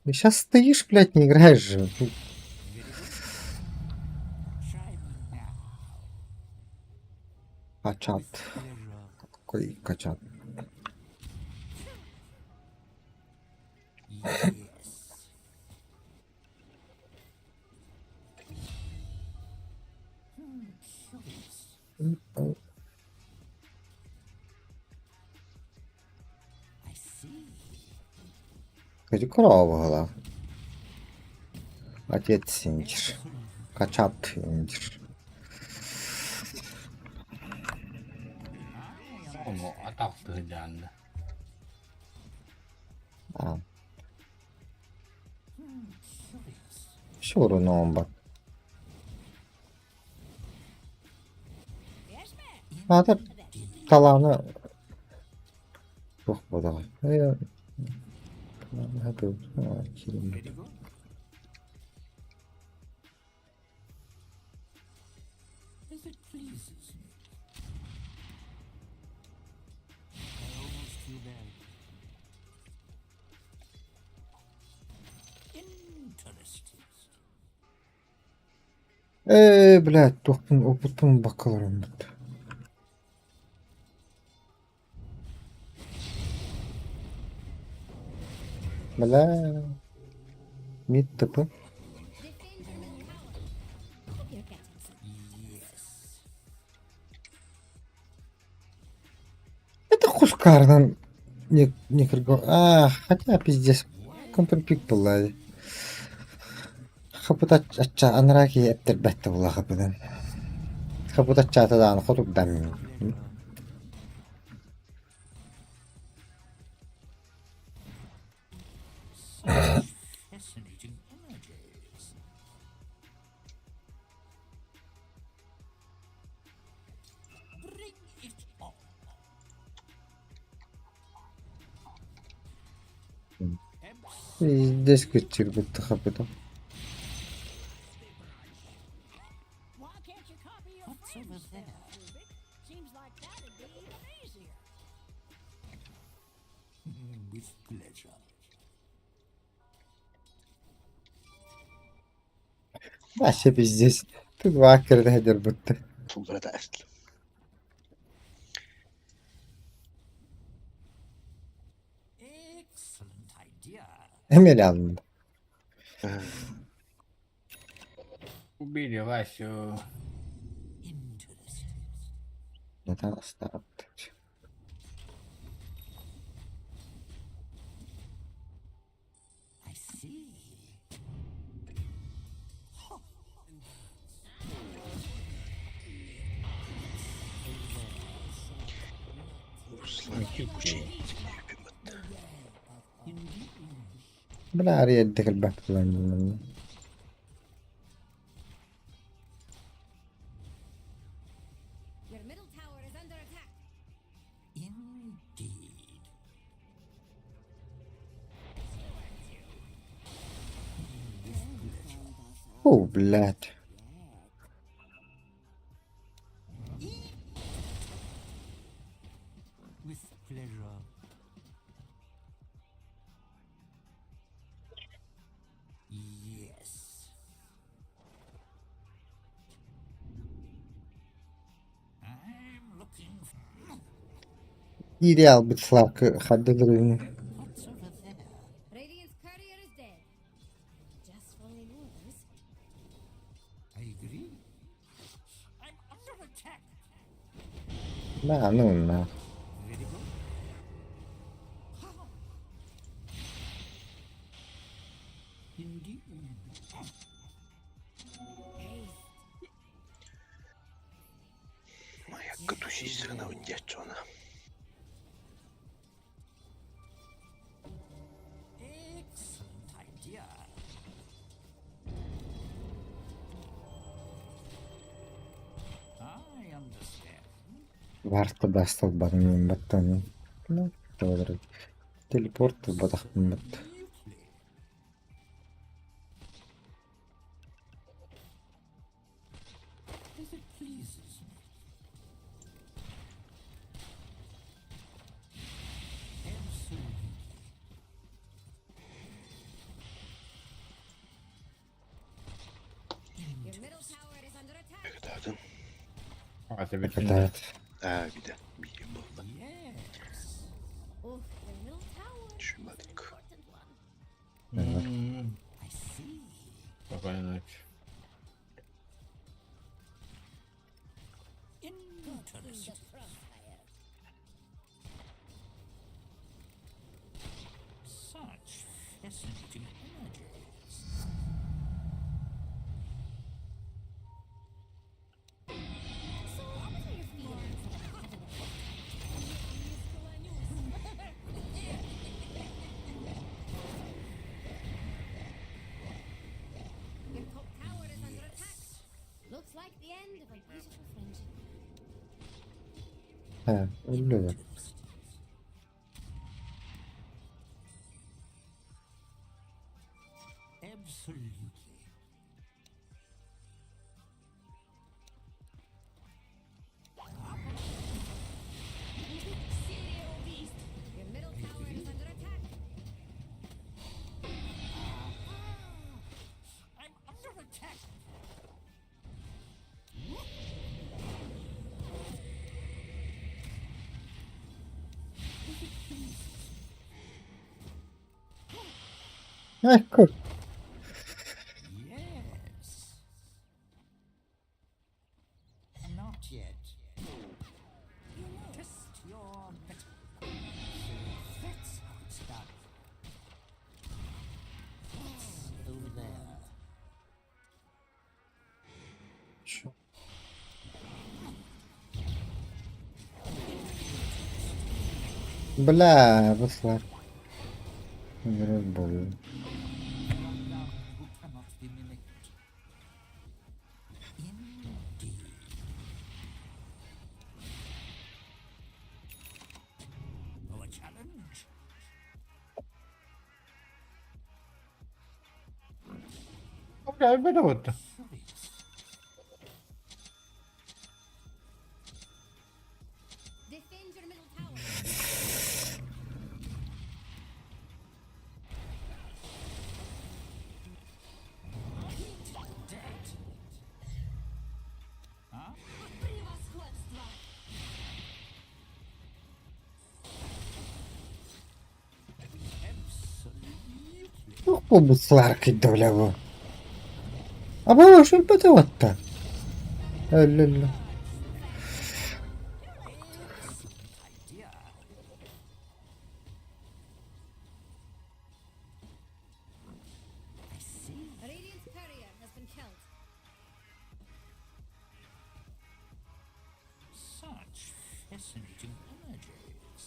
Ты сейчас стоишь, блядь, не играешь же. Качат. Какой качат? Хоть корова была. Отец инчир. Качат инчир. Ону атахтыһыдьаанна. А. Все равно он Надо таланы Туох буолаҕай? Ээ, блядь, туохпун опытпын бакаларыммыт. Бля, мид ТП. Defend your middle tower. Hope you're getting some. Это Хускарнан не, не крыго. А, хотя пиздец. Контрпик была. Хапыта ачча анараки эптер бэтте була хапыдан. Хапыта чатадан хотук дам. Пиздец кычыр бытты хапыта. Why can't you copy your friends then, Rubik? Seems like that'd be even easier. Вообще пиздец. Ты два кирде бытты. Сулдара әстил. Эмел алынды. Убили Васю. Neden ısrar? Руслан ебучий. Любимый. Бля, Ариэль элбэх булан Your middle tower is under attack. О, блядь. Идеал бит Славка хаддырын. Radiant's courier is dead. Just following orders. Да, ну на. Моя катусисена вдячона. Варта басталбатын баттанын. Телепорт ылбатахпын бат. As it pleases me. Absolutely. Your middle tower is under attack. Кытаатын. Аты бүтүн. Кытаат. Аа, виде. Биир буолла. Yes. Oh, your middle tower. Түшүммэтик. Important one. I see. Спокойной ночи. Interesting. The crossfire. Such fascinating energies. So, what are your feelings about having a Your top tower is under attack. Looks like the end of a beautiful friendship. Һэ, өллө. Absolutely. Your middle tower is under attack. I'm under attack. Ecco. Yes. Not yet. Test your mettle. So that's how it's done. What's over there? Чё? Бля, выслар. Был. None who cannot be mimicked. Indeed. Oh, a challenge? Бля, вот. Curious. Defend your middle tower. Eat that. Huh? Превосходство! Absolutely. Туох буолбут Сларк бля бу. Аба өлбөтө уотта. Өллө. Idea. I see. A Radiant courier has been killed. Such fascinating energies.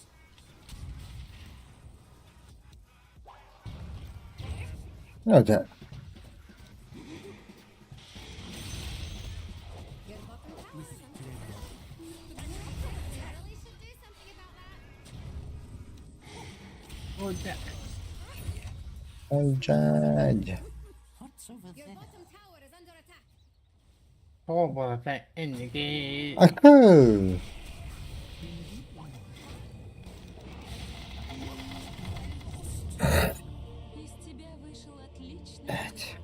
No, дьэ. Your bottom tower is under attack. You really should do something about that. Дьэ. What's over Your there? bottom tower is under attack. Тоҕо энники. Аха. Из тебя вышел отличный Блядь. оператор.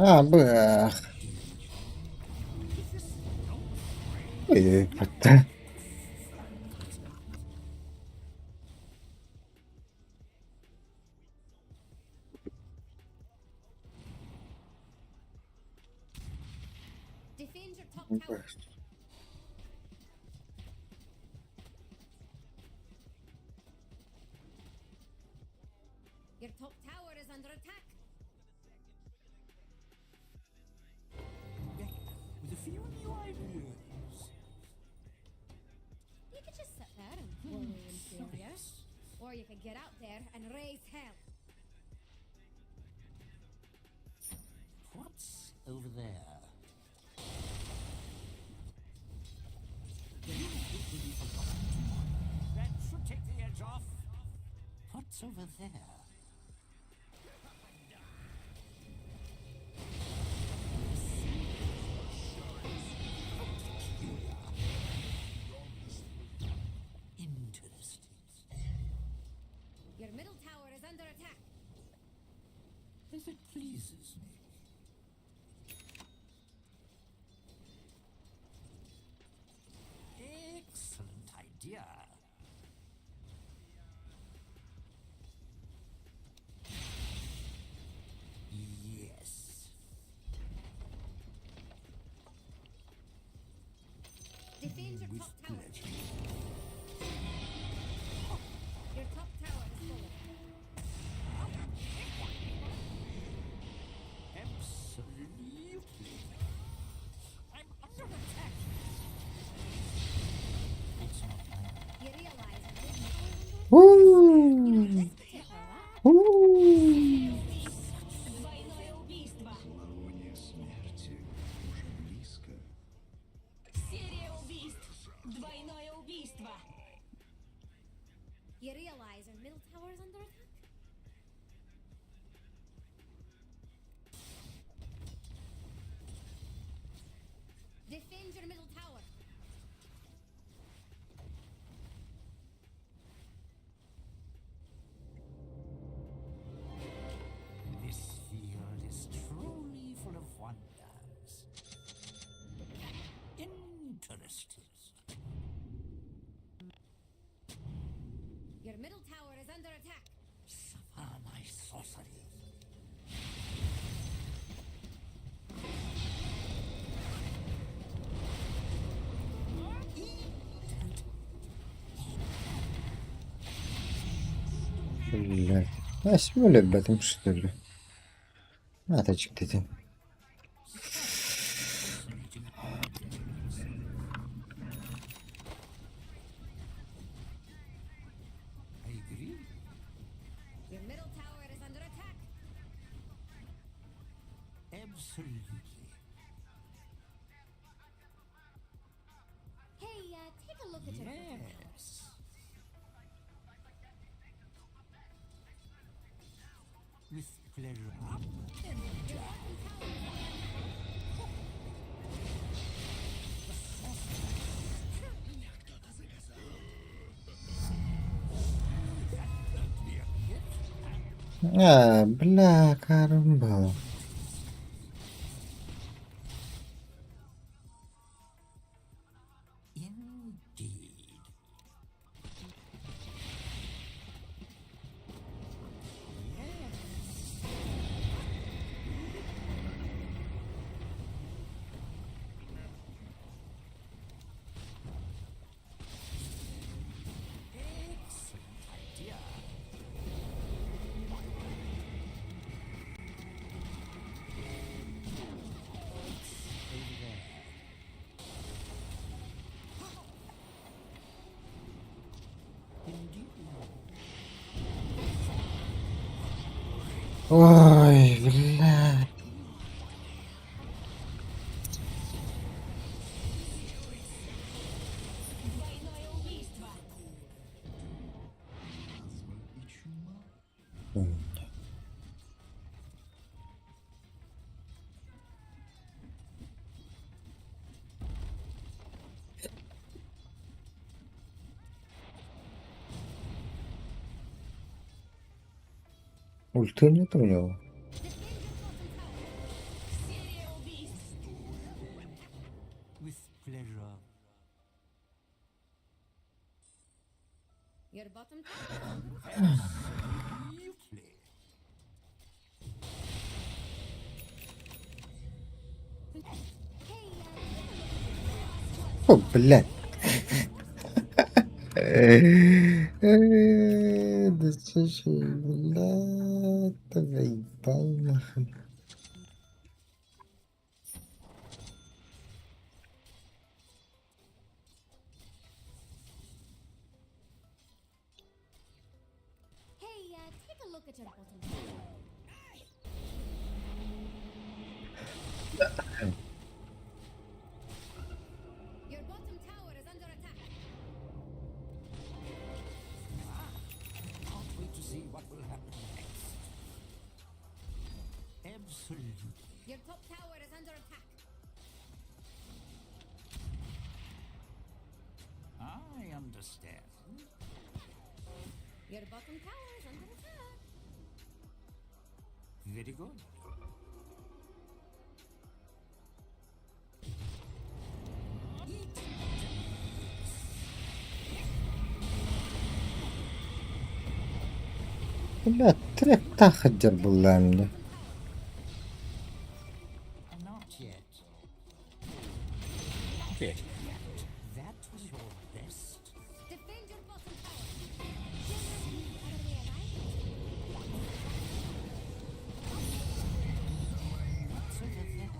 А, бых. Ой, бата. Defend your top tower. Your top tower is under attack. Back with a few new ideas. You could just sit there and wallow in failure. Or you could get out there and raise hell. What's over there? The news will be forgotten tomorrow. That should take the edge off. What's over there? Interesting. Your middle tower is under attack. If it pleases me. Excellent idea. Yes. Defend your With top tower. pleasure. Your top tower is fallen. Absolutely. I'm under attack. It's not my You realize your middle tower is under attack? Уу. Уу. Двойное убийство. Зловоние смерти уже близко. Серия убийств. Двойное убийство. You realize your middle tower is under attack? Defend your middle tower. This field is truly full of wonders. Interesting. Your middle tower is under attack. Suffer my sorcery. Блядь. А, өлбөтүм что ли? Атачык дедим. I agree. Your middle tower is under attack. Absolutely. Hey, take a look at your bottom tower. Yes. With pleasure. Up and Your down. bottom tower is under attack. The sorcerer. That hurt me a bit. А, бля, карамба. Indeed. Yes. Excellent idea. What's over there? Indeed. Ой, бля. Двойное убийство. Язва и чума. Ульты нет у него? Defend your bottom tower. pleasure. Your bottom tower is under attack. Absolutely. Hey, take a look О, блядь. Да слушай, блядь, ты заебал нахуй. Hey, take a look at your bottom tower. Your bottom tower is under attack. Can't wait to see what will happen next. Absolutely. Your top tower is under attack. I understand. Your bottom tower is under attack. Very good. Eat Блядь, трек тахадер была мне. Not yet. Окей. That was your best. Defend your bottom tower. General, are we arrived? What's over there?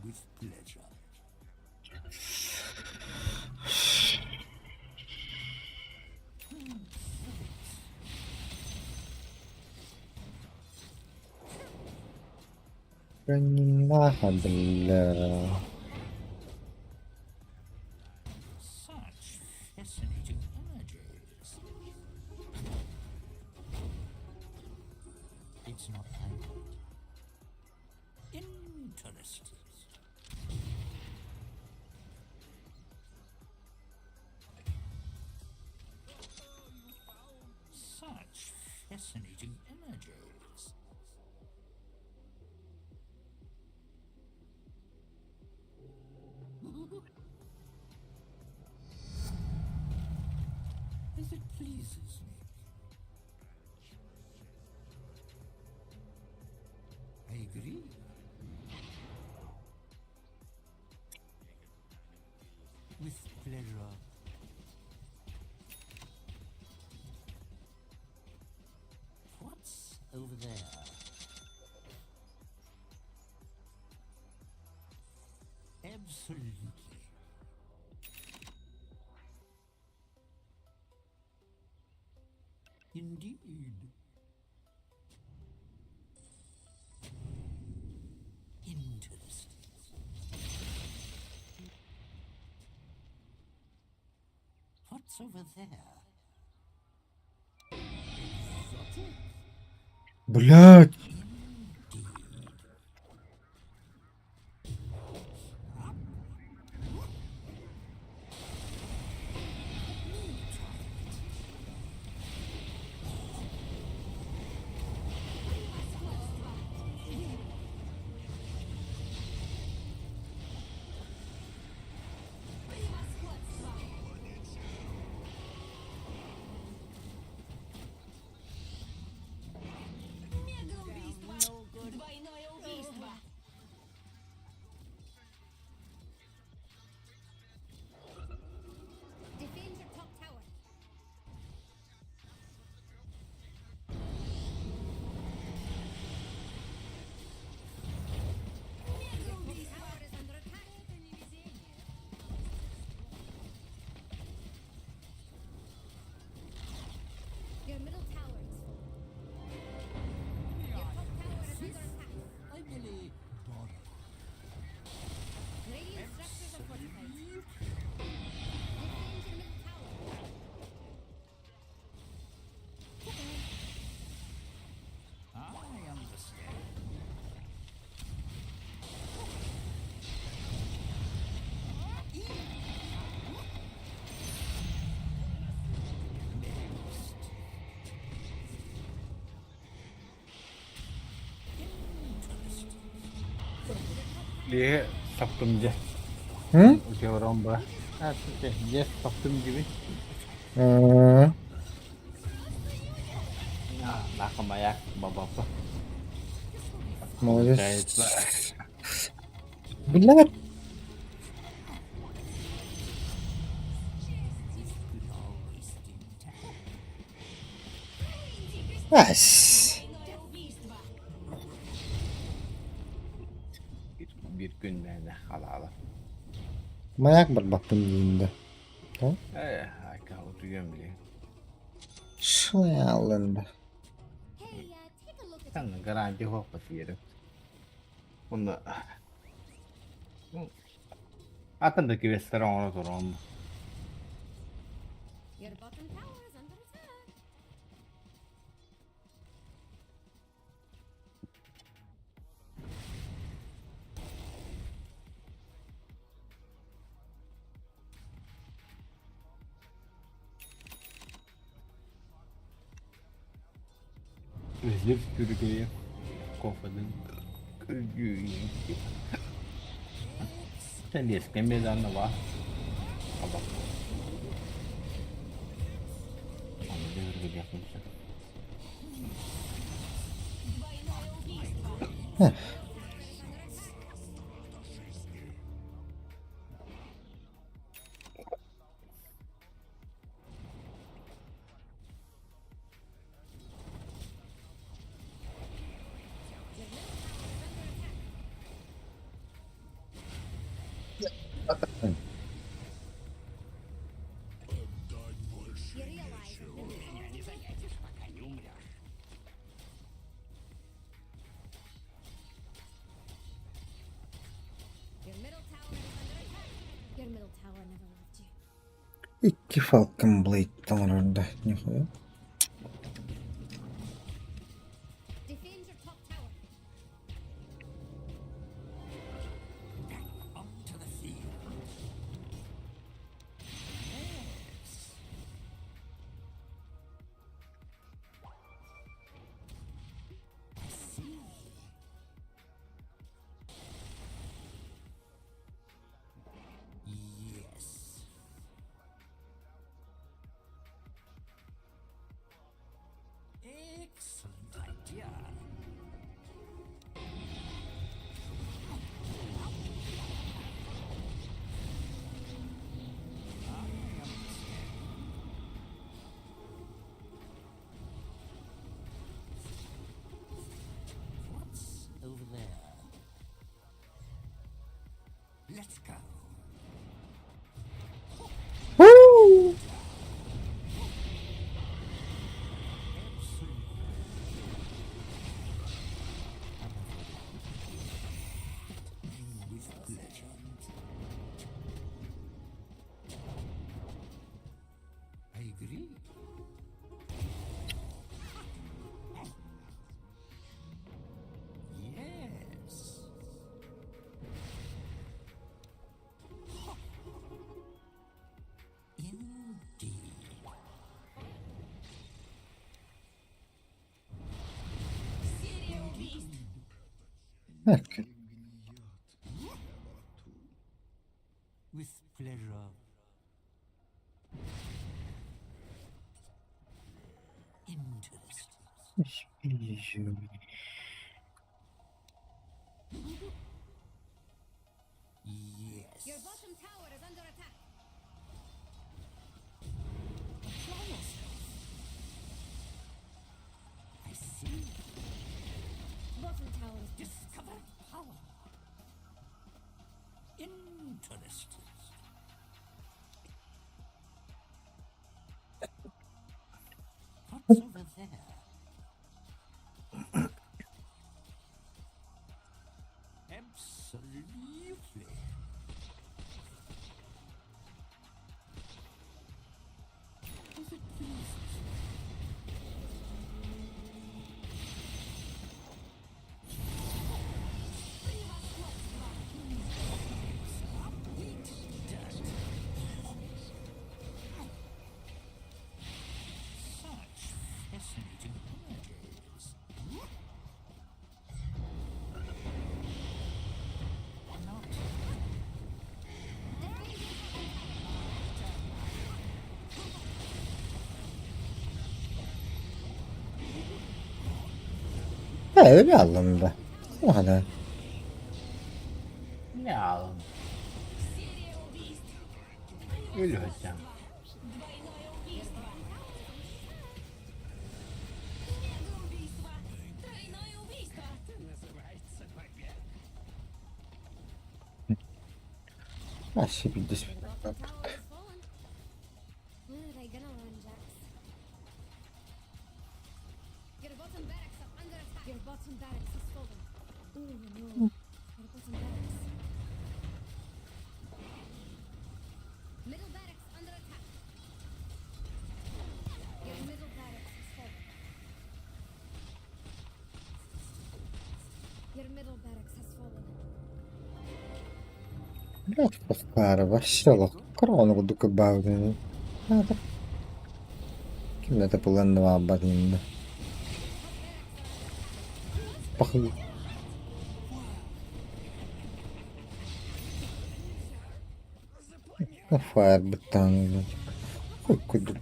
With pleasure. Да не нахуй, бля. Such fascinating images. It's not time yet. Interesting. Such fascinating images. As it pleases me. I agree. With pleasure. What's over there? Absolutely. Indeed. Interesting. What's over there? Exotic? Блядь. Indeed. Мега Лиэһэ саптым дьэ. М? Утуорон ба. Дьэ саптым дибин. Э, Нахамаяк бабапа. Молодец. Блядь. Ась. Биир күн мээнэ халаала. Маяк барбаппын диин да. Э, айка утуйан билигин. Шалында. Сан гарантия хуохпа сиэрим. Онно атын да квестер оҥоро туран. Your bottom tower is under attack. Өзүр күргөйө кофеден күргүйүн. Сен беданна ба. Аба. Аны дөргө You realize that Меня не заметишь, пока не умрешь. your middle tower is under attack. Your middle tower never loved you. Икки Falcon Blade оҥорордо. Нихуя. Defend your top tower. Back onto the field. Yes. I see. Yes. Excellent idea. I understand. What's over there? Let's go. Woo! Absolutely. With pleasure. I agree. Yes. Indeed. Серия убийств. Так. With pleasure. Interesting. Yes. Your bottom tower is under attack. Apply yourself. I see. Bottom tower is Discovered power. Interesting. What's over there? Absolutely. As it pleases. Öyle aldım da. O kadar. Ne alın? Ölü hocam. Вообще пиздец. Tower has fallen. When are they gonna learn, Jax? Your bottom barracks are under attack. Your bottom barracks has fallen. Ooh, no. Your bottom barracks. Middle barracks under attack. Your middle barracks has fallen. Your middle barracks has fallen. Блять, паскара, вообще лох. Корону курдук баҕар. Ким да табыллан баҕарбат иннинэ. Похуй. Фаер бытаан. Хуй курдук.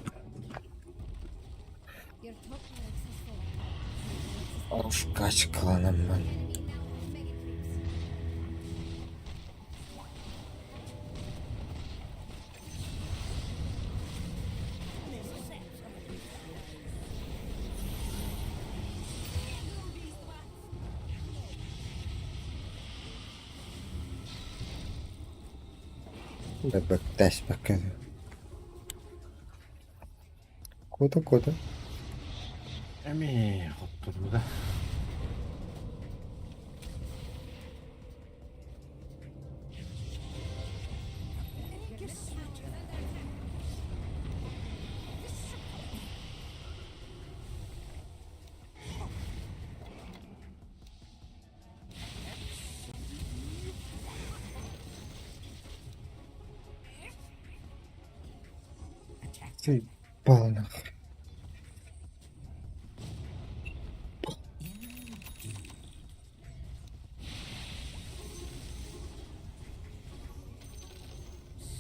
Your top barracks has fallen. Качкаланам Enemy now have mega creeps. Бэктэспэккэ. Куда куда? Эми хотторбута. Заебал нахуй.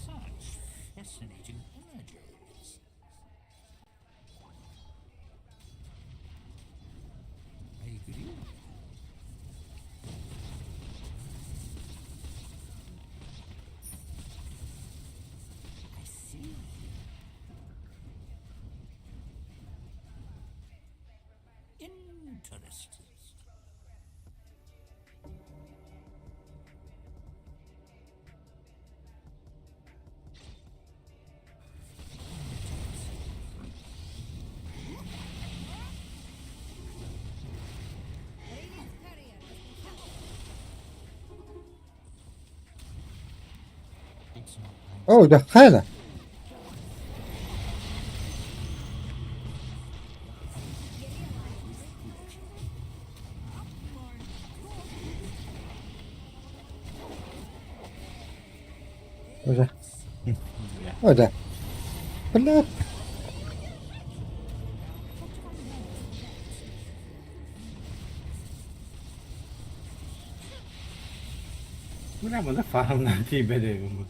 Such fascinating energies. I agree. I see. Interesting. Radiant's courier has been killed. It's not my О, дохайла. Уже. Уже. Бля. Бля, маны фармнан тиийбэт эбиппин.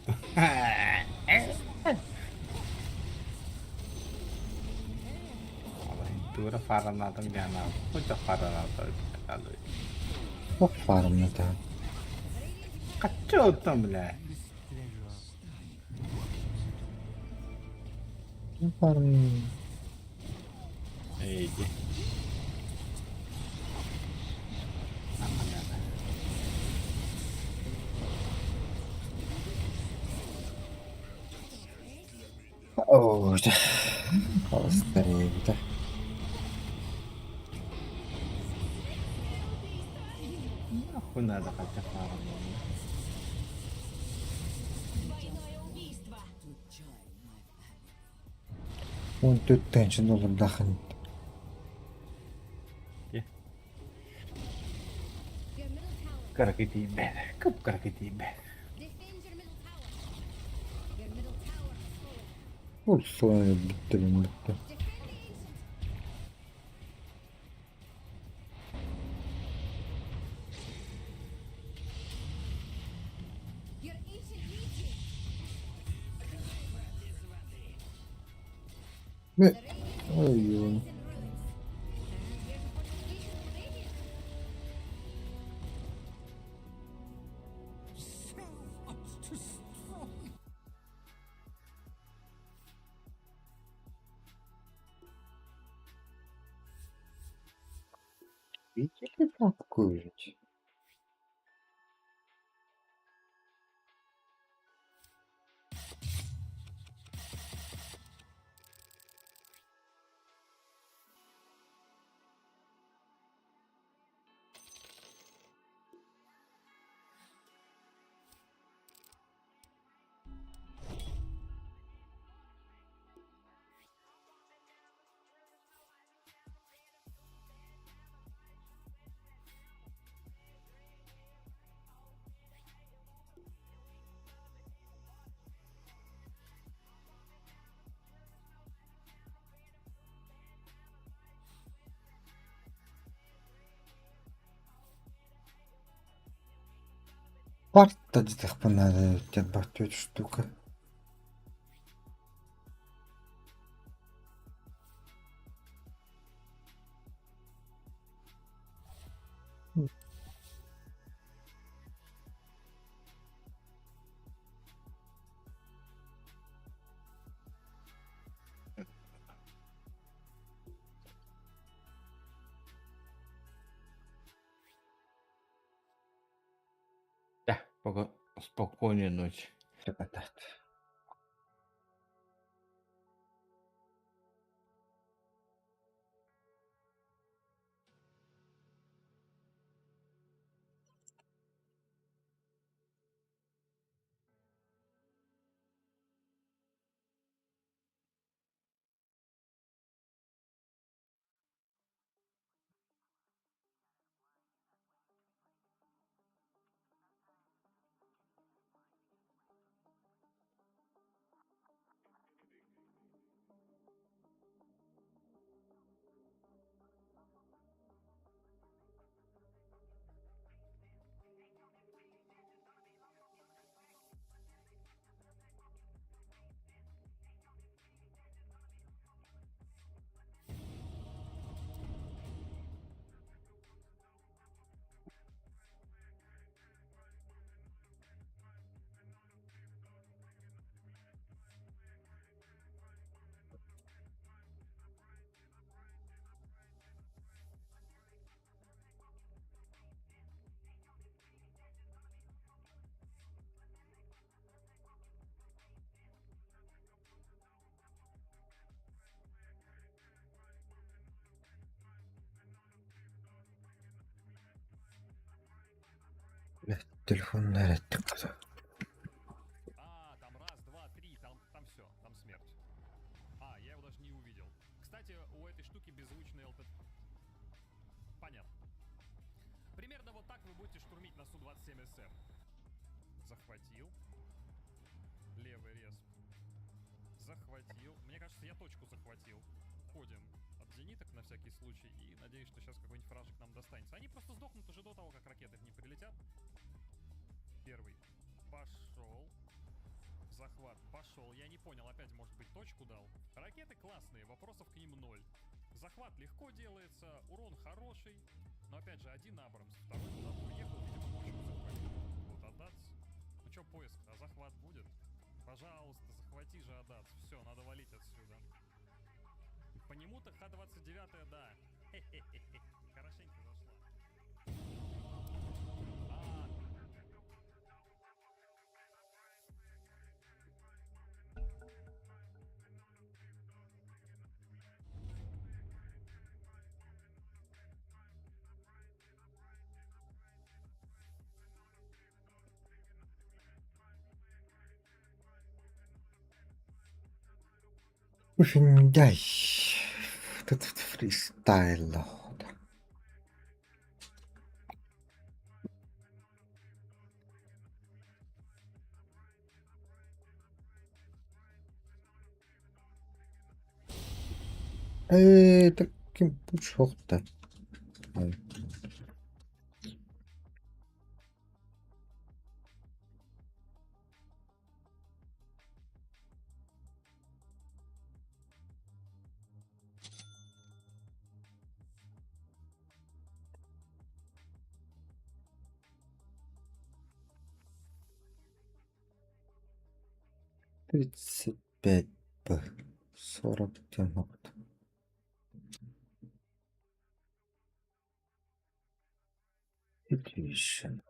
Туора фармнаатым диэн ааппыт фармнаата Ох, фармната. Хаччы оттон бля. Фарм. Эйди. О, да. Старее, да. Нахуй надо хотя фармнуть. Он тут теншн олом дахын. Your middle tower. Кыракый тиийбэт. Кып кыракый тиийбэт. Defend your middle tower. Your middle tower has fallen. Ол соны бітті бітті. Defend the ancient. Your ancient needs you. Ой, The Radiant ой. lies in ruins. And here's a fortification for Radiant. Видели бабку ведь? Парта диэтэхпинэ бат штука. Да, пока спокойной ночи. Телефон эрэттик А, там раз, два, три, там, там все, там смерть. А, я его даже не увидел. Кстати, у этой штуки беззвучный ЛП. Понятно. Примерно вот так вы будете штурмить на Су-27СМ. Захватил. Левый респ. Захватил. Мне кажется, я точку захватил. Ходим от зениток на всякий случай и надеюсь, что сейчас какой-нибудь фражик нам достанется. Они просто сдохнут уже до того, как ракеты в них прилетят. Первый. Пошел. Захват пошел. Я не понял, опять, может быть, точку дал. Ракеты классные, вопросов к ним ноль. Захват легко делается, урон хороший. Но опять же, один Абрамс, второй куда-то уехал, видимо, точку захватил. Вот Адац. Ну чё, поиск, а захват будет? Пожалуйста, захвати же Адац. Все, надо валить отсюда. По нему-то Х-29, да. Хе-хе-хе. Хорошенько зашла. А, Дай. Тут фристайл. Ээ, таким пучохта. 35 Б. 40 тянут. Execution.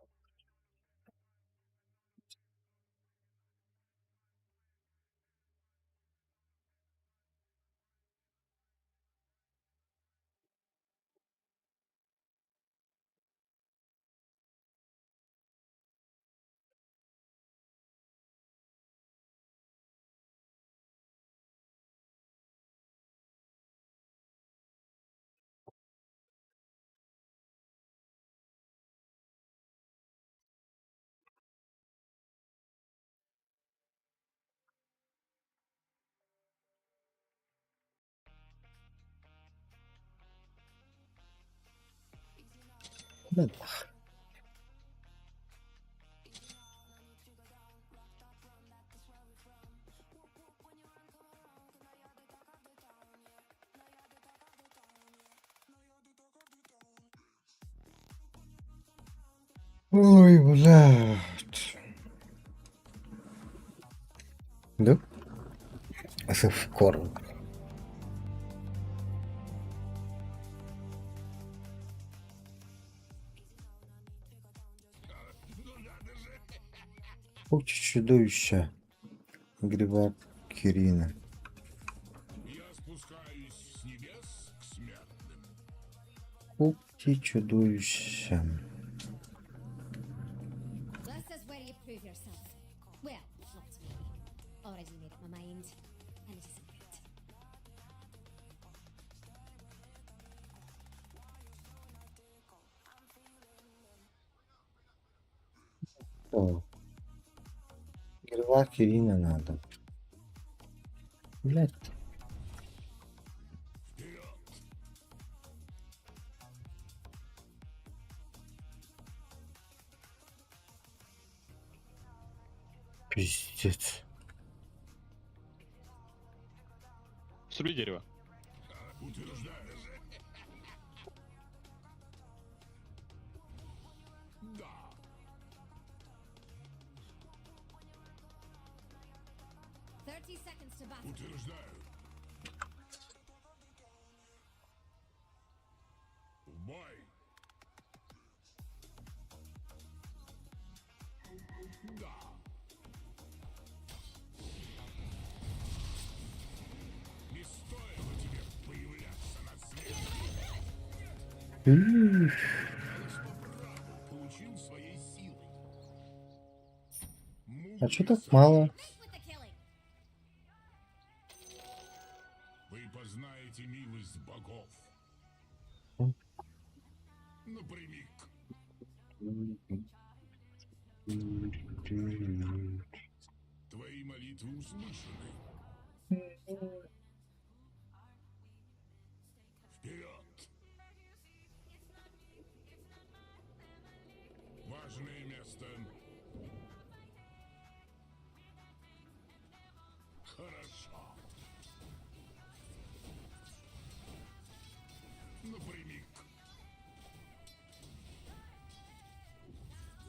Ой, блядь. Да? Корм. Очень чудовище. Гриба Кирина. Я спускаюсь с небес к смертным. Когти чудовища. This is where you prove yourself. Well, not to me. Already made up my mind, and it isn't good. О. Гриба Кирина надо. Блядь. Пиздец. Сруби дерево. Утверждаю. Да. 30 seconds to battle. Утверждаю. В бой. Да. Не стоило тебе появляться на свет. Ух. Получил своей силой. А чё так мало? With the killing. Вы познаете милость богов. Напрямик. Твои молитвы услышаны. Вперед! Важное место. Хорошо. Напрямик.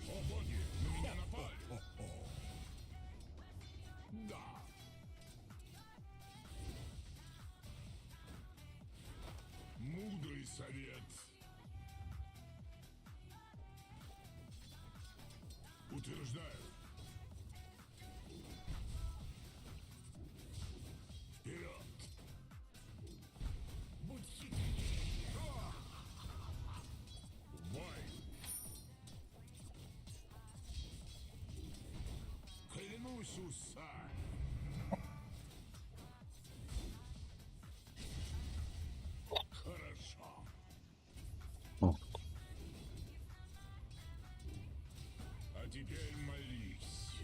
О боги, на меня напали. Да. Мудрый совет. Утверждаю. Вперед! Будь хитрее. В бой! Клянусь усами. Хорошо. О. А теперь молись.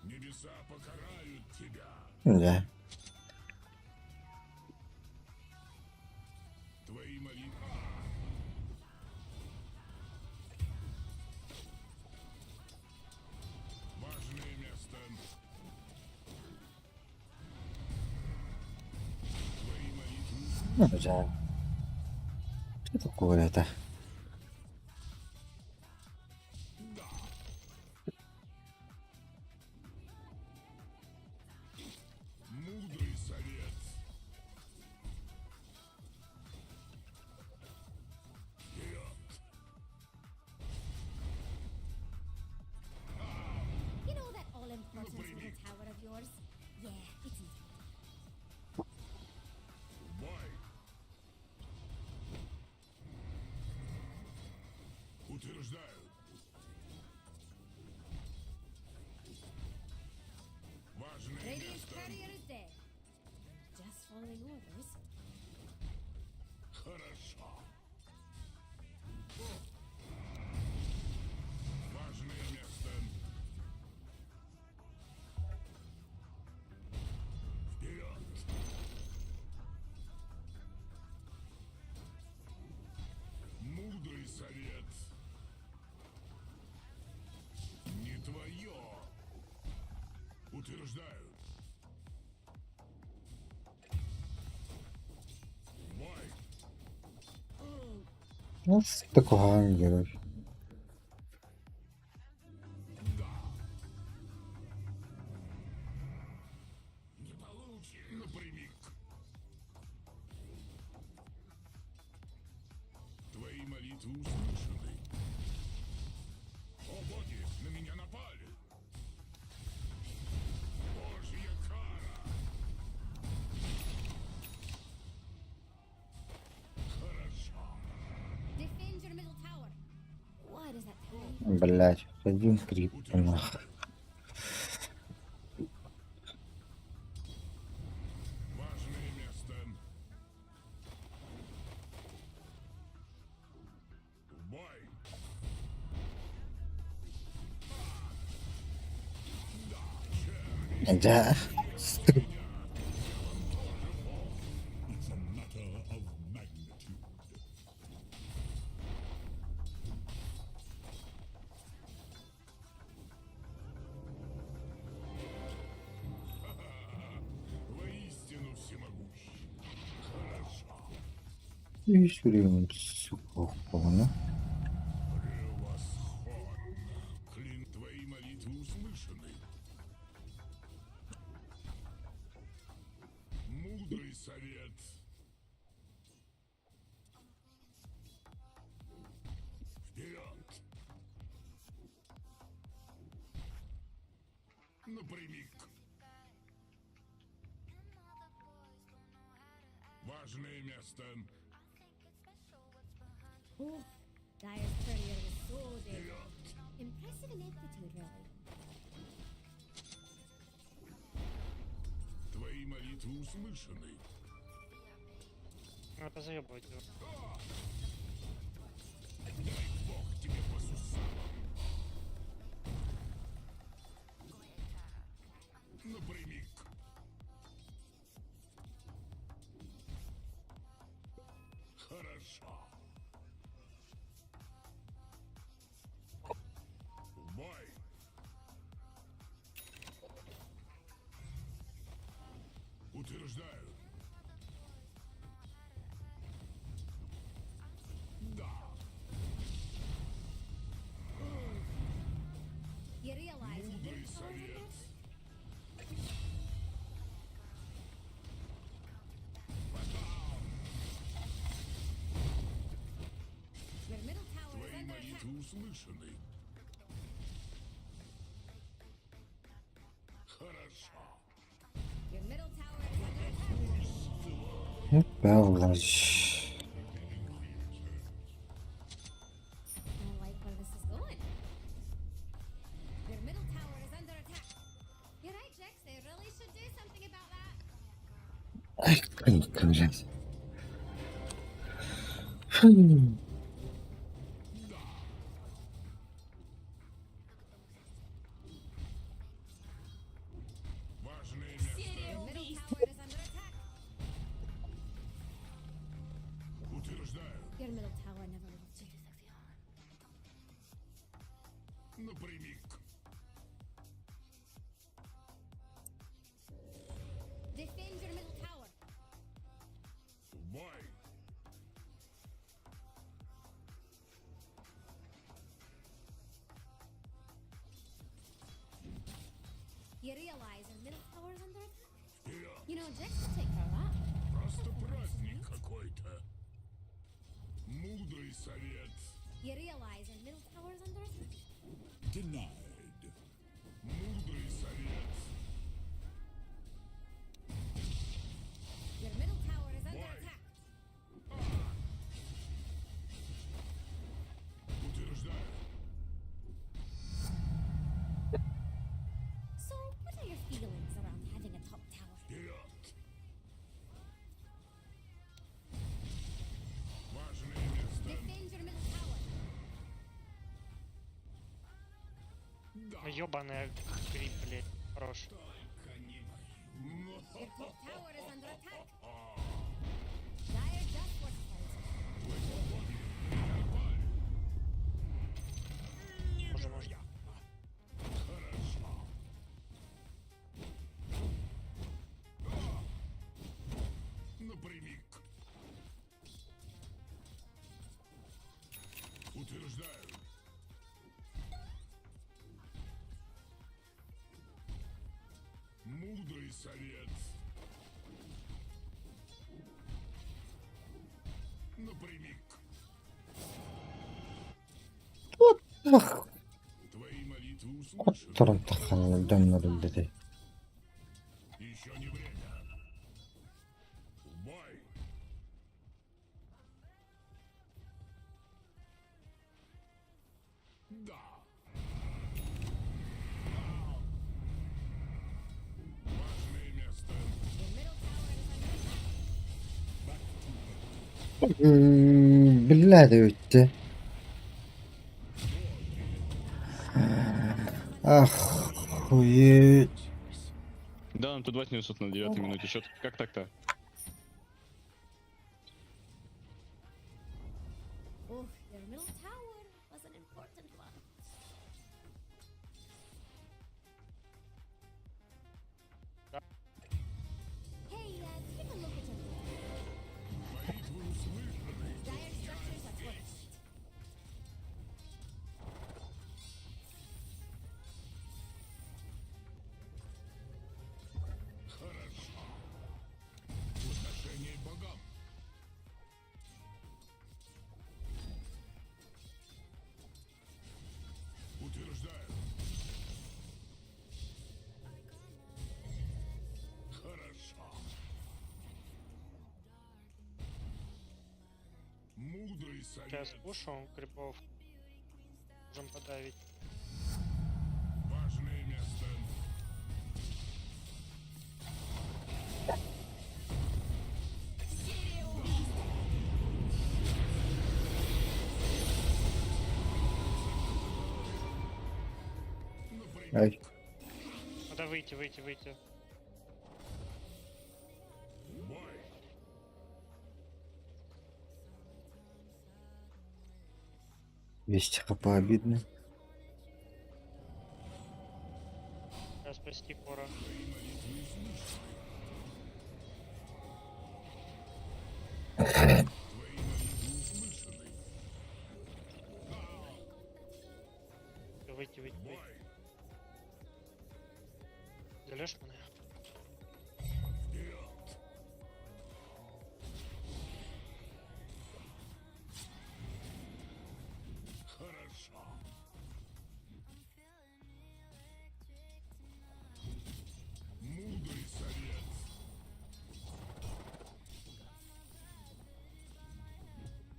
Небеса покарают тебя. Да. Твои молитвы. Важное место. Твои молитвы Ну, да. Что такое это? Да. Мудрый совет. Утверждаю. Важное Radiant's место. courier is dead. Just following orders. Хорошо. Важное место. Вперед! Мудрый совет. Не твое. Утверждаю. Бой! Ну, такого герой. Не получишь. Напрямик. Твои молитвы услышаны. О боги, на меня напали. Божья кара. Хорошо. Defend your middle tower. Why does that tiny Блять, один крип, нах. Важное место. В бой. Да. It's a matter of magnitude. Воистину всемогущ. Хорошо. И время, сука, ну. Превосходно. Клин, твои молитвы услышаны. Мудрый совет. Вперед! Напрямик. Важное место. Oh, Dire's courier was so dead. Impressive ineptitude, really. Твои молитвы услышаны. Ну это заебывать. Дай бог тебе по сусалам. Напрямик. Хорошо. В бой. Утверждаю. Да. You realize your Мудрый middle tower is under совет. attack? Your middle tower is Твои under attack. молитвы услышаны. Хорошо. Your middle tower is under attack. Ну, блядь. I don't like where this is going. Your middle tower is under attack. You're right, Jax. They really should do something about that. Ай, конька, блядь. Фу. Важное место. Серия Your middle убийств. tower is under attack. Утверждаю. Your middle tower never loved you. Напрямик. Defend your middle tower. В бой. You realize your middle tower is under attack? Вперед. You know, Jax will take care of that. Просто праздник какой-то. Мудрый совет. You realize your middle tower is under attack? Denied. Мудрый совет. Your middle tower is under Why? attack. Утверждаю. Ёбаная гриб, блядь. Хорош. Your top tower is under attack. Dire just fortified. Уже можно. Напрямик. Утверждаю. Мудрый совет. Напрямик. Ах, Твои молитвы услышаны. Хотторон таххан дьоннор үллэтэй. Еще не время. В бой. Да. Важное место. Биллээ үтте. Ах, хуеть. Да, нам тут 2 снесут на 9 минуте. Чё, как так-то? Oof, your middle tower was an important one. Hey, take a look at your Dire structures are fortified. Хорошо. Подношение богам. Утверждаю. Хорошо. Мудрый совет. Сейчас пушу крипов. Можем подавить. Важное место. Серия убийств. Ай. Надо выйти, выйти, выйти. Бой. 200 хп обидно. Сейчас спасти Кора. Выйти, выйти, выйти. Залежь меня? Хорошо. Мудрый совет.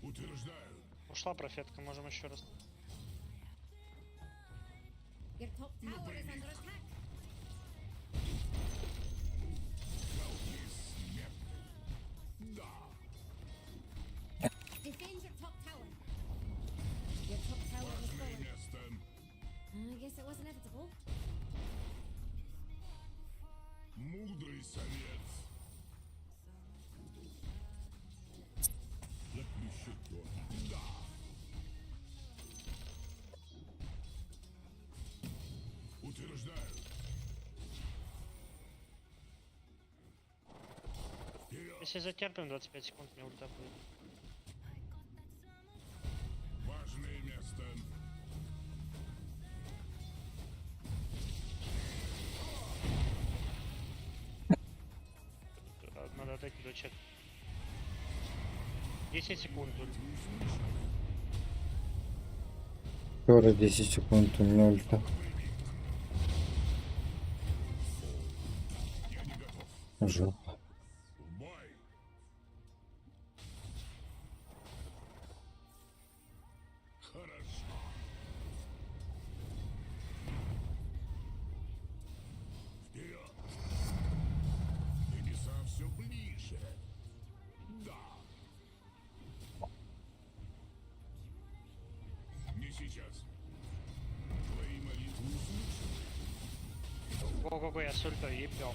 Утверждаю. Ушла профетка, можем еще раз. Your top tower is under attack. Долги смертны. Да. Defend your top tower. Your top tower has Важное fallen. место. I guess it was inevitable. Мудрый совет. Let me shake your hand. Да. Утверждаю. Вперед! Если затерпим 25 секунд, мне ульта будет. Важное место. Надо отойти до чек. 10 секунд. ульт. Скоро 10 секунд у меня ульта. Жопа. В бой! Хорошо. Вперед! Небеса все ближе. Да. Не сейчас. Твои молитвы услышаны. Го-го-го, я с ультой ебем.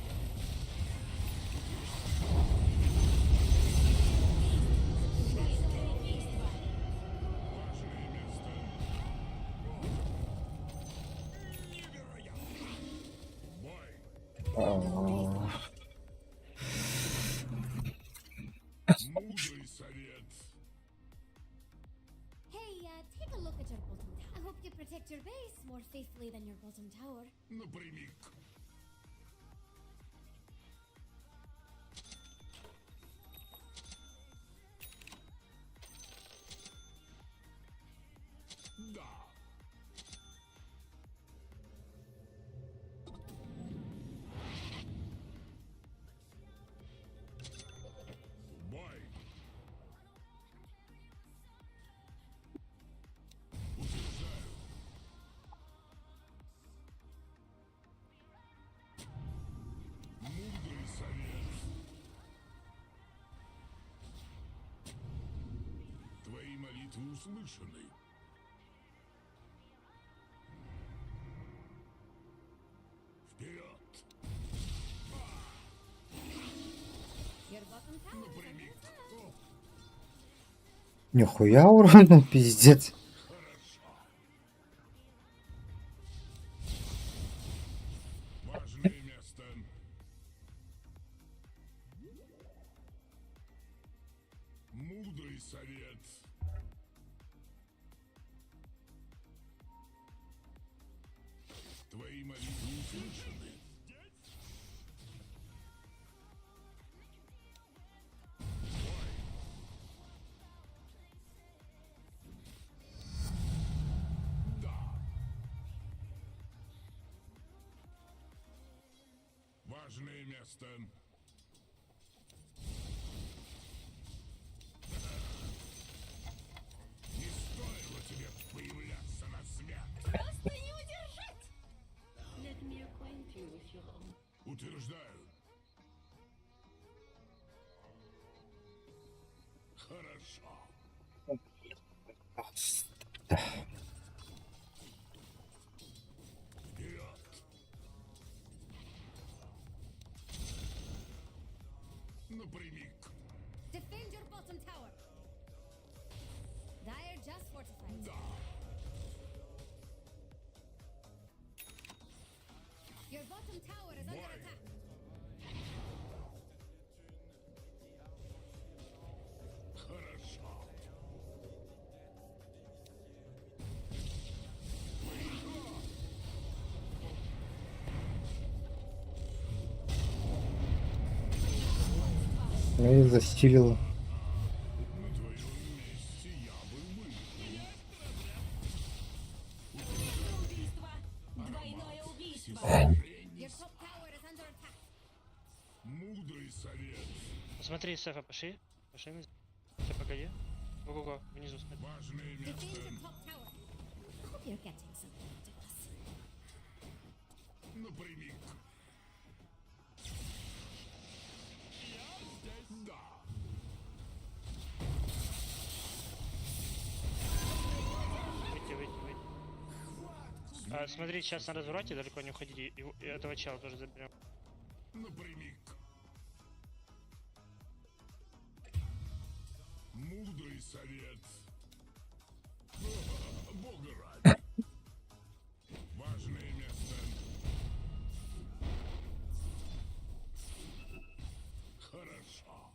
Мудрый совет. Hey, take a look at your bottom tower. I hope you protect your base more faithfully than your bottom tower. Напрямик. Да. Бой. Утверждаю. Мудрый совет. Твои молитвы услышаны. Вперед! Your bottom tower is under attack. Нихуя урона, пиздец. Важное место. Мудрый совет. Твои молитвы услышаны. Бой. Да. Важное место. Не стоило тебе появляться на свет. Просто не удержать! Let me acquaint you with your own. Утверждаю. Хорошо. Вперед! Напрямик. Defend your bottom tower. Dire just fortified. Да. Your bottom tower is under Бой. attack. Хорошо. Ну и застилила. На твоем месте я бы выжил. Убийство! Двойное убийство! Your top tower is under attack. Мудрый совет. Смотри, Сефа, пошли. Пошли на... Все, погоди. Го-го-го, внизу смотри. Важное Defend место. your top tower. I hope you're getting something out of this. Напрямик. Да. Выйти, выйти, выйти. А, смотри, сейчас на развороте, далеко не уходите. И этого чела тоже заберем. Напрямик. Мудрый совет. Бога ради. Важное место. Хорошо.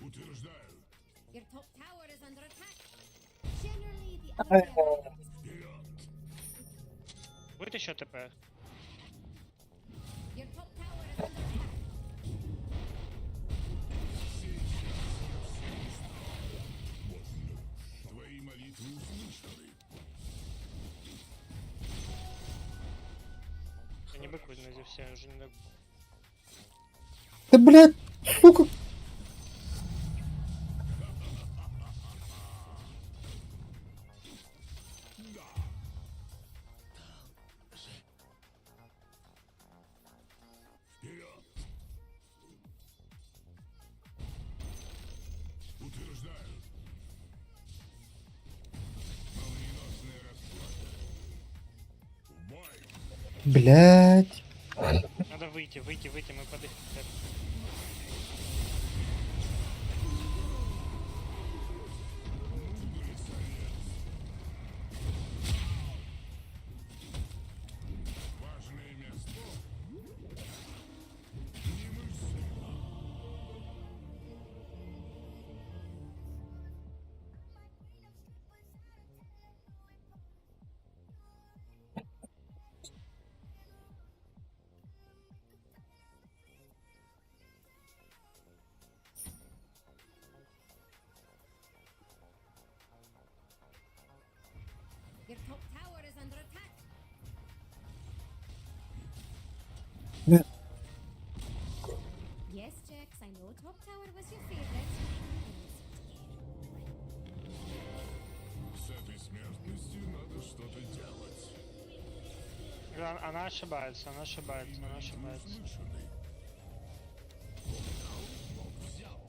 Утверждаю. Your top tower is under attack. Generally, the other way around. Вперед. Будет еще ТП? Your top tower is under attack. Твои молитвы услышаны. Я не быкую на Зевсе, я уже не дог- Да блядь, сука. Вперед! Утверждаю. Молниеносная расплата. Блять. Надо выйти, выйти, выйти, мы под их. Your top tower is under attack. Yes, Jax, I know top tower was your favorite. I miss it again. С этой смертностью надо что-то делать. Она ошибается, она ошибается, она ошибается. Услышаны. Бог дал, Бог взял.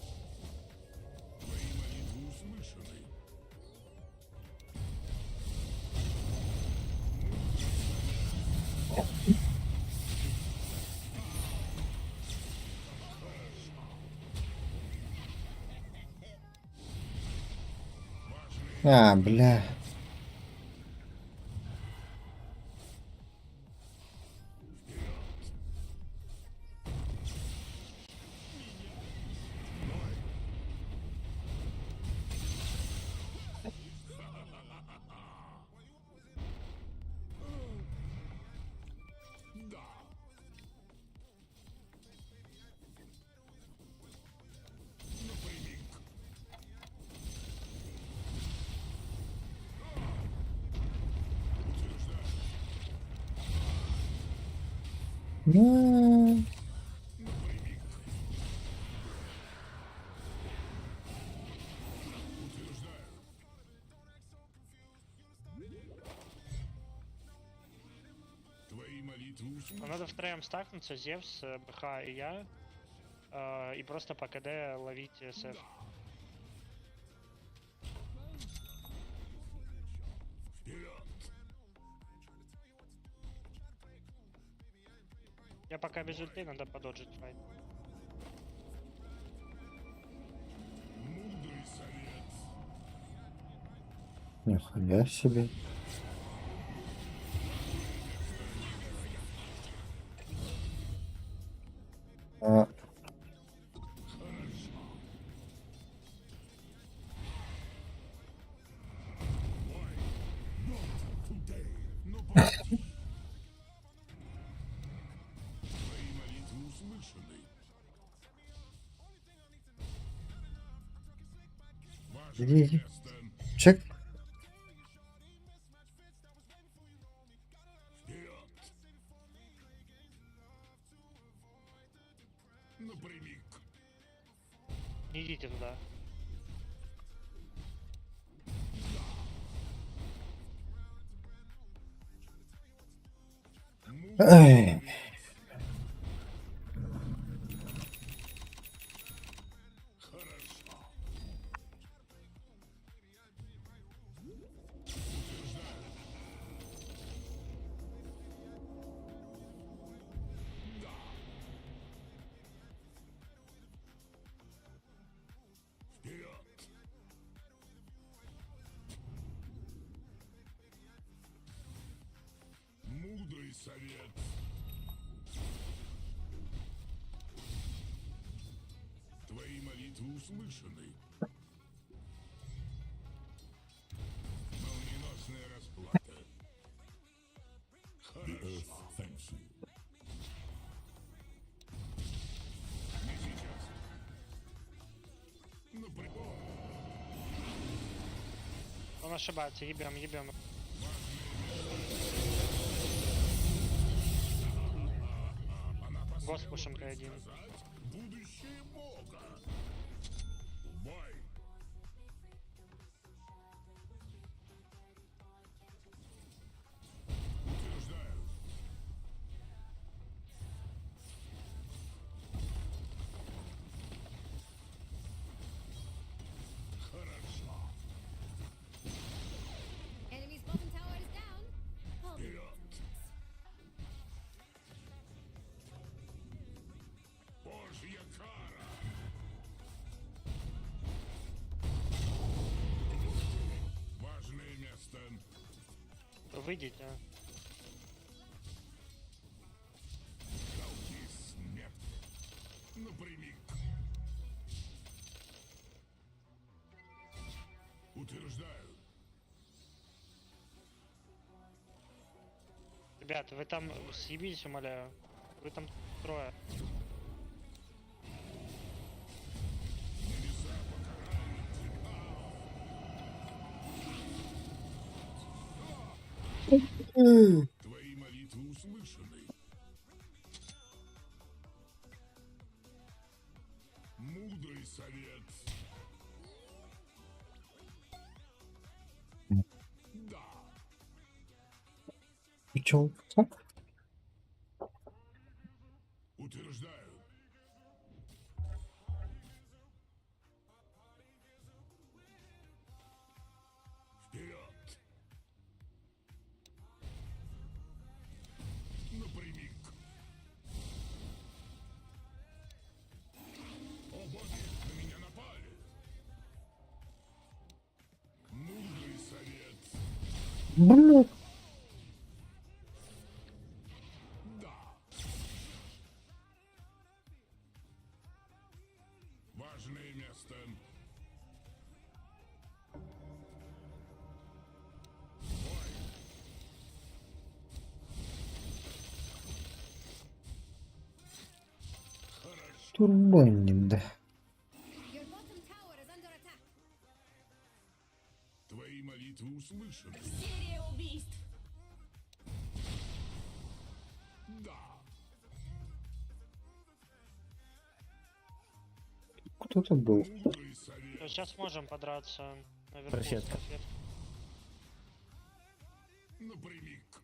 Твои молитвы услышаны. А, бля. Ну, Твои молитвы Нам услышаны. надо втроем стакнуться, Зевс, БХ и я. И просто по КД ловить СФ. Вперед! Я пока без ульты, надо пододжить файт. Мудрый совет. Нихуя себе. А, Today. Ну, погоди. Твои молитвы услышаны. Иди, Важное иди. место. Чек. Вперед! Напрямик. Не идите туда. Эй. Хорошо. Утверждаю. Да. Вперед! Мудрый совет. Твои молитвы услышаны. Молниеносная расплата. Хорошо. Не сейчас. Напрямую. Он ошибается, ебем, ебем. Она Гос посмела пушим К1. предсказать будущее Бога. В бой. Утверждаю. Хорошо. Enemy's bottom tower is down. I'll be Вперед. Выйдите. Долги смерти. Напрямик. Утверждаю. Ребят, вы там съебитесь, умоляю. Вы там трое. Твои молитвы услышаны. Мудрый совет. Да. Чё? Так? Утверждаю. Вперед! Напрямик. О боги, на меня напали! Мудрый совет. Блядь. Да. Важное место. Бой. Хорошо. Турбоним, да. Your bottom tower is under attack. Твои молитвы услышаны. Серия убийств. Да. Кто тут был? Мудрый совет. Сейчас можем подраться наверху. Проседка. с ответ. Напрямик.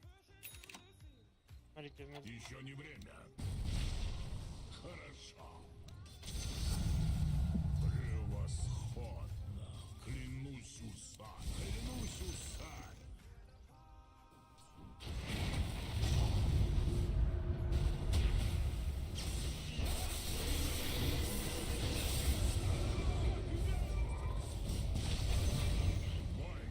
Смотрите, в мид. Еще не время. Хорошо. Превосходно. Клянусь усами. Клянусь усами. Бой.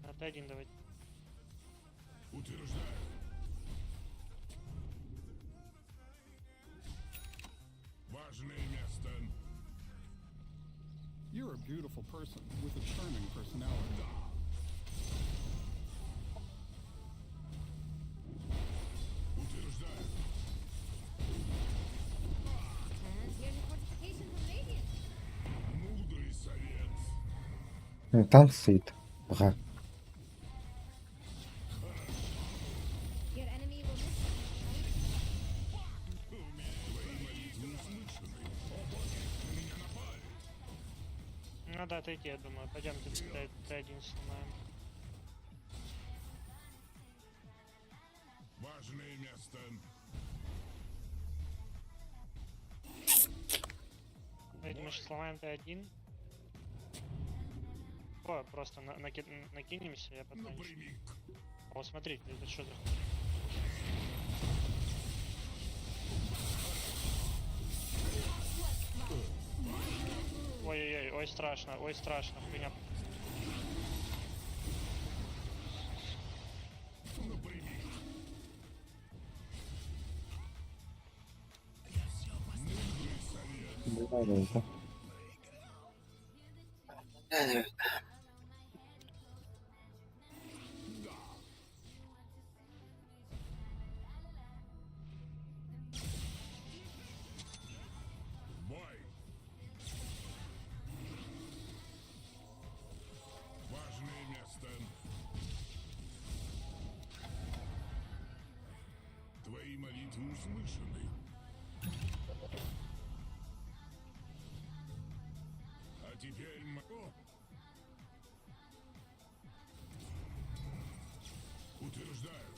А Т1 давайте. Утверждаю. Важное место. You're a beautiful person with a charming personality. Да. Утверждаю. And here's a fortification from Radiant. Мудрый совет. Ну, Там стоит. Ага. Your enemy will miss that, right? Твои молитвы услышаны. О боги, на меня напали. Надо отойти, я думаю. Пойдемте Т1 снимаем. Важное место. Смотрите, мы сейчас сломаем Т1. О, просто накинемся, я потом. Напрямик. О, смотрите, это что за Ой-ой-ой, ой страшно, хуйня. Напрямик. Мудрый совет. Да, да, да. Да. Бой. Важное место. Твои молитвы услышаны. А теперь... О! Утверждаю.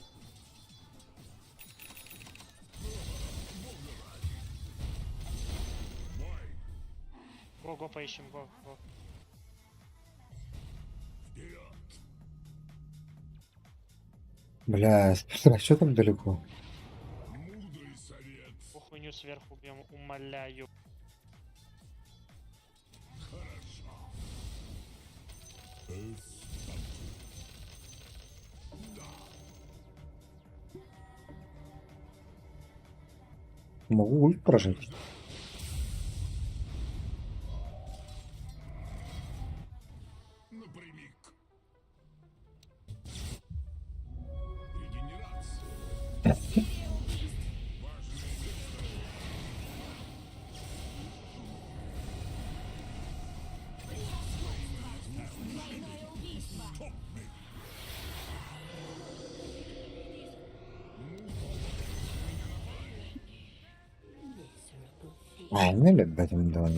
Бога ради. Бой! Го, го, поищем, го, го. Вперед! Бля, а что там далеко? Мудрый совет. Го хуйню сверху убьем, умоляю. Earth's bounty. Могу ульт прожать. Напрямик. Регенерация. А, не любим да.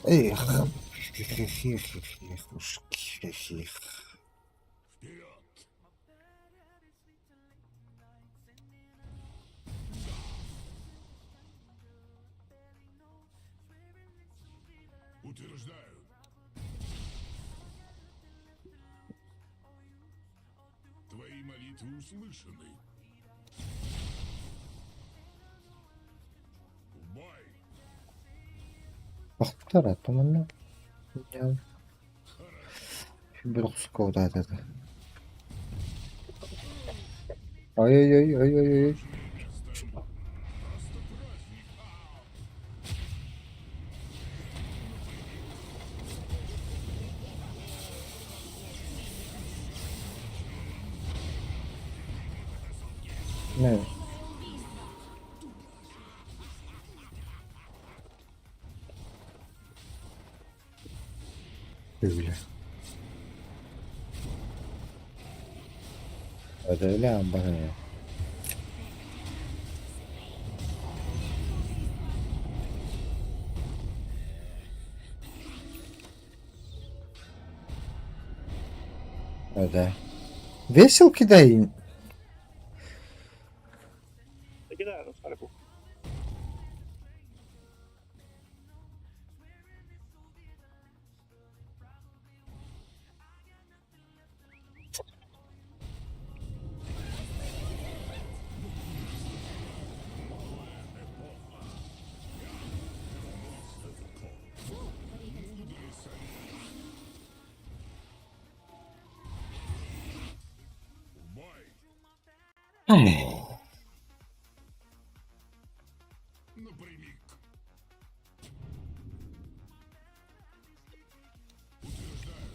Эх, эх, эх, эх, эх, уж, эх, эх. Утверждаю. Твои молитвы услышаны. В бой! Бахтар, а то Бір да. Ой-ой-ой-ой-ой-ой. Не. Бля. Öyle ama. Да. Весел кидай. Да кидаю, ну старый бух. Напрямик. Утверждаю.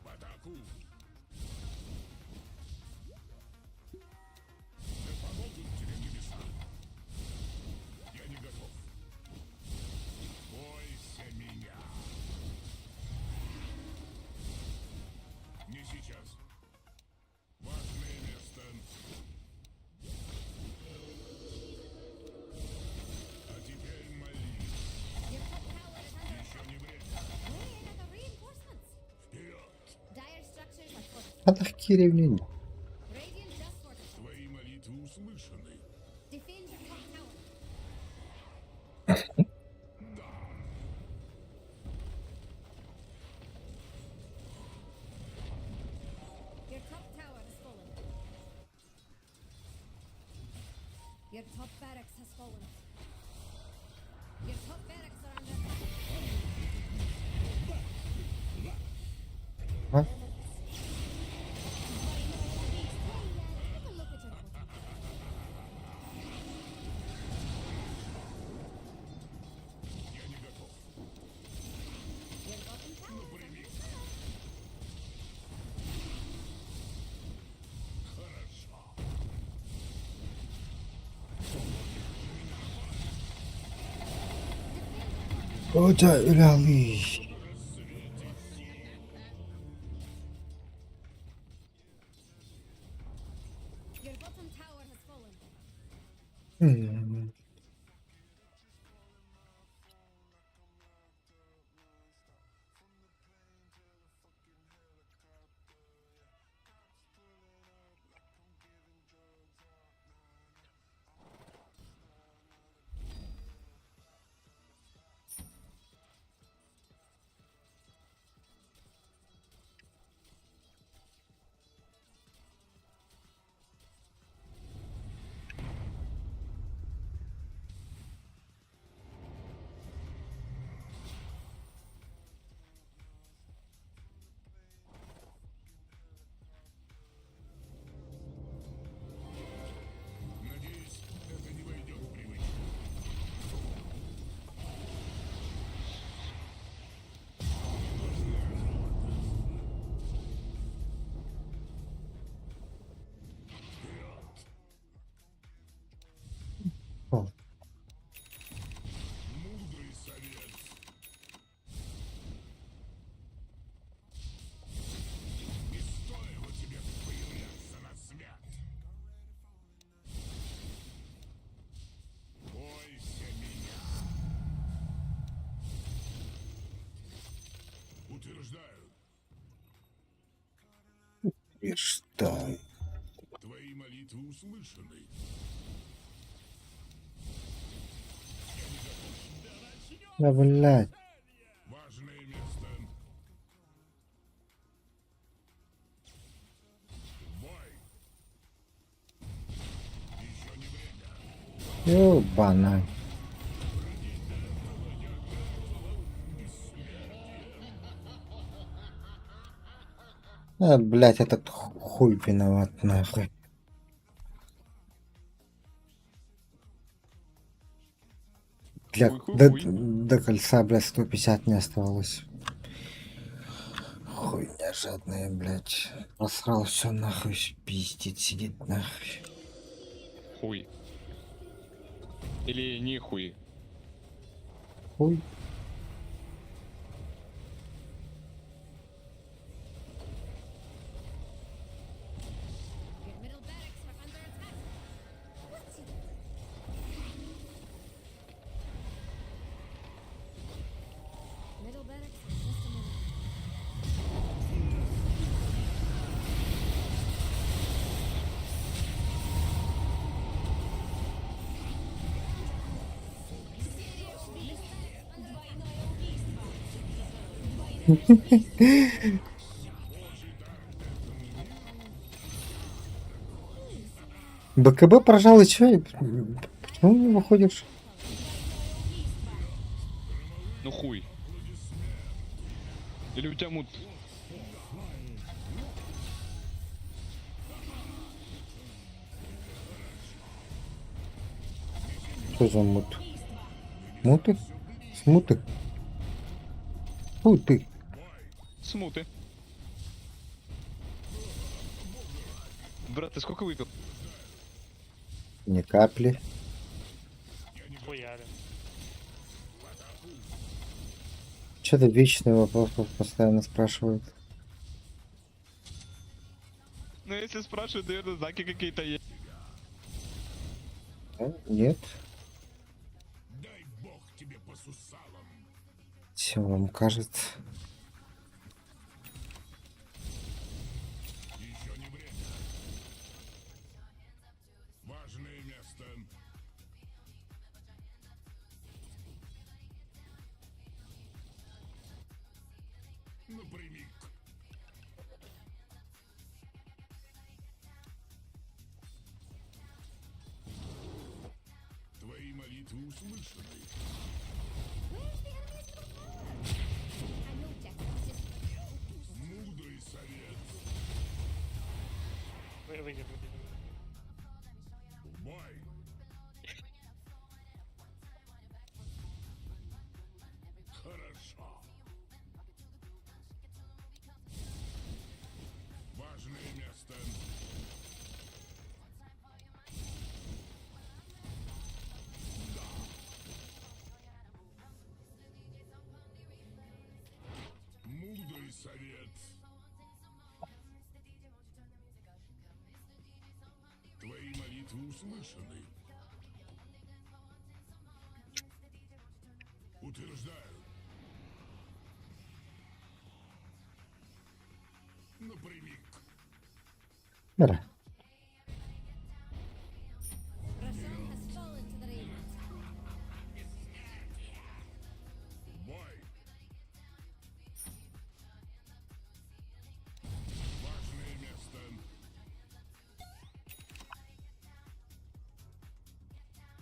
В атаку! Да помогут тебе небеса. Я не готов. Бойся меня. Не сейчас. Важное место. А теперь молись. Your top tower is under Еще не время. Hey, I got reinforcements. Вперед! Dire structures are fortified. Хатах киревнин. Radiant just fortified. Твои молитвы услышаны. Defend your top tower. Your top tower has fallen. Your top barracks has fallen. Your top barracks are under attack. А? Hey, take a look at your bottom. Я не готов. Your bottom tower is under attack. Хорошо. Ода öyle. Your bottom tower has fallen. Hmm. Утверждаю. Утверждаю. Твои молитвы услышаны. Да, блядь. Важное место. Бой. Еще не время. Ёбана. А, блядь, этот хуй виноват, нахуй. Для, Хуй, хуй, до, хуй. до кольца, блядь, 150 не оставалось. Хуйня жадная, блядь. Просрал все нахуй, пиздит, сидит нахуй. Хуй. Или не хуй. Хуй. Your middle barracks are under attack. What's it? Middle barracks in just a minute. БКБ прожал и чё? Почему не выходишь? Ну хуй. Или у тебя мут. Что за мут? Муты? Смуты? Фу ты. Смуты. Брат, ты сколько выпил? Ни капли. Хуяли. Что-то вечный вопрос постоянно спрашивают. Ну если спрашивают, наверное, знаки какие-то есть. А? Нет. Дай бог тебе по сусалам. Все вам кажется. Еще не время. Важное место. Напрямик. Твои молитвы услышаны. Where's the enemy's middle tower? I know, Jack. This is Мудрый совет. Выйдем, выйдем. В бой. Хорошо. Важное место. Да. Мудрый совет. Твои молитвы услышаны. Утверждаю. Напрямик. Бра. Roshan has fallen to the Radiant. В Бой. Важное место.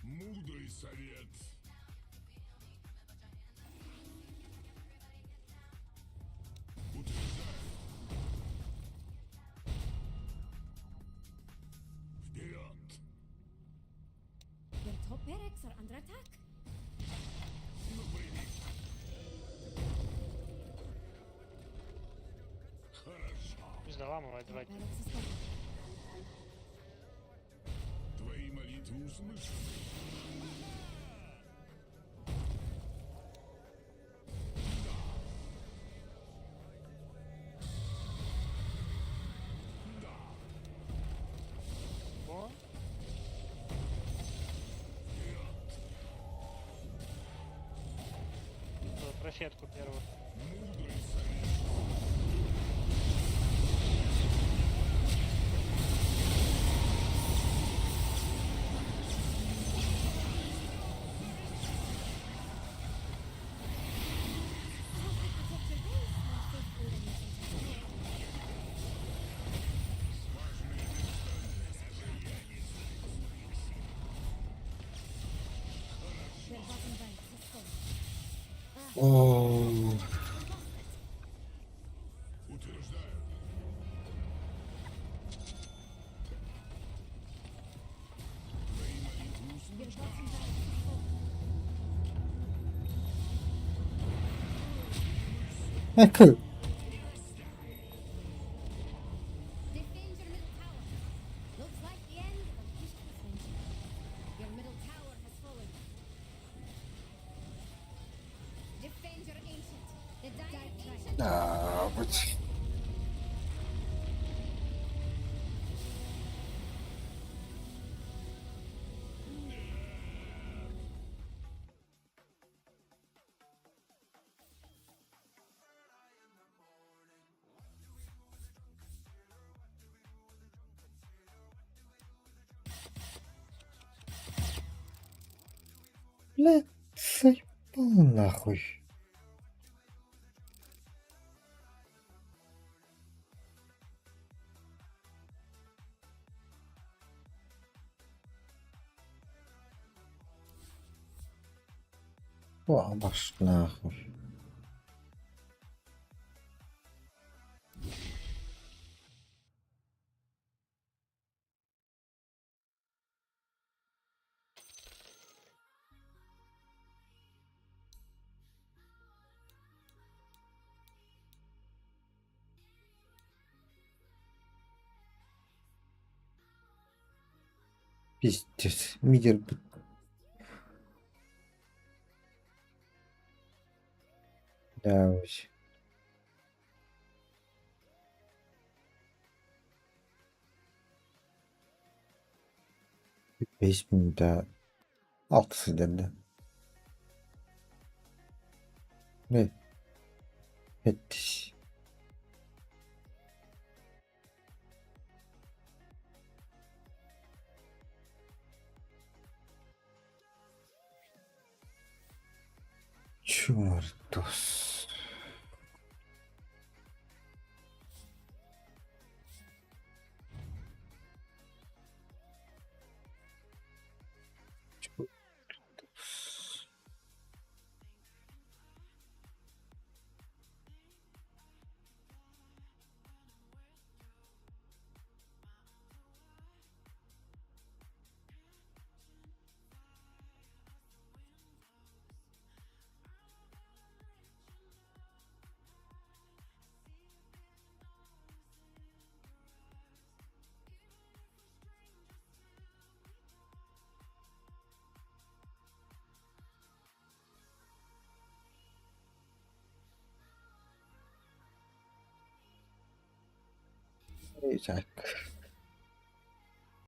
Мудрый совет. Утверждаю. Вперед! Your top barracks are under attack. Напрямик. Хорошо. Заламывай, давайте. Barracks is down. Твои молитвы услышаны. Да. Да. О, Вперед! Профетку первую. Мудрый совет. Оо. Your bottom barracks has fallen. Экл. Defend your middle tower. Looks like the end of a beautiful friendship. Your middle tower has fallen. Defend your ancient. The dire ancient. Да, вот. Бля, заебал нахуй. О, баш нахуй. Пиздец. Мидер. Да, вот. 5000 да 6 дэннэ. Ne? Петтис. Чёртос. Чёртос. Так.